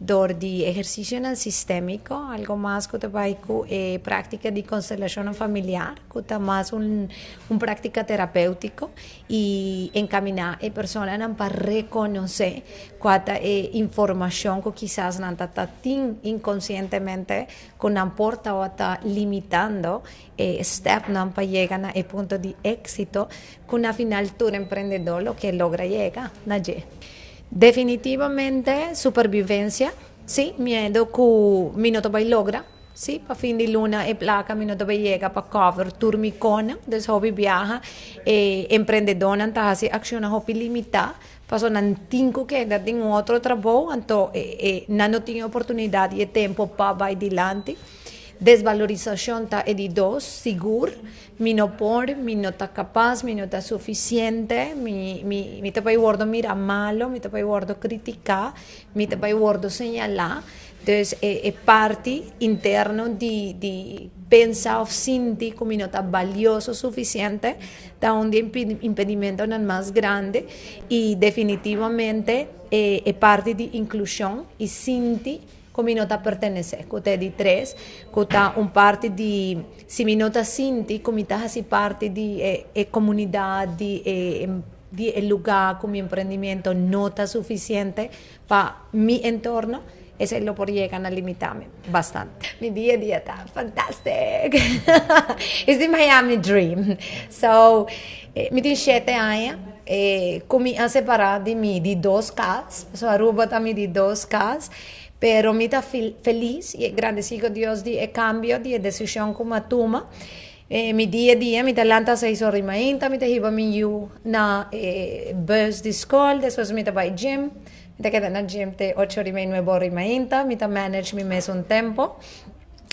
dor di ehercicionan sistemico, algo mas cu ta bay cu e practica di constelacionnan familiar cu ta mas un un practica terapeutico y encamina e personanan pa reconoce cua ta e informacion cu kisas nan ta ta tin inconcientemente cu nan por tabata limitando e stepnan pa yega na e punto di exito cu na final tur emprendedor lo ke logra yega na dje. Definitivamente supervivencia, si, miedo cu mi no ta bay logra, si, pa fin di luna e placa mi no ta bay yega pa cover tur mi conan, dus hopi biaha e emprendedornan ta haci accionnan hopi limita Pasobra nan tin ku keda den un otro trabou, anto e nan no tin e oportunidat i e tempu pa bai dilanti. Desvalorisashon ta e di dos, sigur. Mi no por, mi no ta kapas, mi no ta sufisiente, mi mi mi ta bai wòrdu mira malo, mi ta bai wòrdu kritiká, mi ta bai wòrdu señalá. Dus e e parti interno di di pensa of sinti ku mi no ta balioso sufisiente ta un di e impedimentonan mas grandi i definitivamente e e parti di inklushon i sinti ku mi no ta pertenesé ku ta e di tres ku ta un parti di si mi no ta sinti ku mi ta hasi parti di e e komunidat di e di e lugá ku mi emprendimiento no ta sufisiente Pa mi entorno, esei lo por yega na limitá mi bastante. Mi dia a dia ta fantastic. It's the Miami dream. So, mi tin shete aña ku mi a separá di mi di dos kas. So, Aruba ta mi di dos kas. Pero mi ta felis i gradesí ku Dios di e kambio, di e desishon ku mi a tuma. Mi dia a dia mi ta lanta seis ora di mainta, mi ta hiba mi yu na e bus di skol, despues mi ta bai gym, mi ta keda na gym te ocho ora i mei, nuebe ora di mainta, mi ta manage mi mes un tempo.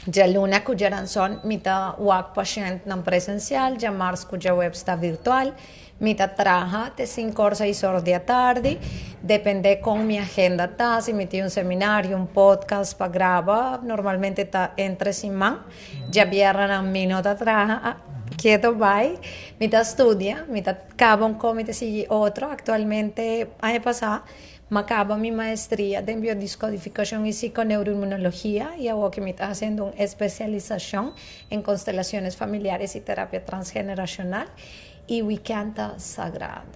Djaluna ku djaranson mi ta wak pashentnan presensial, djamars ku djaweps ta virtual. Mi ta traha te sinku or seis or di atardi, depende kon mi agenda ta, si mi tin un seminario, un podcast pa graba, normalmente ta entre siman. Djabièrnènan mi no ta traha, keto bai, mi ta studia, mi ta kaba un kos, mi ta sigui otro. Aktualmente aña pasá mi a kaba mi maestria den biodescodificacion y psiconeuroinmunologia y awor ke mi ta hasiendo un especialisacion en constelaciones familiares y terapia transgeneracional. Y weekend ta sagrado.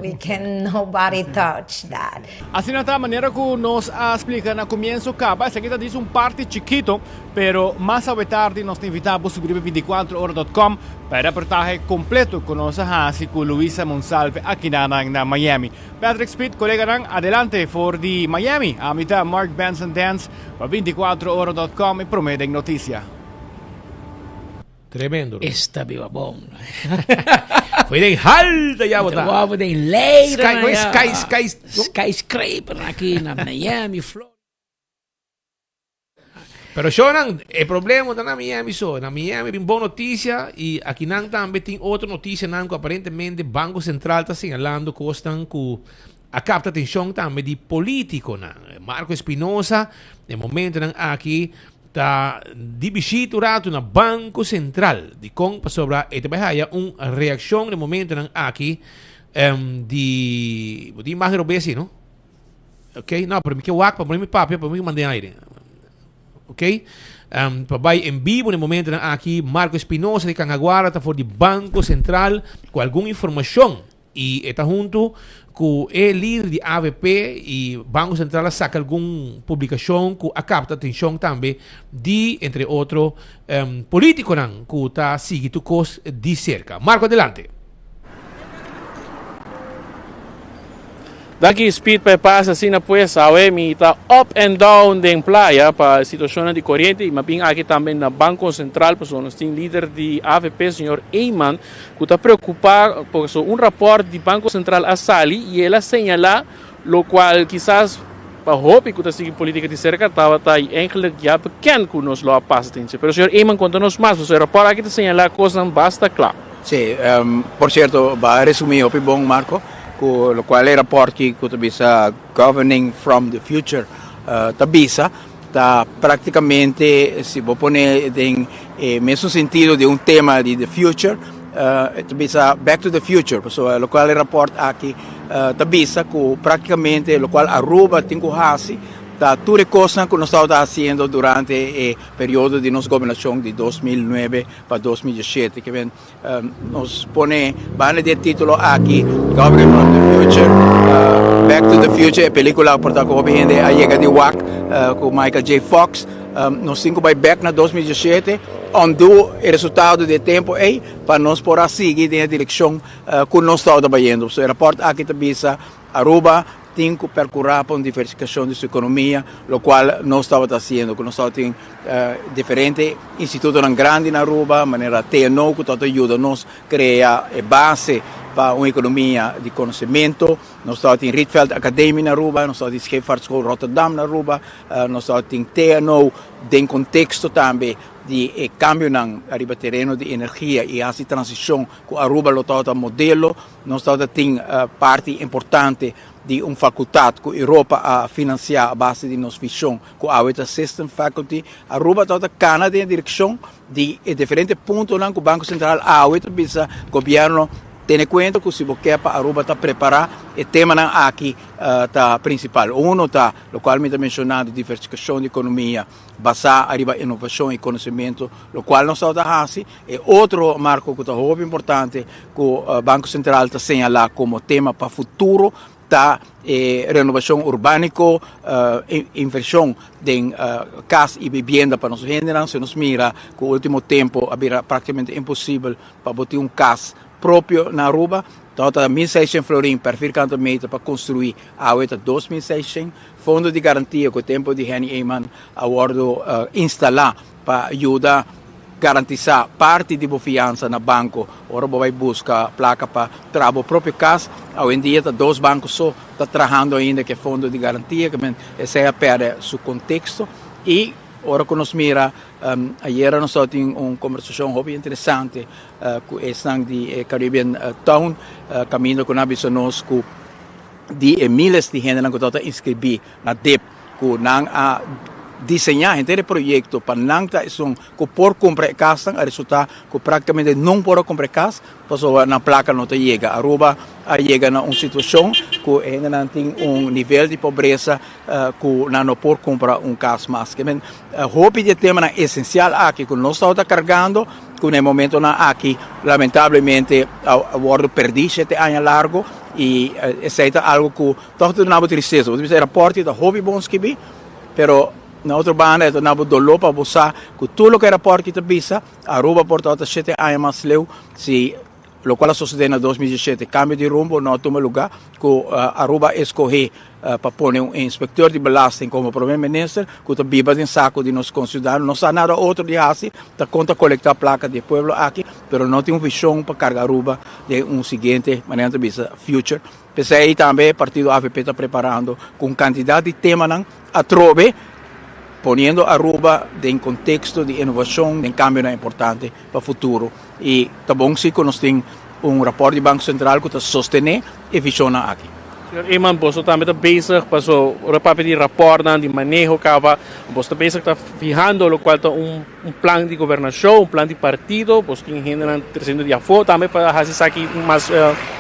Weekend nobody touch that. Asina ta manera cu nos a splica na comienzo caba, esaki ta djis un parti chikito, pero mas awe tardi nos ta invita bo subi riba binticuatro ora dot com pa e reportahe completo cu nos a haci cu Luisa Monsalve akinanan na Miami. Patrick Speed, coleganan, adelante for di Miami. Ami ta Mark Benson Dance pa binticuatro ora dot com e prome den noticia. Tremendo. Esta biba bon. Foi den halta ya bota. Wou den Leiden. Sky, sky, sky, skyscraper aki na Miami, Florida. Pero shonan, e problema ta na Miami so. Na Miami tin bon noticia y aki nan tambe tin otro noticianan cu aparentemente Banco Central ta señalando cosnan cu a capta atencion tambe di politiconan. Marco Espinosa, den momentonan aki, ta di bishita un rato na Banco Central. Dicon? Pasobra e ta bay haya un reaccion den momentonan aki di... Bo tin imagen robes si, no? Ok, no, pero mi ke wak pa mi papia, pa mi manda den aire. Ok, um, pa bai en vivo den momentonan aki, Marco Espinosa di Cangaguara ta for di Banco Central cu algun informacion y e ta hunto cu e lider di AVP y Banco Central a saca algun publicacion cu a capta atencion tambe di, entre otro, um, politiconan cu ta sigui tur cos di cerca. Marco, adelante. Danki Speed pa e pas asina pues awe mi ta up and down den playa pa situacionnan di coriente y mi a bin aki tambe na Banco Central pasobra nos tin lider di avp señor Eman cu ta preocupa pasobra un rapport di Banco Central a sali y el a señala locual kisas pa hopi cu ta sigui politica di cerca tabata y eigenlijk ya bekend cu nos lo a pasa den dje pero señor Eman conta nos mas pasobra e rapport aki ta señala cosnan basta cla. Sí, por cierto ba resumi hopi bon Marco. Ku lokual e rapòrt ki ku ta bisa Governing from the Future ta bisa ta praktikamente si bo pone den e mesun sentido di un tema di the future e ta bisa back to the future pasobra lokual e rapòrt aki ta bisa ku praktikamente lokual Aruba tin ku hasi ta tur e kosnan ku nos tabata hasiendo durante e periodo di nos gobernashon di 2009 pa 2017 ke men Nos pone banda di e título aki, Governing from the Future, Back to the Future, e película por ta ku hopi hende a yega di wak ku Michael J. Fox. Nos tin ku bai bek na 2017, undo e resultado di e tempu ei pa nos por a sigui den e direkshon ku nos tabata bayendo. So e rapòrt aki ta bisa Aruba tin ku perkurá pa un diversifikashon di su ekonomia, lokual nos tabata hasiendo, ku nos tabatin diferente institutonan grandi na Aruba, manera TNO ku tabata yuda nos krea e base pa un ekonomia di konosementu. Nos tabatin Rietveld Academie na Aruba, nos tabatin Scheepvaartschool Rotterdam na Aruba, nos tabatin TNO den konteksto tambe di e kambionan ariba tereno di energia i hasi transishon ku Aruba lo tabata modelo. Nos tabata tin parti importante di un facultad cu Europa a financia a base di nos vision cu awe ta System Faculty. Aruba tabata cana den e direccion di e diferente puntonan cu Banco Central awe ta bisa gobierno tene cuenta cu si bo ke pa Aruba ta prepara e temanan aki ta principal. Uno ta locual mi ta mencionando diversificacion di economia basá ariba inovashon i konosementu, lokual nos tabata hasi. E otro marko ku ta hopi importante ku Banko Sentral ta señalá komo tema pa futuro ta e renovashon urbániko, invershon den kas i bibienda pa nos hendenan. Si nos mira ku último tempu a bira práktikamente imposibel pa bo tin un kas propio na Aruba, tabata 1600 florin per vierkante meter pa konstruí, awe ta 2600. Fondo di garantia ku tempu di Henny Eman a wòrdu instalá pa yuda garantisá parti di bo fiansa na banko ora bo bai buska plaka pa traha bo propio kas. Awendia ta dos banko so ta trahando ainda ku e fondo di garantia, ke men esei a pèrdè su konteksto. I ora ku nos mira, ayera nos tabatin un kombersashon hopi interesante ku esnan di e Caribbean Town kaminda ku nan a bisa nos ku di e miles di hendenan ku tabata inskribí na dip ku nan a diseñá henter e proyekto pa nan ta esun ku por kumpra e kasnan a resultá ku práktikamente no por a kumpra e kas pasobra nan plaka no ta yega. Aruba a yega na un situashon ku e hendenan tin un nivel di pobresa ku nan no por kumpra un kas mas. Ke men hopi di e temanan esensial aki ku nos tabata kargando ku na e momentonan aki lamentablemente a wòrdu pèrdí shete aña largu. I esei ta algu ku tòg ta duna bo tristesa. Bo ta bisa e rapòrt ta hopi bon skibí, pero na otro banda e ta duna bo doló pa bo sa ku tur loke e rapòrt ta bisa, Aruba por tabata shete aña mas leu si Locual a sosode na 2017, cambio di rumbo no a tuma lugar cu Aruba a escoge pa pone un inspecteur di belasting como prome minister cu ta biba den saco di nos conciudadano. No sa nada otro di haci, ta con ta colecta placa di e pueblo aki, pero no tin un vision pa carga Aruba den un siguiente, manera nan ta bisa, future. P'esei tambe partido avp ta preparando cu un cantidad di temanan atrobe, poniendo Aruba den contexto di innovacion, den cambionan importante pa futuro. Y ta bon si cu nos tin un rapport di Banco Central cu ta sostene e visionnan aki. Señor Eman, boso tambe ta bezig paso ora papia di rapportnan di maneho caba, boso ta bezig ta fihando locual ta un plan di gobernacion, un plan di partido, boso tin hendenan treciendo di afo tambe pa haci esaki mas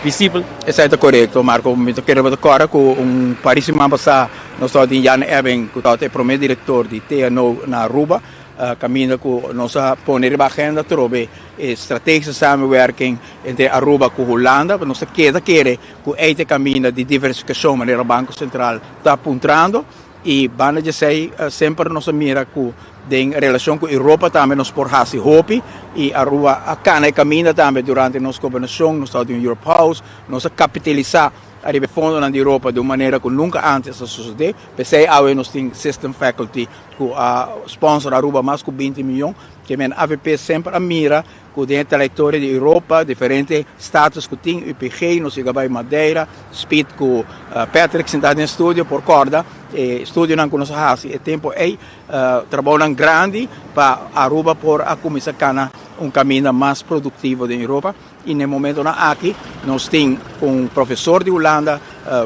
visibel. Esaki ta corecto, Marco. Mi ta kere bo ta corda cu un par di siman pasa nos tabatin Jan Ebbing cu tabata e prome director di TNO na Aruba. Caminda cu nos a pone riba agenda trobe e strategische samenwerking entre Aruba cu Hulanda, nos ta keda kere cu ey ta e caminda di diversificacion manera Banco Central ta puntrando y banda di esey semper nos a mira cu den relacion cu Europa tambe nos por haci hopi y Aruba a cana e caminda tambe durante nos gobernacion, nos tabatin un Europe House, nos a capitalisa ariba e fondonan di Europa di un manera cu nunca antes a sucede, p'esey awe nos tin System Faculty cu a sponsor Aruba mas cu binti miyon, ke men avp semper a mira cu den e trayectoria di Europa diferente status cu tin, UPG, nos yega bay Madeira, Speed cu Patrick sinta den studio por corda e studionan cu nos a haci e tempo ey, trabounan grandi pa Aruba por a cuminsa cana un caminda mas productivo den Europa. Y na e momentonan aki nos tin un profesor di Hulanda,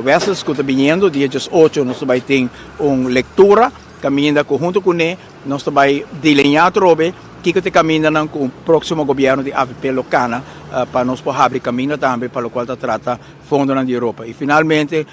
Wessels, cu ta biniendo. Dia diesocho nos ta bay tin un lectura caminda cu hunto cune nos ta bay deliña atrobe kico ta e camindanan cu un proximo gobierno di avp lo cana pa nos por habri caminda tambe pa locual ta trata fondonan di Europa. Y finalmente,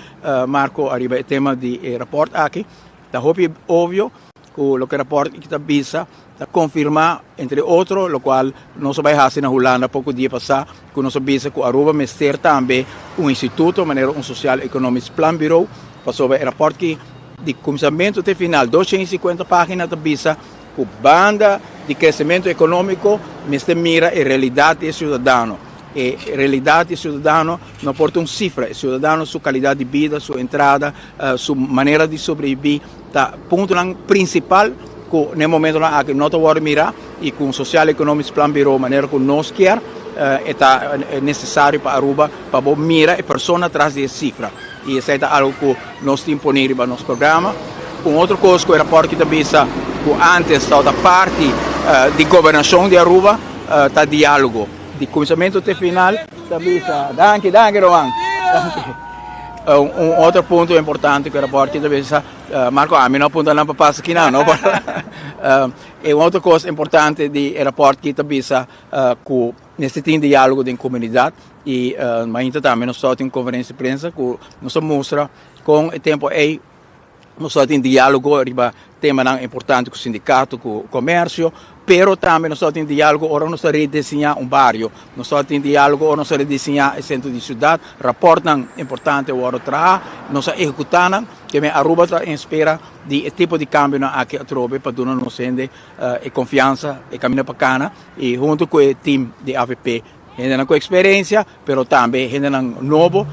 Marco, ariba e tema di e rapport aki, ta hopi obvio cu loke rapport aki ta bisa ta confirma entre otro locual nos a bay haci na Hulanda poco dia pasa cu nos a bisa cu Aruba mester tambe un instituto manera un Sociaal Economisch Planbureau pasobra e rapport ki di cuminsamento te final 250 pagina ta bisa cu banda di crecemento economico mester mira e realidad di e ciudadano. E realidad di e ciudadano no por ta un cifra, e ciudadano su calidad di bida, su entrada, su manera di sobrevivi ta puntonan principal cu na e momentonan aki no ta wordo mira y cu un Sociaal Economisch Planbureau manera cu nos kier e ta necesario pa Aruba pa bo mira e persona tras di e cifra y esey ta algo cu nos tin poni riba nos programa. Un otro cos cu e rapport aki ta bisa cu antes tabata parti di gobernacion di Aruba ta dialogo di cuminsamento te final ta bisa danki danki Roman danki. Un otro punto importante cu e rapport aki ta bisa Marco, ami no a punta nan pa pasa kinan, no? E un otro cos importante di e rapport ki ta bisa cu mester tin dialogo den comunidad y mainta tambe nos ta tin un conferencia di prensa cu nos ta mustra con e tempo ey nos ta tin dialogo riba temanan importante cu sindicato, cu comercio, pero tambe nos ta tin dialogo ora nos ta rediseña un bario, nos ta tin dialogo ora nos ta rediseña e centro di ciudad, raportnan importante a wordo traha, nos a ehecuta nan, keme Aruba ta en espera di e tipo di cambionan aki atrobe pa duna nos hende e confiansa, e camino pa cana y hunto cu e team di avp, hendenan cu experiencia, pero tambe hendenan nobo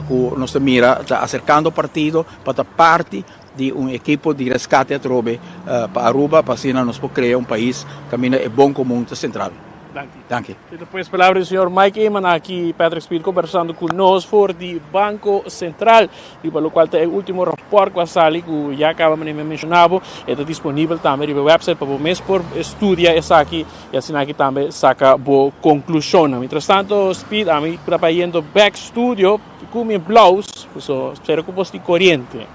cu nos ta mira ta acercando partido pa ta parti di un ekipo di reskate atrobe pa Aruba pa asina nos por krea un pais kaminda e bon komun ta sentral. Danki. Danki. Esei ta pues palabra di señor Mike Eman aki Patrick Speed kombersando ku nos for di Banko Sentral riba lokual ta e ultimo rapòrt ku a sali ku ya kaba manera mi a menshoná bo e ta disponibel tambe riba e website pa bo mes por studia esaki i asina aki tambe saka bo konklushonnan. Mientrastanto Speed ami ta bayendo bèk studio. Ku mi blouse, so spera ku bos tin koriente.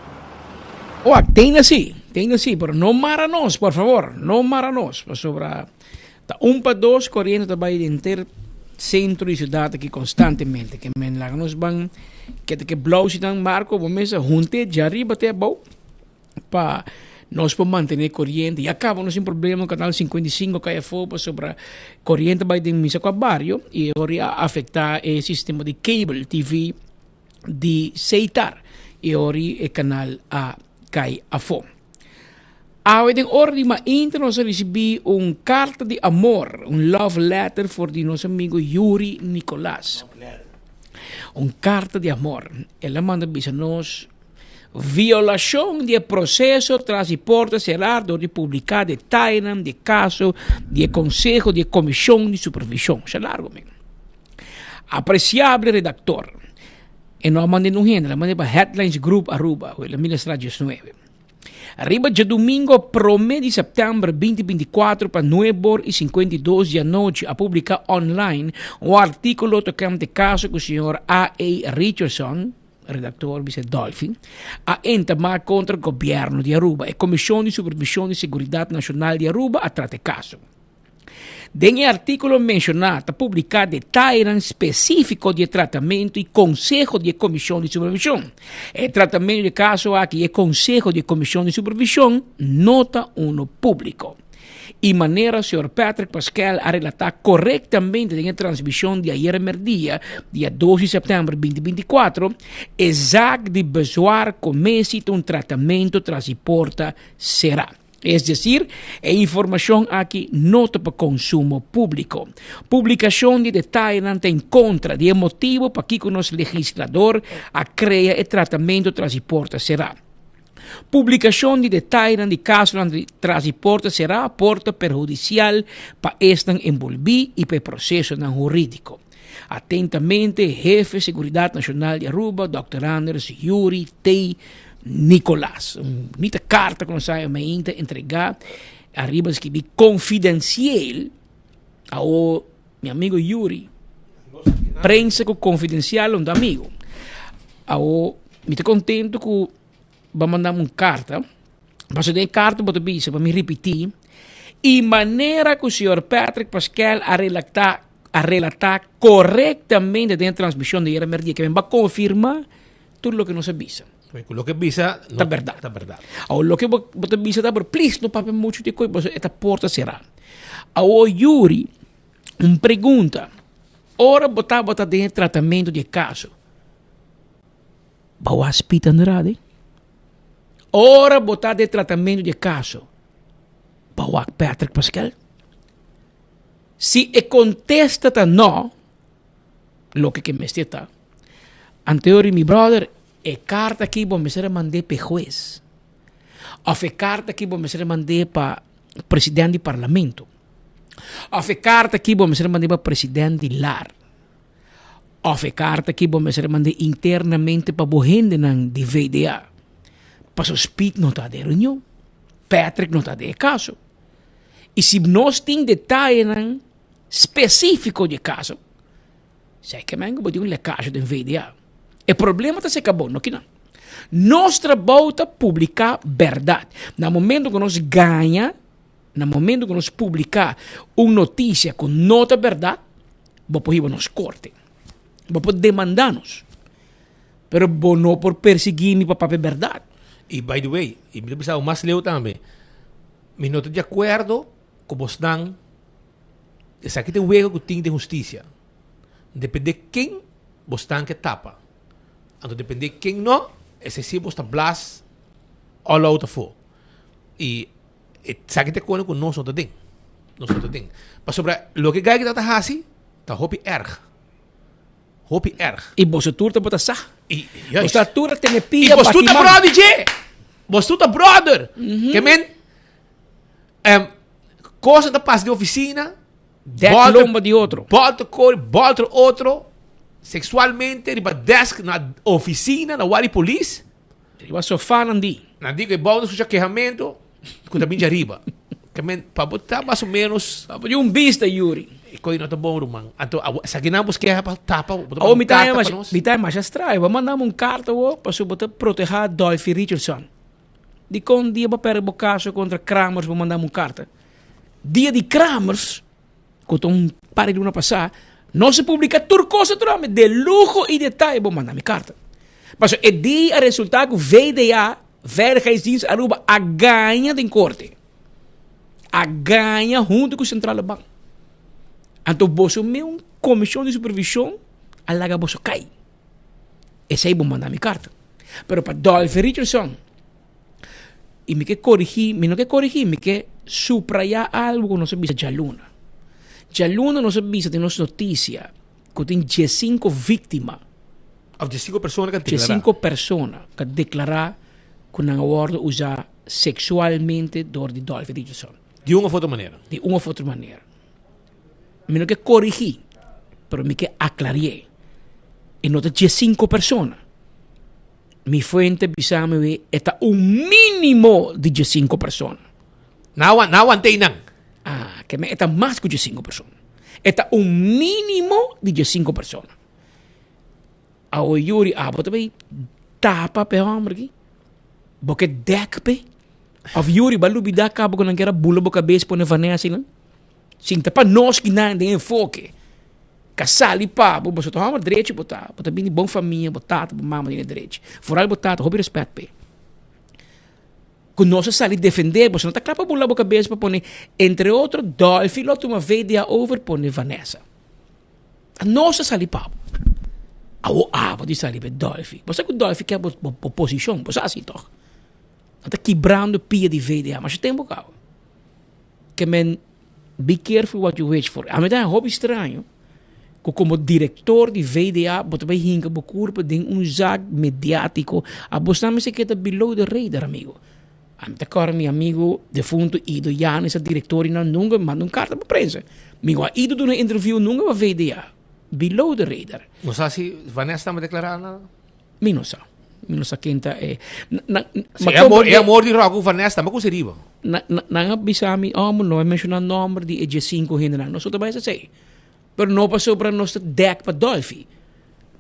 Wak, tin así, tin así, pero no mara nos, por favor, no mara nos, pasobra ta un pa dos koriente ta bai den henter sentro di siudat aki konstantemente, ke men laga nos ban kete ke blousenan, Marco, bo mes a hunte djariba te abou. pa nos por mantené koriente. Ya kaba nos tin problema kanal 55 kai afó pasobra koriente bai den misa kua bario i e ora a afektá e sistema di cable TV di Seitar i e ora e kanal a kai afó. Awe den ora di mainta nos a ricibi un carta di amor, un love letter for di nos amigo Yuri Nicolas. Un carta di amor. El a manda bisa nos violacion di e proceso tras di porta cera door di publica detayenan di e caso di e conseho di e comision di supervision. Masha largo men. Apreciable redactor, e no a manda nun hende, el a manda pa Headlines Group Aruba, Wilhelminastraat 19. Riba djadumingo prome di sèptèmber 2024 pa nuebe or i 52 di anochi a publiká online un artíkulo tokante kaso ku señor A. A. Richardson, redaktor bisa Dolfi, a entamá kontra gobièrnu di Aruba. E Komishon di Supervishon di Seguridat Nashonal di Aruba a trata e kaso. Den e artíkulo menshoná ta publiká detayenan spesífiko di e tratamentu i konseho di e Komishon di Supervishon. E tratamentu di e kaso aki i e konseho di e Komishon di Supervishon no ta unu públiko. I manera señor Patrick Paskel a relatá korektamente den e transmishon di ayera merdia, dia dos di sèptèmber 2024, e zaak di bezwaar komesi ta un tratamentu tras di porta será. Es decir, e informacion aki no ta pa consumo publico. Publicacion di detayenan ta en contra di e motibo pakico nos legislador a crea e tratamento tras di porta cera. Publicacion di detayenan di casonan tras di porta cera por ta perhudicial pa esnan enbolbi y pa e procesonan huridico. Atentamente, Hefe Seguridad Nacional di Aruba, Dòkter Anders Yuri T. Nicolaas. Un bunita carta cu nos a mainta entrega. Ariba escribi confidencieel. Awo mi amigo Yuri. Prensa cu confidencial un amigo. Awo mi ta contento cu ba mandam un carta. Paso den e carta bo ta bisa pa mi ripiti. Y manera cu señor Patrick Pascal a relata a relata correctamente den e transmision di ayera merdia ke men ba confirma tur loke nos a bisa. Ku loke bisa no ta berdad. Ta berdad. Awor loke bo bo ta bisa ta pero please no papia mucho di koe pasobra e ta porta sera. Awor Yuri un pregunta ora bo tabata den e tratamento di e caso bo a spita Andrade? Ora bo ta den e tratamento di e caso bo a wak Patrick Pascal? Si e kontesta ta no, loke ke mester ta, anteori mi brother, e karta aki bo mester a mand'é pa e hues, òf e karta aki bo mester a mand'é pa president di parlamento, òf e karta aki bo mester a mand'é pa president di lar, òf e karta aki bo mester a mand'é internamente pa bo hendenan di VDA, pasobra Speed no ta den reunion, Patrick no ta den e kaso. I si nos tin detayenan spesífiko di e kaso, sai ke men ku bo tin un lekasje den VDA. E problema ta seka bo, no kinan. Nos trabou ta publiká bèrdat. Na momento ku nos gaña, na momento ku nos publiká un notisia ku no ta bèrdat, bo por hiba nos korte. Bo por demandá nos. Pero bo no por persiguí mi pa papia bèrdat. I by the way, i mi ta bisa aun mas leu tambe, Mi no ta di akuerdo ku bosnan, esaki ta e wega ku tin den hustisia. Depende ken bosnan ke tapa. Anto depende ken no, esei si bos ta blas all out afó. I esaki ta e kone ku nos no ta den. Nos no ta den. Pasobra loke e gai ta hasi ta hopi erg. Hopi erg. I boso tur tabata sa. I, Boso tur a tene pia I bos tur bati ta man. brother dje. Bos tur ta brother. Ke men, em, cosa ta pasa den oficina. Dek Bolter- lomba di otro. Bolter kori, bolter otro. Sexualmente riba desk na oficina, na wari polis. Riba sofa nan di. Nan di ku e bou no skucha kehamentu ku ta bin djariba. Ke men pa bo ta mas o menos. Pa bo di un bista Yuri. E koi no ta bon ruman. Anto awo esaki nan bos keha pa tapa bo ta Awo manda mi un ta karta pa masha nos. mi ta masha straño. Bo manda un karta awo pasobra bo ta proteha Dolphy Richardson. Dikon dia bo perde bo kaso kontra Kramers bo manda un karta? Dia di Kramers ku ta un par di luna pasá nos a publiká tur kos atrobe de luho i detaye bo manda mi karta. Pasobra e dia a resultá ku VDA, Veiligheidsdienst Aruba, a gaña den korte. A gaña huntu ku Centrale Bank. Anto boso mes komishon di supervishon a laga boso kai. Esei bo manda mi karta. Pero pa Dolphy Richardson. I mi ke korigí, mi no ke korigí, mi ke suprayá algu ku nos a bisa djaluna. Djaluna nos a bisa den nos notisia ku tin diesinko víktima. Of diesinko persona ku a deklará. Diesinko persona ku a deklará ku nan a wòrdu usá seksualmente dor di Dolphy Richardson. Di un òf otro manera. Di un òf otro manera. Mi no ke korigí, pero mi ke aklari'é. E no ta diesinko persona. Mi fuente bisa mi we e ta un mínimo di diesinko persona. Na na awant'é einan. Ah, ke men e ta mas ku diesinko persona. E ta un mínimo di diesinko persona. Awo Yuri, abo ta bay tapa p'e hòmber aki? Bo ke dèk p'e? Òf Yuri, bo a lubidá kaba ku nan kier a bula bo kabes pone Vanessa einan? Sinta pa nos ki nan den enfoke. Ka sali pa bo, boso ta hòmber drechi bo ta. Bo ta bini bon famia, bo tata, bo mama tin e drechi. Foral bo tata, hopi rèspèt p'e. Ku nos a sali defendé, boso no ta kla pa bula bo kabes pa pone, entre otro, Dolfi lo tuma VDA over pone Vanessa. A nos a sali pa bo. Awo abo di sali pa e Dolfi. Bo sa ku Dolfi ke bo bo posishon, bo sa asi tòg. Nan ta kibrando pia di VDA masha tempu kaba. Ke men be careful what you wish for. Ami ta hopi straño ku komo direktor di VDA bo ta bai hinka bo kurpa den un zaak mediátiko. Abosnan mester keda below the radar, amigo. Ami ta kòrda mi amigo defunto Ido Yanes a direktor i nan nunka manda un karta pa prensa. Mi no a Ido duna interview nunka pa VDA. Below the radar. No sa si Vanessa tambe deklará nada? Mi no sa. Mi no sa ken ta e. Na, si, e amor, e amor di Rock ku Vanessa tambe ku riba. Na, na, nan a bisa mi, oh, no a menciona nomber di e 15 hendenan. Nos ta bai esei. Pero no pasobra nos ta dek pa Dolphy.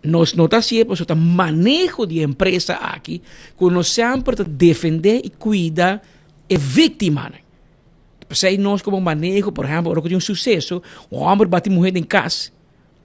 Nos no ta hasié pasobra ta maneho di e empresa aki ku nos semper ta defendé i kuida e víktimanan. P'esei nos komo maneho, por ehèmpel, ora ku tin un suseso, un hòmber bati muhé den kas,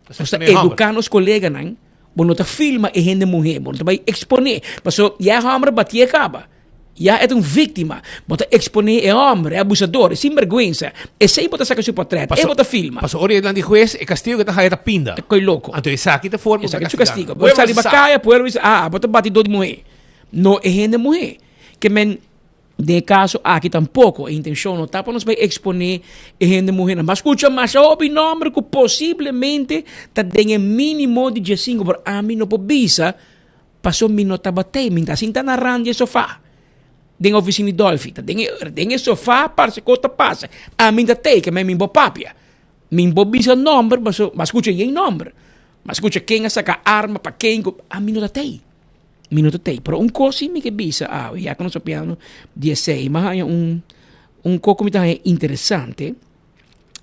Nos ta educa nos coleganan, bo no ta filma e hende muhe, bo no ta bay expone, paso ya e homber bati e caba, ya e ta un victima, bo ta expone e homber, e abusador, e sinberguensa, esey bo ta saca su portret, e bo ta filma. Paso ora e nan di hues, e castigo ke ta haya ta pinda. Ta coy loco. Anto esaki ta forma Esaki ta su castigo. Bo sali ba caya, pueblo bisa, ah, bo ta bati dor di muhe. No e hende muhe. Ke men. Den e kaso aki tampoko e intenshon no ta pa nos bai eksponé e hende muhénan. Bo a skucha masha hopi nòmber ku posiblemente ta den e mínimo di diesinku, pero ami no por bisa pasobra mi no tabat'ei. Mi ta sinta na rand di e sofá den ofisina di Dolfi. Ta den e den e sofá parse kos ta pasa. Ami ta tei ke mi bo papia. Mi bo bisa nòmber pasobra bo a skucha yen nòmber. Bo a skucha ken a saka arma pa ken ku ami no ta tei. Mi no ta tei. Pero un kos si mi ke bisa awe, ya ku nos ta piano di esei, mi a haña un un kos ku mi ta haña interesante,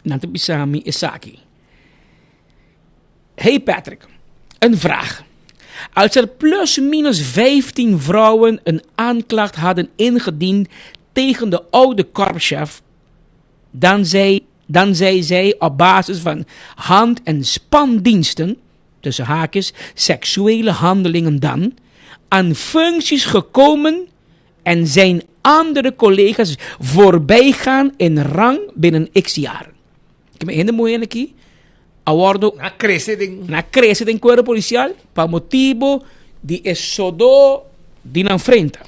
nan ta bisa mi esaki. Hey Patrick, een vraag. Als er plus minus 15 vrouwen een aanklacht hadden ingediend tegen de oude korpschef, dan zei, dan zei zij op basis van hand- en spandiensten tussen haakjes, seksuele handelingen dan, aan functies gekomen en zijn andere collega's voorbijgaan in rang binnen x jaar. Ik heb een mooie aki. A wordo Na crece den na crece den cuerpo policial pa motibo di e sodo di nan frenta.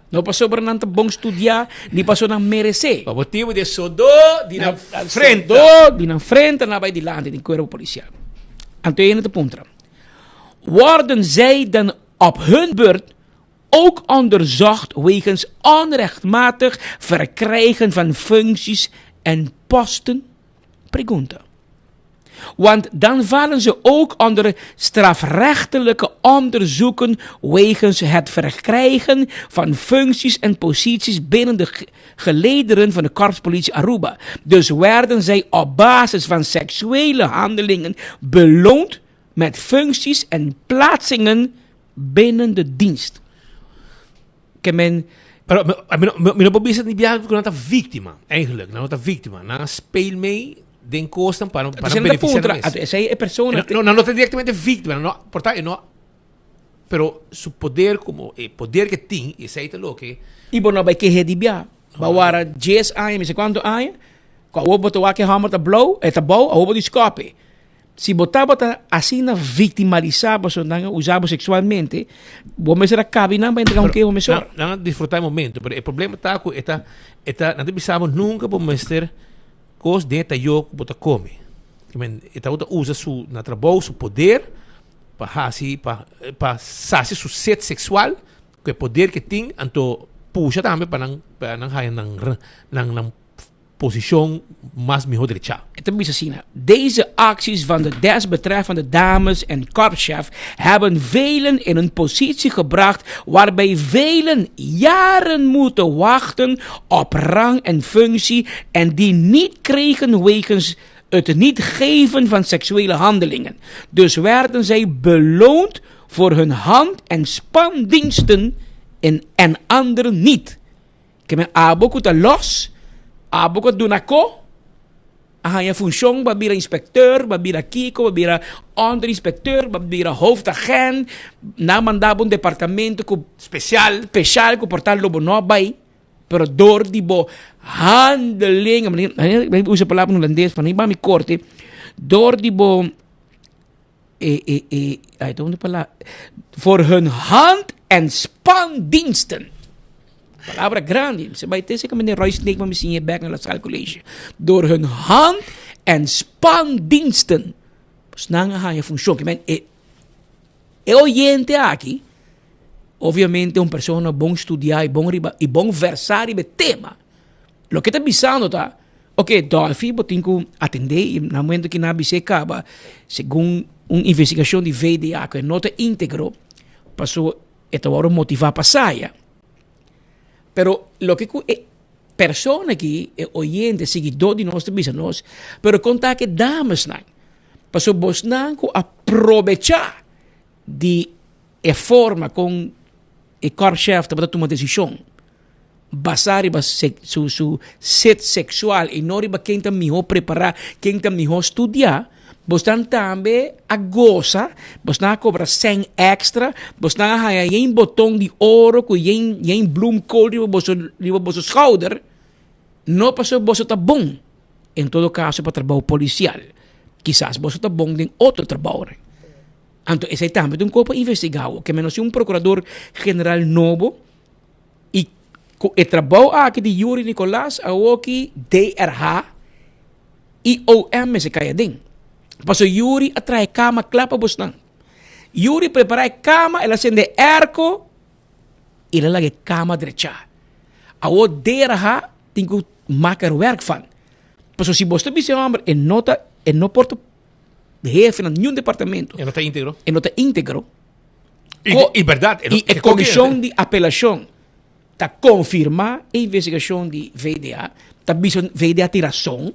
No pasobra nan ta bon studiá, ni pasobra nan meresé. Pa motibu di e sodó di nan frenta. Sodó di nan frenta nan a bai dilanti den kuerpo polisial. Anto e hende ta puntra, Worden zij dan op hun beurt ook onderzocht wegens onrechtmatig verkrijgen van functies en posten? Pregunta. Want dan vallen ze ook onder strafrechtelijke onderzoeken wegens het verkrijgen van functies en posities binnen de gelederen van de korpspolitie Aruba. Dus werden zij op basis van seksuele handelingen beloond met functies en plaatsingen binnen de dienst. Ke men Pero mi no, mi no por bisa ni biaha ku nan ta víktima, eigenlijk. Nan no ta víktima. Nan a speel mee den kosnan pa pa nan beneficiá nan mes. Esei e persona. No, nan no ta direktamente víktima. Nan no, por ta e no, pero su poder komo e poder ke tin, esei ta loke. I bo no bai kehe di biaha. Bo a wara dies aña, mi sa kuantu aña, ku awor bo ta wak e hòmber ta blou, e ta bou, awor bo di skòp e. Si bo tabata asina victimalisa pasobra nan a usa bo sexualmente, bo mester a cabi nan pa entrega un keho mesora. Nan a disfruta e momento, pero e problema ta cu e ta, e ta, nan ta bisa bo nunca bo mester cos den e tayo cu bo ta come. I men, e tabata usa su, na trabou, su poder pa haci, pa, pa sacia su sed sexual cu e poder cu e tin, anto pusha tambe pa nan, pa nan haya nan, nan, nan posicion mas miho drechá. E ta bisa asina, Deze acties van de desbetreffende dames en korpschef hebben velen in een positie gebracht waarbij velen jaren moeten wachten op rang en functie en die niet kregen wegens het niet geven van seksuele handelingen. Dus werden zij beloond voor hun hand- en spandiensten en, en anderen niet. Ke men abo ku ta lòs, abo ku a duna ko, a haña funshon, bo a bira inspekteur, bo a bira kiko, bo a bira onderinspekteur, bo a bira hoofdagent, nan a manda bo un departamento ku Spesial. spesial ku por ta lo bo no a bai, pero dor di bo handeling, mi usa e palabra hulandes pa no hiba mi korte, dor di bo e e e ay donde palabra voor hun hand en spandiensten. Palabra grandi. Se bai te seca meneer Roy Snake maar misschien je back naar La Salle College. Door hun hand en spandiensten. Pues nan a haña función. Ke men e e oyente aki obviamente un persona bon studia y bon riba y bon versa riba e tema. Loke ta bisando ta, ok, Dolfi bo tin ku atendé i na momento ku nan a bis'é kaba, segun un investigashon di VDA ku e no ta íntegro, paso e ta wòrdu motivá pa saya. Pero loke ku e persona aki, e oyente, siguidó di nos ta bisa nos, pero kon ta ku e damesnan? Paso bosnan ku a probechá di e forma kon e korpschef tabata tuma desishon, basá riba su su set seksual i no riba ken ta mihó prepará, ken ta mihó studiá, bosnan tambe a gosa, bosnan a kobra sèn èkstra, bosnan a haña yen boton di oro ku yen yen bloemkool riba boso riba boso skouder, no pasobra boso ta bon, en todo kaso pa trabou polisial, kisas boso ta bon den otro trabounan. Anto esei tambe ta un kos pa investigá awor, ke menos si un prokurador general nobo, I ku e trabou aki di Yuri Nicolas awoki DRH i OM mester kai aden. Paso Yuri a traha e kama kla pa bosnan. Yuri prepara e kama, el a sende e airco i el a laga e kama drechá. Awor DRH tin ku maka er werk van. Paso si bos ta bisa e homber e no ta e no por ta hefe na niun departamento. E no ta integro. E no ta integro. I, i berdad. I e komishon di apelashon ta konfirmá e investigashon di VDA, ta bisa VDA tin rason,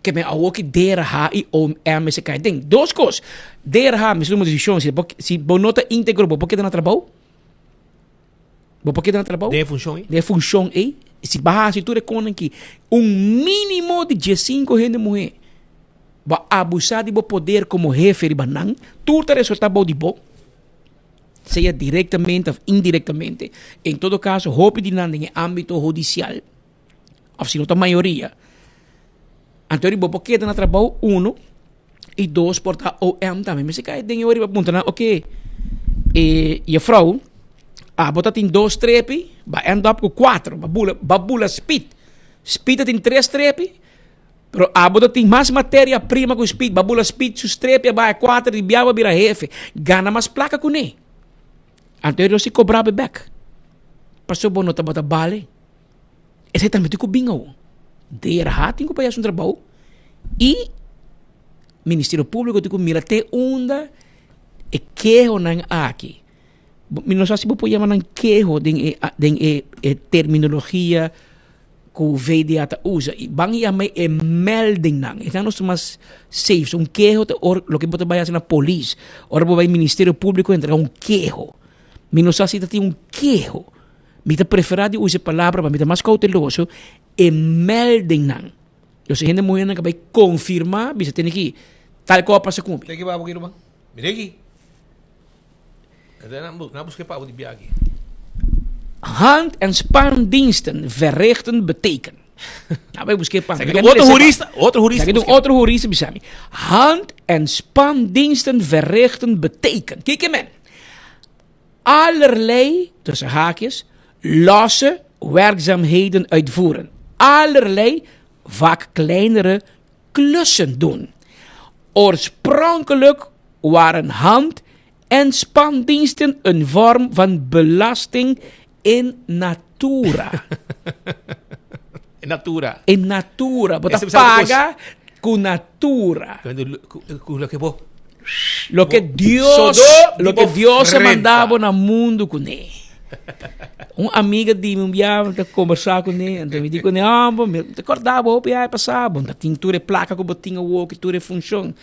ke men awor ki DRH i OM mester kai den. Dos kos, DRH mester tuma desishon si bo si bo no ta íntegro bo por keda na trabou, bo por keda na trabou. Den e funshon ei. Den e funshon ei, si bo a hasi tur e konan aki, un mínimo di diesinko hende muhé Bo a abusá di bo poder komo hefe riba nan, tur ta resultá bou di bo, sea direktamente òf indirektamente. En todo kaso, hopi di nan den e ámbito hudisial, òf si no ta mayoria. Anto ri bo por keda na trabou, uno, i dos, por ta OM tambe mester kai den e ora riba puntra nan, oke, e jefrou, abo ta tin dos strepi, ba end up ku kuater, ba bula, ba bula spit. Spit ta tin tres strepi, Pero abo ta tin mas materia prima ku Speed. Ba bula Speed su strepi a baha kuater di biaha bira hefe. Gana mas plaka kuné. Anto e si kobra bo bek. Pasobra bo no tabata bale. Esei tambe tin ku bin awo. DRH tin ku bai hasi un trabou i Ministerio Públiko tin ku mira te unda e kehonan aki. Mi no sa si bo por yama nan keho den e den e terminologia ku VDA ta usa i ban yama e meldingnan. Esnan nos ta mas safe. So un keho ta ora loke bo ta bai hasi na polis, ora bo bai Ministerio Públiko entrega un keho. Mi no sa si ta tin un keho. Mi ta preferá di usa e palabra pa mi ta mas kouteloso, e meldingnan. Nos hende muhénan ka bai konfirmá bisa tene ki tal kos a pasa ku mi. Teki babo ki ruman. Mira aki. Na buska e pabo di bia aki. Hand- en spandiensten verrichten beteken. Nou, bai busk'é pa mi. Sa otro jurista, otro jurista. Sa otro jurista bisa mi. Hand- en spandiensten verrichten betekent. Kijk men. Allerlei, tussen haakjes, losse werkzaamheden uitvoeren. Allerlei, vaak kleinere klussen doen. Oorspronkelijk waren hand- en spandiensten een vorm van belasting in natura. In natura. In natura. Bo ta paga ku natura. Ku loke bo. Loke Dios, loke Dios a manda bo na mundu kuné. Un amiga di mi un bia mi ta kombersá kuné, anto mi di kuné, ah, bo, mi ta kòrda bo hopi aña pasá, bo ta tin tur e plaka ku bo tin awor ku tur e funshon.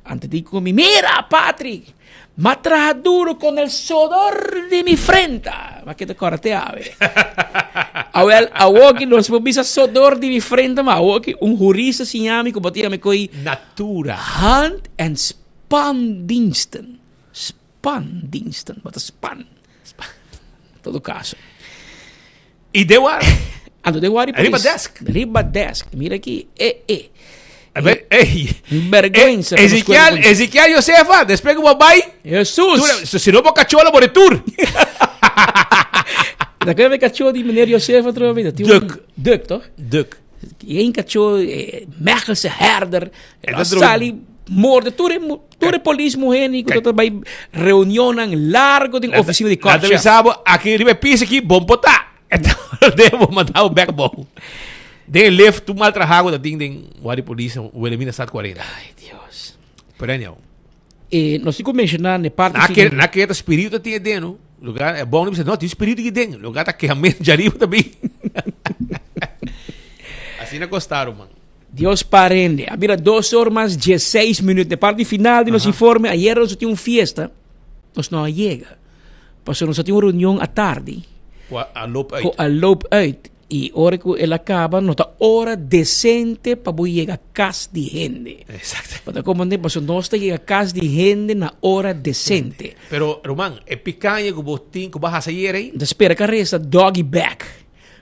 Anto di ku mi, mira Patrick, m'a traha duro con el sodor di mi frenta. Ma ke ta kòrda te awe. Awel, awor ki nos por bisa sodor di mi frenta, ma awor ki un hurista siña mi ku bo ta yama ko'i Natura. Hand en spandiensten. Spandiensten. Bo ta span. Todo caso. Y de war. Anto de war Riba desk. Riba desk. Mira aquí. Eh, eh. Ey. Vergüenza. Eh, Ezequiel, Ezequiel Josefa, después que vos vai. Jesús. Si no, boca chola por el tour. Da kun je cachorro di meneer Josefa trouwens. Duk. Duk, toch? Duk. Eén cachorro, eh, Mechelse herder. En dat sali moorden. Tur tur e polis muher ni ku ta bai reunionnan largo den oficina di Laat korpschef. sabo aki riba e pis aki bon por ta. Debo mandado bek bou. Den lift tu mal trahago dat ding den wari polis Wilhelmina Stad 40. Ay Dios. Pero anyhow. Eh, nos tin ku menshoná ne parti Na ke na ke ta spiritu tin den no. Lugar é bom no tin spiritu ki den. Lugar ta kehamento de arriba também. Assim na gostaram, man. Dios parende. A bira dos or mas dieseis minuut. De parti final di nos informe, ayer nos tin un fiesta, nos no a yega. Pasobra nos a tin un reunion atardi. Cu a loop uit. Cu a loop uit. Y ora cu el a caba, no ta ora decente pa bo yega cas di hende. Exacto. Bo ta comprende? Pasobra nos ta yega cas di hende na ora decente. Pero, ruman, e picaña cu bo tin, cu bo a haci ayer ey. N ta spera cu a resta doggy bag.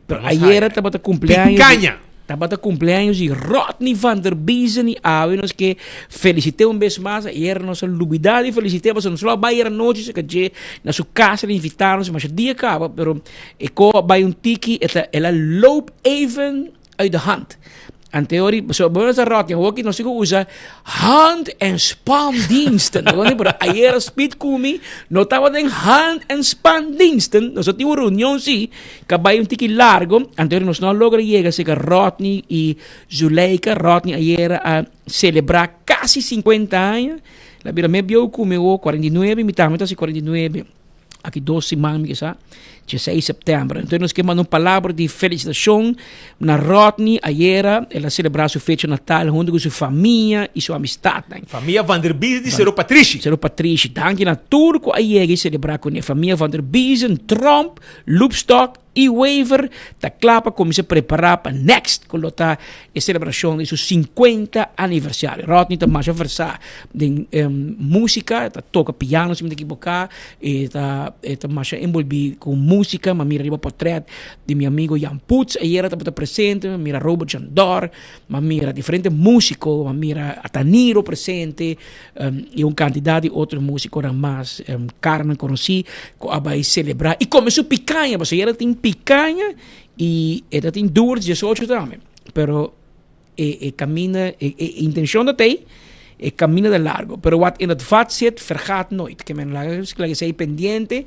Pero ayera tabata cumpleaños Picaña. Tabata cumpleaños di Rodney van der Biezen y awe nos ke felicité un bes mas. Ayera nos a lubida di felicité pasobra nos lo a bai ayera nochi se dje na su casa di invitanos masha dia caba pero e ko a bai un tiki e ta el a loop even uit de hand. Anteori, so bo sa Rodney, awor ki nos tin ku usa hand en spandiensten. Pero ayera Speed Kumi no tabata den hand en spandiensten. Nos a tin un reunion si, ka bai un tiki largo. Anteori nos no a logra yega serka Rodney i Zuleika. Rodney ayera a selebrá kasi 50 aña. La bira me bieu ku mi awor, 49, mi tambe ta hasi 49. Aki dos siman mi kisa, dieseis september. Entonces nos ke manda un palabra di felicitacion na Rodney ayera. El a celebra su fecha natal hunto cu su famia y su amistadnan. Famia Van der Biesen di Cerro Patrishi. Cerro Patrishi. Danki na tur cu a yega y celebra cune. Famia Van der Biesen, Tromp, Loopstok y Wever ta kla pa kuminsá prepará pa next ku lo ta e selebrashon di su 50 aniversario. Rodney ta masha versá den músika, e ta toka piano si mi ta ekiboká, e ta e ta masha enbolbí ku músika, mi a mira riba portrèt di mi amigo Jan Putz ayera tabata presente, mi a mira Robert Jandor, mi a mira diferente músiko, mi a mira Ataniro presente. Y un cantidad di otro musiconan mas caranan conoci cu a bay celebra y come su picaña, pasobra e ta tin picaña y e ta tin duur 18 tambe, pero e e camina e e intencion ta tey, e camina ta largo, pero wat in het vat zit vergaat nooit, ke men laga laga esey pendiente,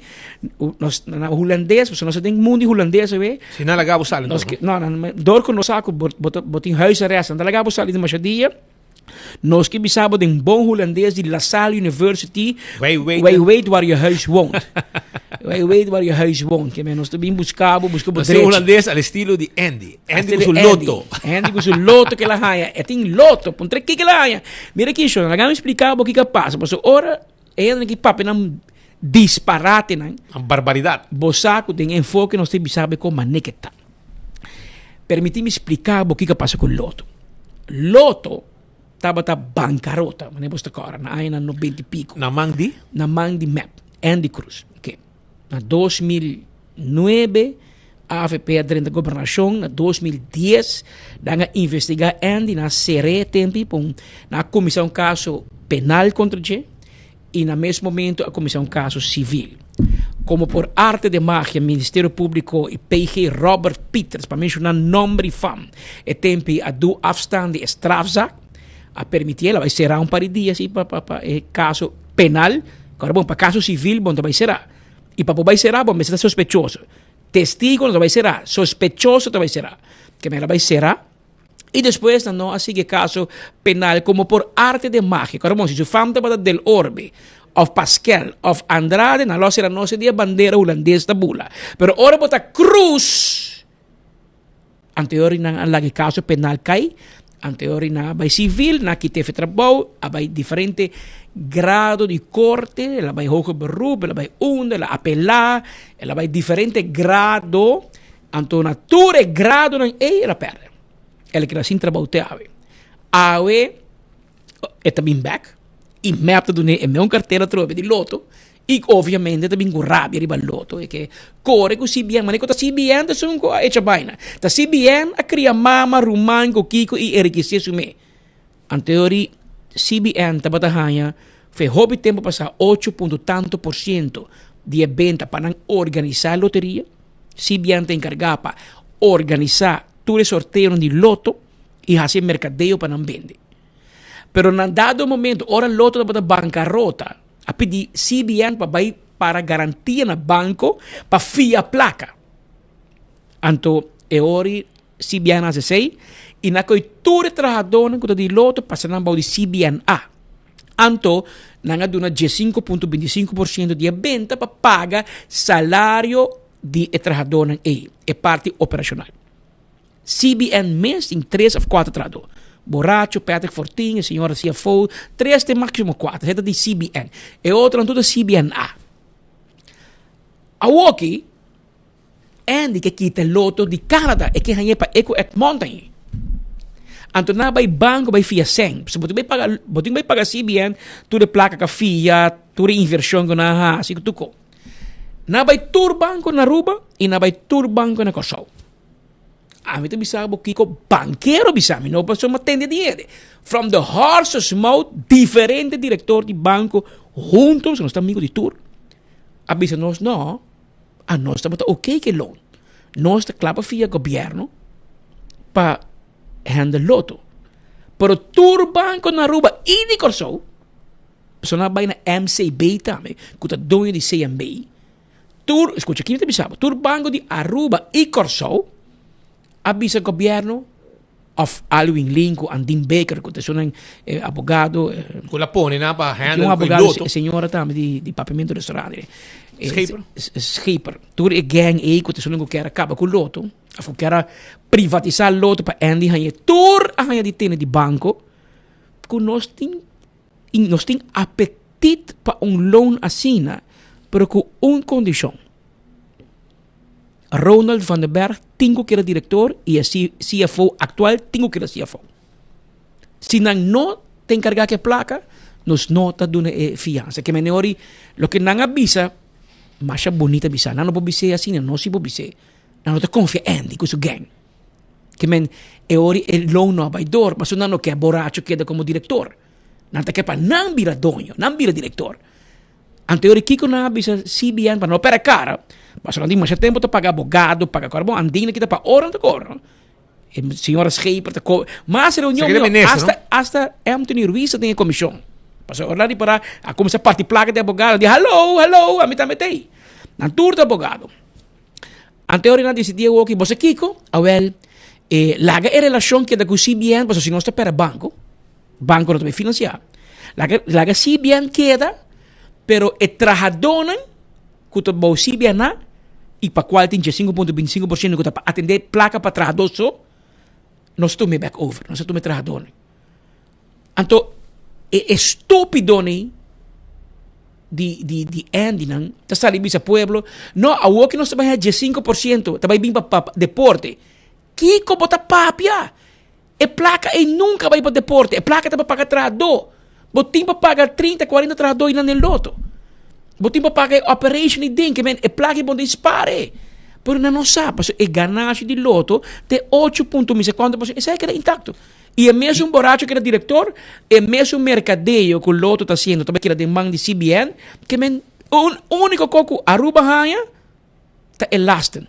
nos na hulandes, pasobra nos ta den mundo di hulandes awe. Si nan laga bo sali nos ke, no, no, door cu nos sa cu bo bo tin huisarrest, nan ta laga bo sali demasiado dia. Nos ke bisa bo den bon Hulandes di La Salle University. Wij weten. Wij weet waar je huis woont. Wij weet waar je huis woont. Ke men nos ta bin buska bo, buska bo Nos tin drechi. Hulandes al estilo di Andy. Andy Estilo ku su Andy. loto. Andy ku su loto ke la haña. E tin loto. Puntra kiko el a haña. Mira aki, shon. Laga mi splika bo kiko a pasa. Pasobra ora e hendenan ki papia nan disparatenan. Nan barbaridat. Bo sa ku den enfoke nos ta bisa bo kon manera ke ta. Permití mi spliká bo kiko a pasa ku Loto. Loto tabata bankarota, manera bo ta kòrda, na añanan nobenta i piko. Na man di? Na man di mep, Andy Cruz. Oké. Na 2009, Avp a drenta gobernacion na 2010, nan a investiga Andy, nan a cer'e tempi pa un, nan a cuminsa un caso penal contra dje y na mes momento a cuminsa un caso civil. Como por arte de magia Ministerio Publico y PG Robert Pieters, pa menciona nomber y fam, e tempi a du afstand di e strafzaak, a permiti el a bay cera un par di dia si pa pa pa e caso penal, ahora bon pa caso civil bon ta bay cera. Y pa bo bay cera bo mester ta sospechoso. Testigo no ta bay cera, sospechoso ta bay cera. Ke mester a bay cera y despues nan no a sigui e caso penal como por arte de magia. Ahora bon si su fam tabata Del Orbe of Pasquel of Andrade nan lo a cera nos e dia bandera hulandes ta bula. Pero ora bo ta Cruz Anteori nan a laga e kaso penal kai, anteori nan a bai sivil, nan a kita efe trabou, a bai diferente grado di korte, el a bai hoger beroep, el a bai unda, el a apelá, el a bai diferente grado, anto na tur e gradonan ei el a pèrdè. El a keda sin trabou te awe. Awe e ta bin bèk i mep ta dun'é e meun kartera atrobe di loto I obviamente ta bin ku rabia riba loto e ke kore ku CBN, manera ku ta CBN ta esun ku a echa baina. Ta CBN a kria mama, ruman ku kiko i enrikesé su me. Anteori CBN tabata haña fe hopi tempu pasá ocho punto tanto por siento di e benta pa nan organisá loteria. CBN ta enkargá pa organisá tur e sorteonan di loto i hasi e merkadeo pa nan bende. Pero na dado momento ora loto tabata bankarota, A pidi CBN pa bai para garantia na banco pa fia placa. Anto e ori CBN a haci esey y na coy tur e trahadornan cu ta di loto pasa nan bao di CBNA. Anto nan a duna 15.25% di e benta pa paga salario di e trahadornan ey, e parti operacional. CBN mes tin tres of cuater trahador. Boracho, Patrick Fortin, e señora CFO, tres te maximo cuater. Esei ta di CBN. E otronan tur ta CBNA. Awoki, Andy ke kita e loto di Canada, e ke hañ'é pa e ku Edmond hañ'é. Anto nan a bai banco bai fia sèn. Pasobra bo tin bai paga, bo tin bai paga CBN tur e plaka ku a fia, tur e invershon ku nan a hasi ku tur ko. Nan a bai tur banco na Aruba i nan a bai tur banco na Kòrsou. Ami ta bisa bo kiko bankero bisa mi, no pasobra mi a tende di hende. From the horse's mouth, diferente director di banco hunto, nos ta amigo di tur, a bisa nos no, a nos tabata ok ke loan. Nos ta kla pa fia gobierno pa handle loto. Pero tur banco na Aruba y di Kòrsou, pasobra nan a bai na MCB tambe, ku ta doño di CMB, Tur, escucha aki mi ta bisa bo, tur banco di Aruba y Corsou a bisa gobierno of Alwin Lin cu Andin Baker cu ta esunnan eh, abogado. Eh, cu la pone na pa handle un abogado, loto. E señora tambe di, di Papiamento Restaurant. Eh, Scheper. Scheper. Tur e gang ei cu ta esunnan cu kier a caba cu loto, of cu kier a privatisa loto pa Andy haña. Tur a haña di tene di banco cu nos tin I nos tin apetit pa un loan asina, pero ku un kondishon. Ronald van der Berg tin ku keda direktor i e CFO aktual tin ku keda CFO. Si nan no ta enkargá ku e plaka, nos no ta duna e fiansa. Ke mene ori loke nan a bisa, masha bunita bisa. Nan no por bis'é asina, nos si por bis'é. Nan no ta konfia Andy ku su gang. Ke men e ori e loan no a bai dor, pasobra nan no ke boracho keda komo direktor. Nan ta ke pa nan bira doño, nan bira direktor. Anto e ori kiko nan a bisa CBN pa no pera kara, pasobra nan tin masha tempu ta paga abogado, paga kor. Bon, Andina kita pa ora nan ta kobra. E señora Scheper ta kobra. Mas reunion Sekere mihó, minister, hasta, no? hasta Anthony Ruiz ta den e komishon. Pasobra ora nan ripará, a kuminsá parti plaka di abogado, di hallo, hallo, ami tambe ta ei. Nan tur ta abogado. Anto e ora nan disidí awoki, bo sa kiko? Awel, e laga e relashon keda ku CBN, pasobra si nos ta pera banko, banko no ta bai finansiá. Laga, laga CBN keda, pero e trahadónan ku ta bou CBN a i pa kual tin 5.25% ku ta pa atendé plaka pa trahadó so, nos ta tuma e bèk over, nos ta tuma e trahadónan. Anto e estúpidonan di di di Andy nan ta sali bisa pueblo, no awor ki nos ta bai haña 15% ta bai bin pa pa deporte. Kiko bo ta papia? E plaka ei nunka bai pa deporte, e plaka ta pa paga trahadó. Bo tin pa paga 30, 40 trahadó einan den loto. Bo tin pa paga e operation ei den, ke men e plaka ei bo ta spar e. Pero nan no sa, pasobra e ganashi di Lotto te ocho punto mi sa cuanto por ciento, esei keda intacto. Y e mesun boracho keda director, e mesun mercadeo cu Lotto ta haciendo ta keda den man di CBN, ke men un unico co cu Aruba haña ta e lasten.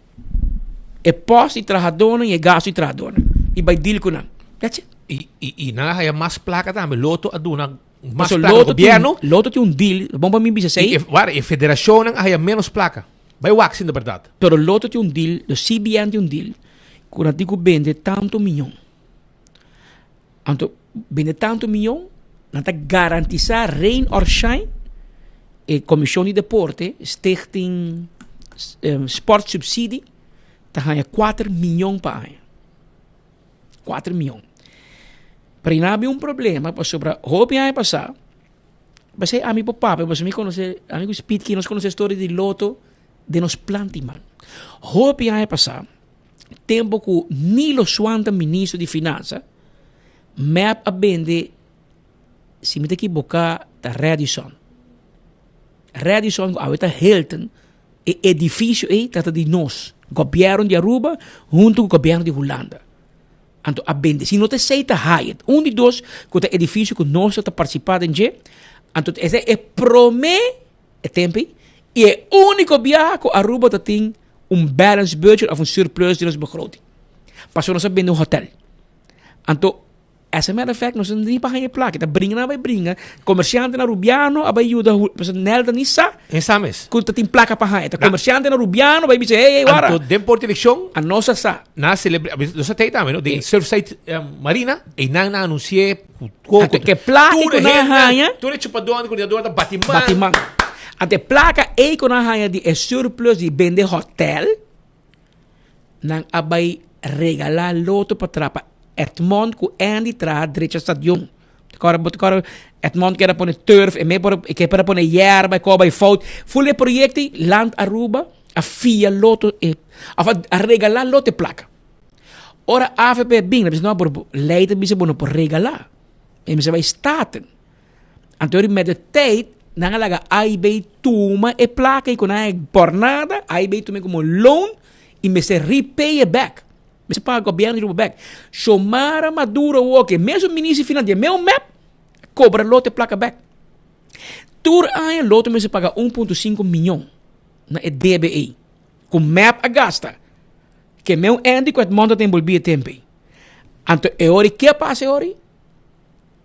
E post di trahadornan y e gasto di trahadornan. Y bay deal cu nan. That's it. Y, y, y nan a haya mas placa tambe. Lotto a duna mas Paso placa Lotto tin, gobierno. Lotto tin un deal, bon pa mi bisa Y esei. e, wara, e federacionnan a haya menos placa. Bai wak sin de berdad. Pero Lotto tin un deal, de CBN tin un deal, cu nan tin cu bende tanto miyon. Anto, bende tanto miyon, nan ta garantisa rain or shine, e Comision di Deporte, Stichting Sport Subsidie, ta haya cuater miyon pa aña. Cuater miyon. Pero y nan a bin un problema, pasobra hopi aña pasa, P'esei ami por papia, pasobra mi konosé, ami ku Speedkey nos konosé storia di Lotto den nos planti man. Hopi aña pasá, tempu ku Nilo Swan ta ministro di finansa, mep a bende, si mi ta ekiboká, ta Radisson. Radisson ku awe ta Hilton, e edifisio ei ta ta di nos, gobièrnu di Aruba huntu ku gobièrnu di Hulanda. Anto a bende. Si no ta esei ta Hyatt. Un di dos ku ta edifisio ku nos ta partisipá den dje. Anto esei e promé e tempu ei i e úniko biaha ku Aruba ta tin un balance budget òf un surplus di nos begroting. Pasobra nos a bende un hotèl. Anto as a matter of fact nos no tin pa haña e plaka. E ta bringa nan a bai bringa. Komersiantenan arubiano a bai yuda pasobra Nel ta ni sa. E sa mes. Ku ta tin plaka pa haña. Ta komersiantenan arubiano bai bisa hey hey wara. Anto den por televishon. A nos a sa. Na celebra nos a tei tambe no den Surfside Marina einan nan anunsié ku koko. Anto ke plaka ku nan haña. Tur e chupadónan ku dinador ta bati man. Bati man. Anto e plaka ei ku nan haña di e surplus di bende hotel. Nan a bai regalá loto pa trapa Edmond ku Andy traha drecha stadion. Kòrda bo ta kòrda Edmond kier a pone turf e me por e kier a pone yerba e kò bai fout. Ful e proyekto ei Land Aruba a fia loto e òf a regalá loto e plaka. Ora avp a bin a bisa no pero lei ta bisa bo no por regalá. E mester bai Staten. Anto ori met de tijd nan a laga AIB tuma e plaka y cu nan a por nada AIB tuma como loan y mester repay e back. Mester paga gobierno di Aruba back. Xiomara Maduro awo ke mesun minister di financia meu mep cobra lote plaka back. Tur aña lote mester paga 1.5 miyon na e debe ey cu mep a gasta. Ke meu Andy cu Edmondo ta envolvi e tempo ey. Anto e ori ke a pasa e ori?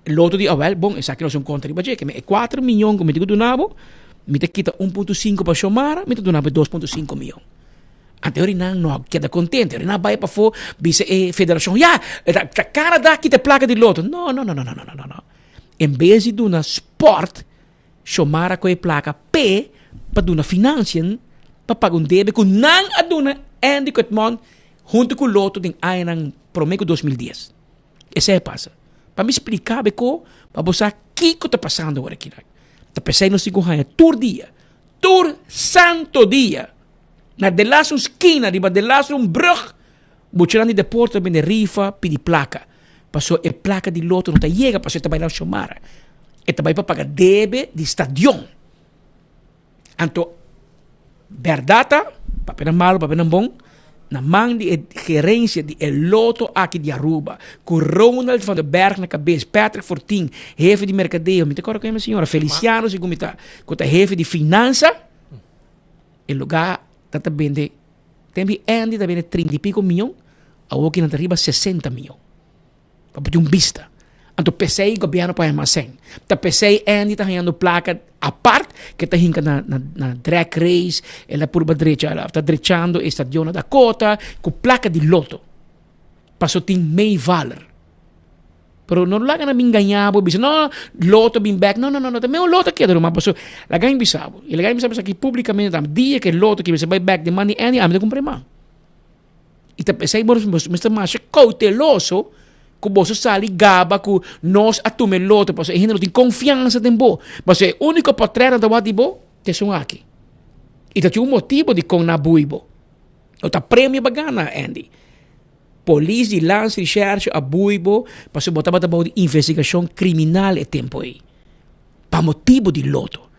Loto di, awel, bon, esaki nos un konta riba dje, ke mi e kuater miyon ku mi tin ku duna bo, mi ta kita 1.5 pa Xiomara, mi ta duna bo 2.5 miyon. Anto e nan no a keda kontento, e nan a bai pafó bisa e federashon, ya, ta Canada kita e plaka di Lotto. No, no, no, no, no, no, no, no. En bes di duna sport, Xiomara kohe e plaka p'e pa duna financiën pa paga un debe ku nan a duna Andy Koetmon huntu ku Lotto den añanan promé ku 2010. Esei a pasa. Pa mi splika be ko, pa bo sa kiko ta pasando awor aki. Ta p'esei nos tin ku haña tur dia, tur santo dia, na delas un skina, riba delas un brug, muchanan di deporte ta bende rifa, pidi plaka. Pasobra e plaka di loto no ta yega, pasobra e ta bai na Xiomara. E ta bai pa paga debe di stadion. Anto, bèrdat ta, papia nan malu, papia nan bon, na man di e gerensia di e loto aki di Aruba, ku Ronald van der Berg na kabes, Patrick Fortin, hefe di merkadeo, mi ta kòrda ku e señora, Feliciano segun mi ta, ku ta hefe di finansa, e lugá ta ta bende, tempu di Andy ta bende trinta i piko mion, awor ki nan ta riba sesenta mion. Pa bo tin un bista. Anto p'esei gobièrnu por haña mas sèn. Ta p'esei Andy ta hañando plaka apart ke ta hinka na na na drag race, el a purba drecha, el ta drechando e stadion na Dakota ku plaka di loto. Paso tin meevaller. Pero no laga nan bin gaña bo bisa no loto bin bèk. No no no no ta mehor loto keda ruman paso laga mi bisa bo i laga mi bisa bo esaki publikamente tambe dia ke loto ke mester bai bèk den man di Andy ami ta kumpra e man. I ta p'esei bo mester masha kouteloso ku boso sali gaba ku nos a tuma e loto pasobra e hende no tin konfiansa den bo. Pasobra e úniko potrèt nan ta wak di bo ta esun aki. I ta tin un motibu dikon nan a bui bo. No ta premio bo a gana, Andy. Polis di Landsrecherche a bui bo pasobra bo tabata bou di investigashon kriminal e tempu ei. Pa motibu di loto.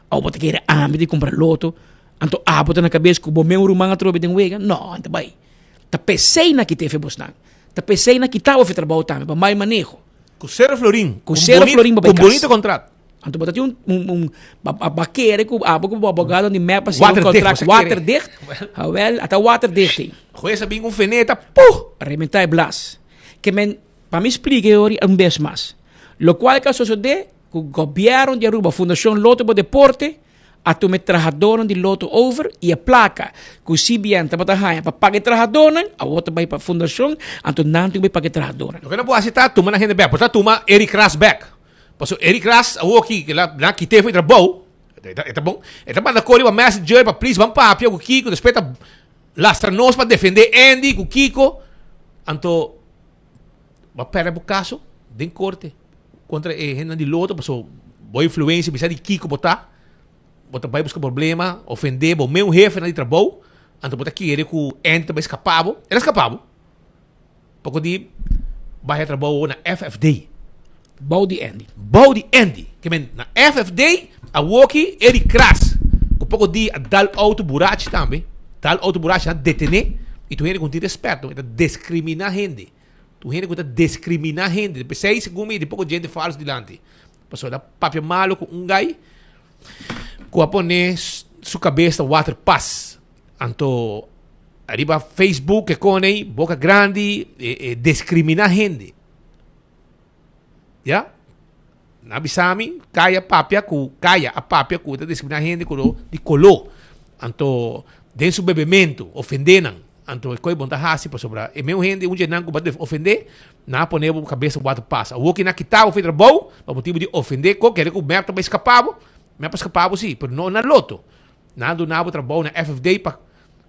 Awor bo ta kere ami di kumpra loto. Anto abo ta na kabes ku bo men ruman atrobe den wega? No, anta bai. Ta pesei na kita efe bosnan. Ta pesei na kita bo fe trabou tambe pa mai maneho. Ku sero florin. Ku sero florin bo bai kas. Ku bonito kontrat. Anto bo ta tin un un un ba ba kere ku abo ku bo abogado di mep a sera un kontrat waterdicht. Awel, ata waterdicht ei. Hues a bin ku un feneta, puh! Rementá e blas. Ke men, pa mi splika e ori un bes mas. Lokual ku a sosodé ku gobièrnu di Aruba, Fundashon Lotto pa Deporte, A tuma e trahadónan di Lotto over i e plaka ku CBN tabata haña pa paga e trahadónan awor ta bai pa fundashon, anto nan tin ku bai paga e trahadónan. Loke nan por hasi ta tuma nan hende bèk. Por ta tuma Eric Ras bèk. Pasobra Eric Ras awor aki ke la nan kit'é for di trabou, e ta bon, e ta manda kos riba Messenger pa please ban papia ku Kiko, despues ta lastra nos pa defendé Andy ku Kiko. Anto bo a pèrdè bo kaso den korte. Kontra e hendenan di loto paso bo influensia bisa di kiko bo ta, bo ta bai buska problema, ofende bo meu hefenan di trabou, anto bo ta kere ku Andy ta bai skapa bo, el a skapa bo. Poko di bai a trabou na FFD. Bou di Andy. Bou di Andy. Ke men na FFD awoki Eric Kras ku poko di a dal outo burachi tambe, dal outo burachi nan detene i tur hende ku no tin respet no, e ta discrimina hende. Tur hende ku ta diskriminá hende. P'esei segun mi di poko djente falsu dilanti. Pasobra el a papia malu ku un gai ku a pone su kabes ta water pas. Anto ariba Facebook e kone ei boka grandi e diskriminá hende. Ya? Nan a bisa mi kaya papia ku kaya a papia ku ta diskriminá hende ku di koló. Anto den su bebementu ofendé nan. Anto e koi bon ta hasi pasobra e meu hende un dje nan ku bo a ofendé, nan a pone bo kabes na wòrdu pasa. Awor ki nan a kita bo for di trabou pa motibu di ofendé ko kere ku mep ta bai skapa bo, mep a skapa bo si, pero no na loto. Nan a duna bo trabou na FFD pa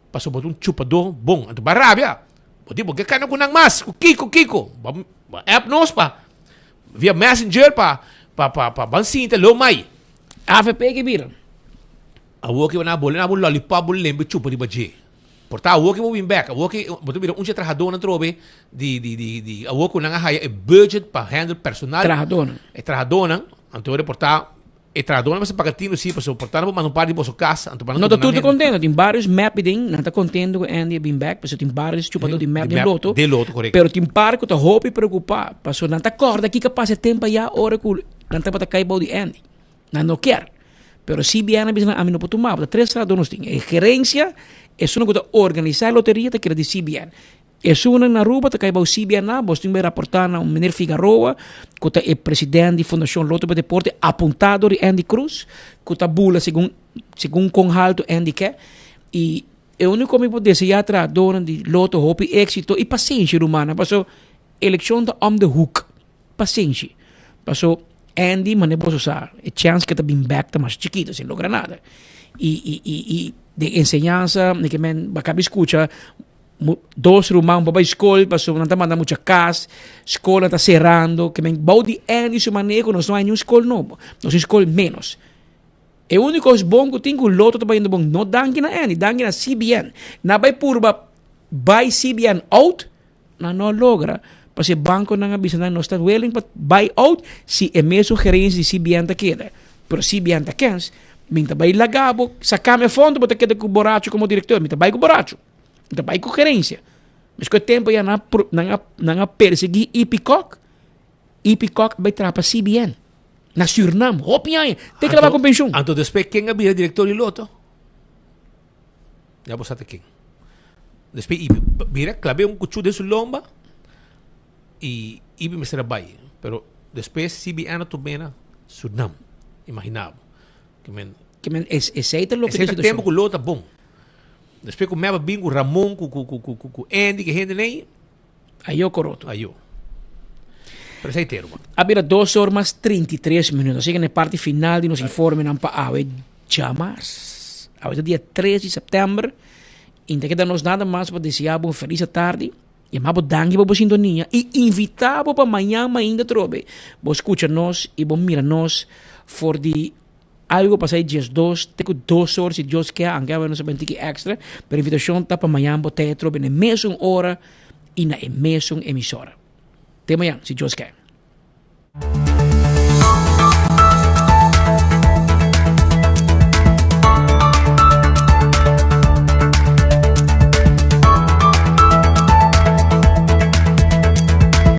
pasobra bo ta un chupadó bon. Anto bo a rabia, bo di bo ke kana ku nan mas, ku kiko kiko. Bo a app nos pa via messenger pa pa pa ban sinta leu mai. Avp ke bira. Awor ki bo nan a bole nan bo lollipop bo lembe chupa riba dje. Por ta awor ki bo bin bek, awor ki bo ta bira un dje trahadónan trobe di di di di awor ku nan a haya e budget pa handle personal. Trahadónan. E trahadónan, anto ora por ta e trahadónan mester paga tinu si pasobra por ta nan por manda un par di boso kas, anto pa nan No ta tuma tur nan ta hende. kontento, tin barios mep den, nan ta kontento ku Andy a bin bek, pasobra tin barios chupadó di mep Di den mep loto. den loto, korekto. Pero tin par ku ta hopi preokupá, pasobra nan ta kòrda kiko a pasa e tempu ayá ora ku nan tabata kai bou di Andy. Nan no kier. Pero CBN a bisa nan ami no por tuma bo. Ta tres trahador nos tin. E gerencia, esunnan cu ta organisa e loteria ta keda di CBN. Esunnan na Aruba ta cay bao CBN nan. Bos tin bay raporta na un meneer Figaroa cu ta e president di Fundacion Lotto pa Deporte apunta door di Andy Croes cu ta bula segun segun con halto Andy ke. Y e unico mi por desea trahadornan di Lotto hopi exito y pasenshi rumannan paso eleccion ta om de hoek. Pasenshi. Paso Andy mane boso sa e chance ke ta bin bek ta mas chikito sin logra nada. I i i i den enseñansa mi ke men bo a kabi skucha dos ruman bo bai skol pasobra nan ta manda mucha kas, skolnan ta serando ke men bou di Andy su maneho nos no hay ni un skol nobo, nos tin skol menos. E uniko kos bon ku tin ku loto ta bayendo bon no danki na Andy, danki na CBN. Nan bai purba bai CBN out. Nan no a logra, pasobra e banconan a bisa nan nos ta willing pa buy out si e mesun gerencia di CBN ta keda. Pero CBN ta kens, mi ta bay laga bo, saca mi e fondo, bo ta keda cu boracho como director. Mi ta bay cu boracho, mi ta bay cu gerencia. Mesco e tempo ya nan a nan a nan a persegui Ipi Kok, Ipi Kok a bay traha pa CBN na Surinam, hopi aña, te ke la bay cu pensioen. Anto despues ken a bira director di Lotto? Ya bo sa ta ken. Despues Ibi bira klab'é un kuchú den su lomba i Ibi mester a bai. Pero despues CBN a tum'é na Surnam. Imaginá bo. Ke men. Ke men es esei ta loke Esei ta tempu ku lo ta bon. Despues ku mep a bin ku Ramon ku ku ku ku ku Andy ku e hende nei. Ayo koroto. Ayo. Pero esei te ruman. A bira dos or mas 33 minuut. Así ke na e parti final di nos informenan pa awe djamars. Awe ta dia 3 di sèptèmber. I ta keda nos nada mas pa deseá bo un felis atardi. Yama bo danki pa bo sintonia i invitá bo pa mañan mainta atrobe bo skucha nos i bo mira nos for di Algo pasa e 12 te ku dos or si Dios ke, anke awe nos a bini tiki extra, pero invitashon ta pa mañan bo ta e atrobe na e mesun ora i na e mesun emisora. Te mañan, si Dios ke.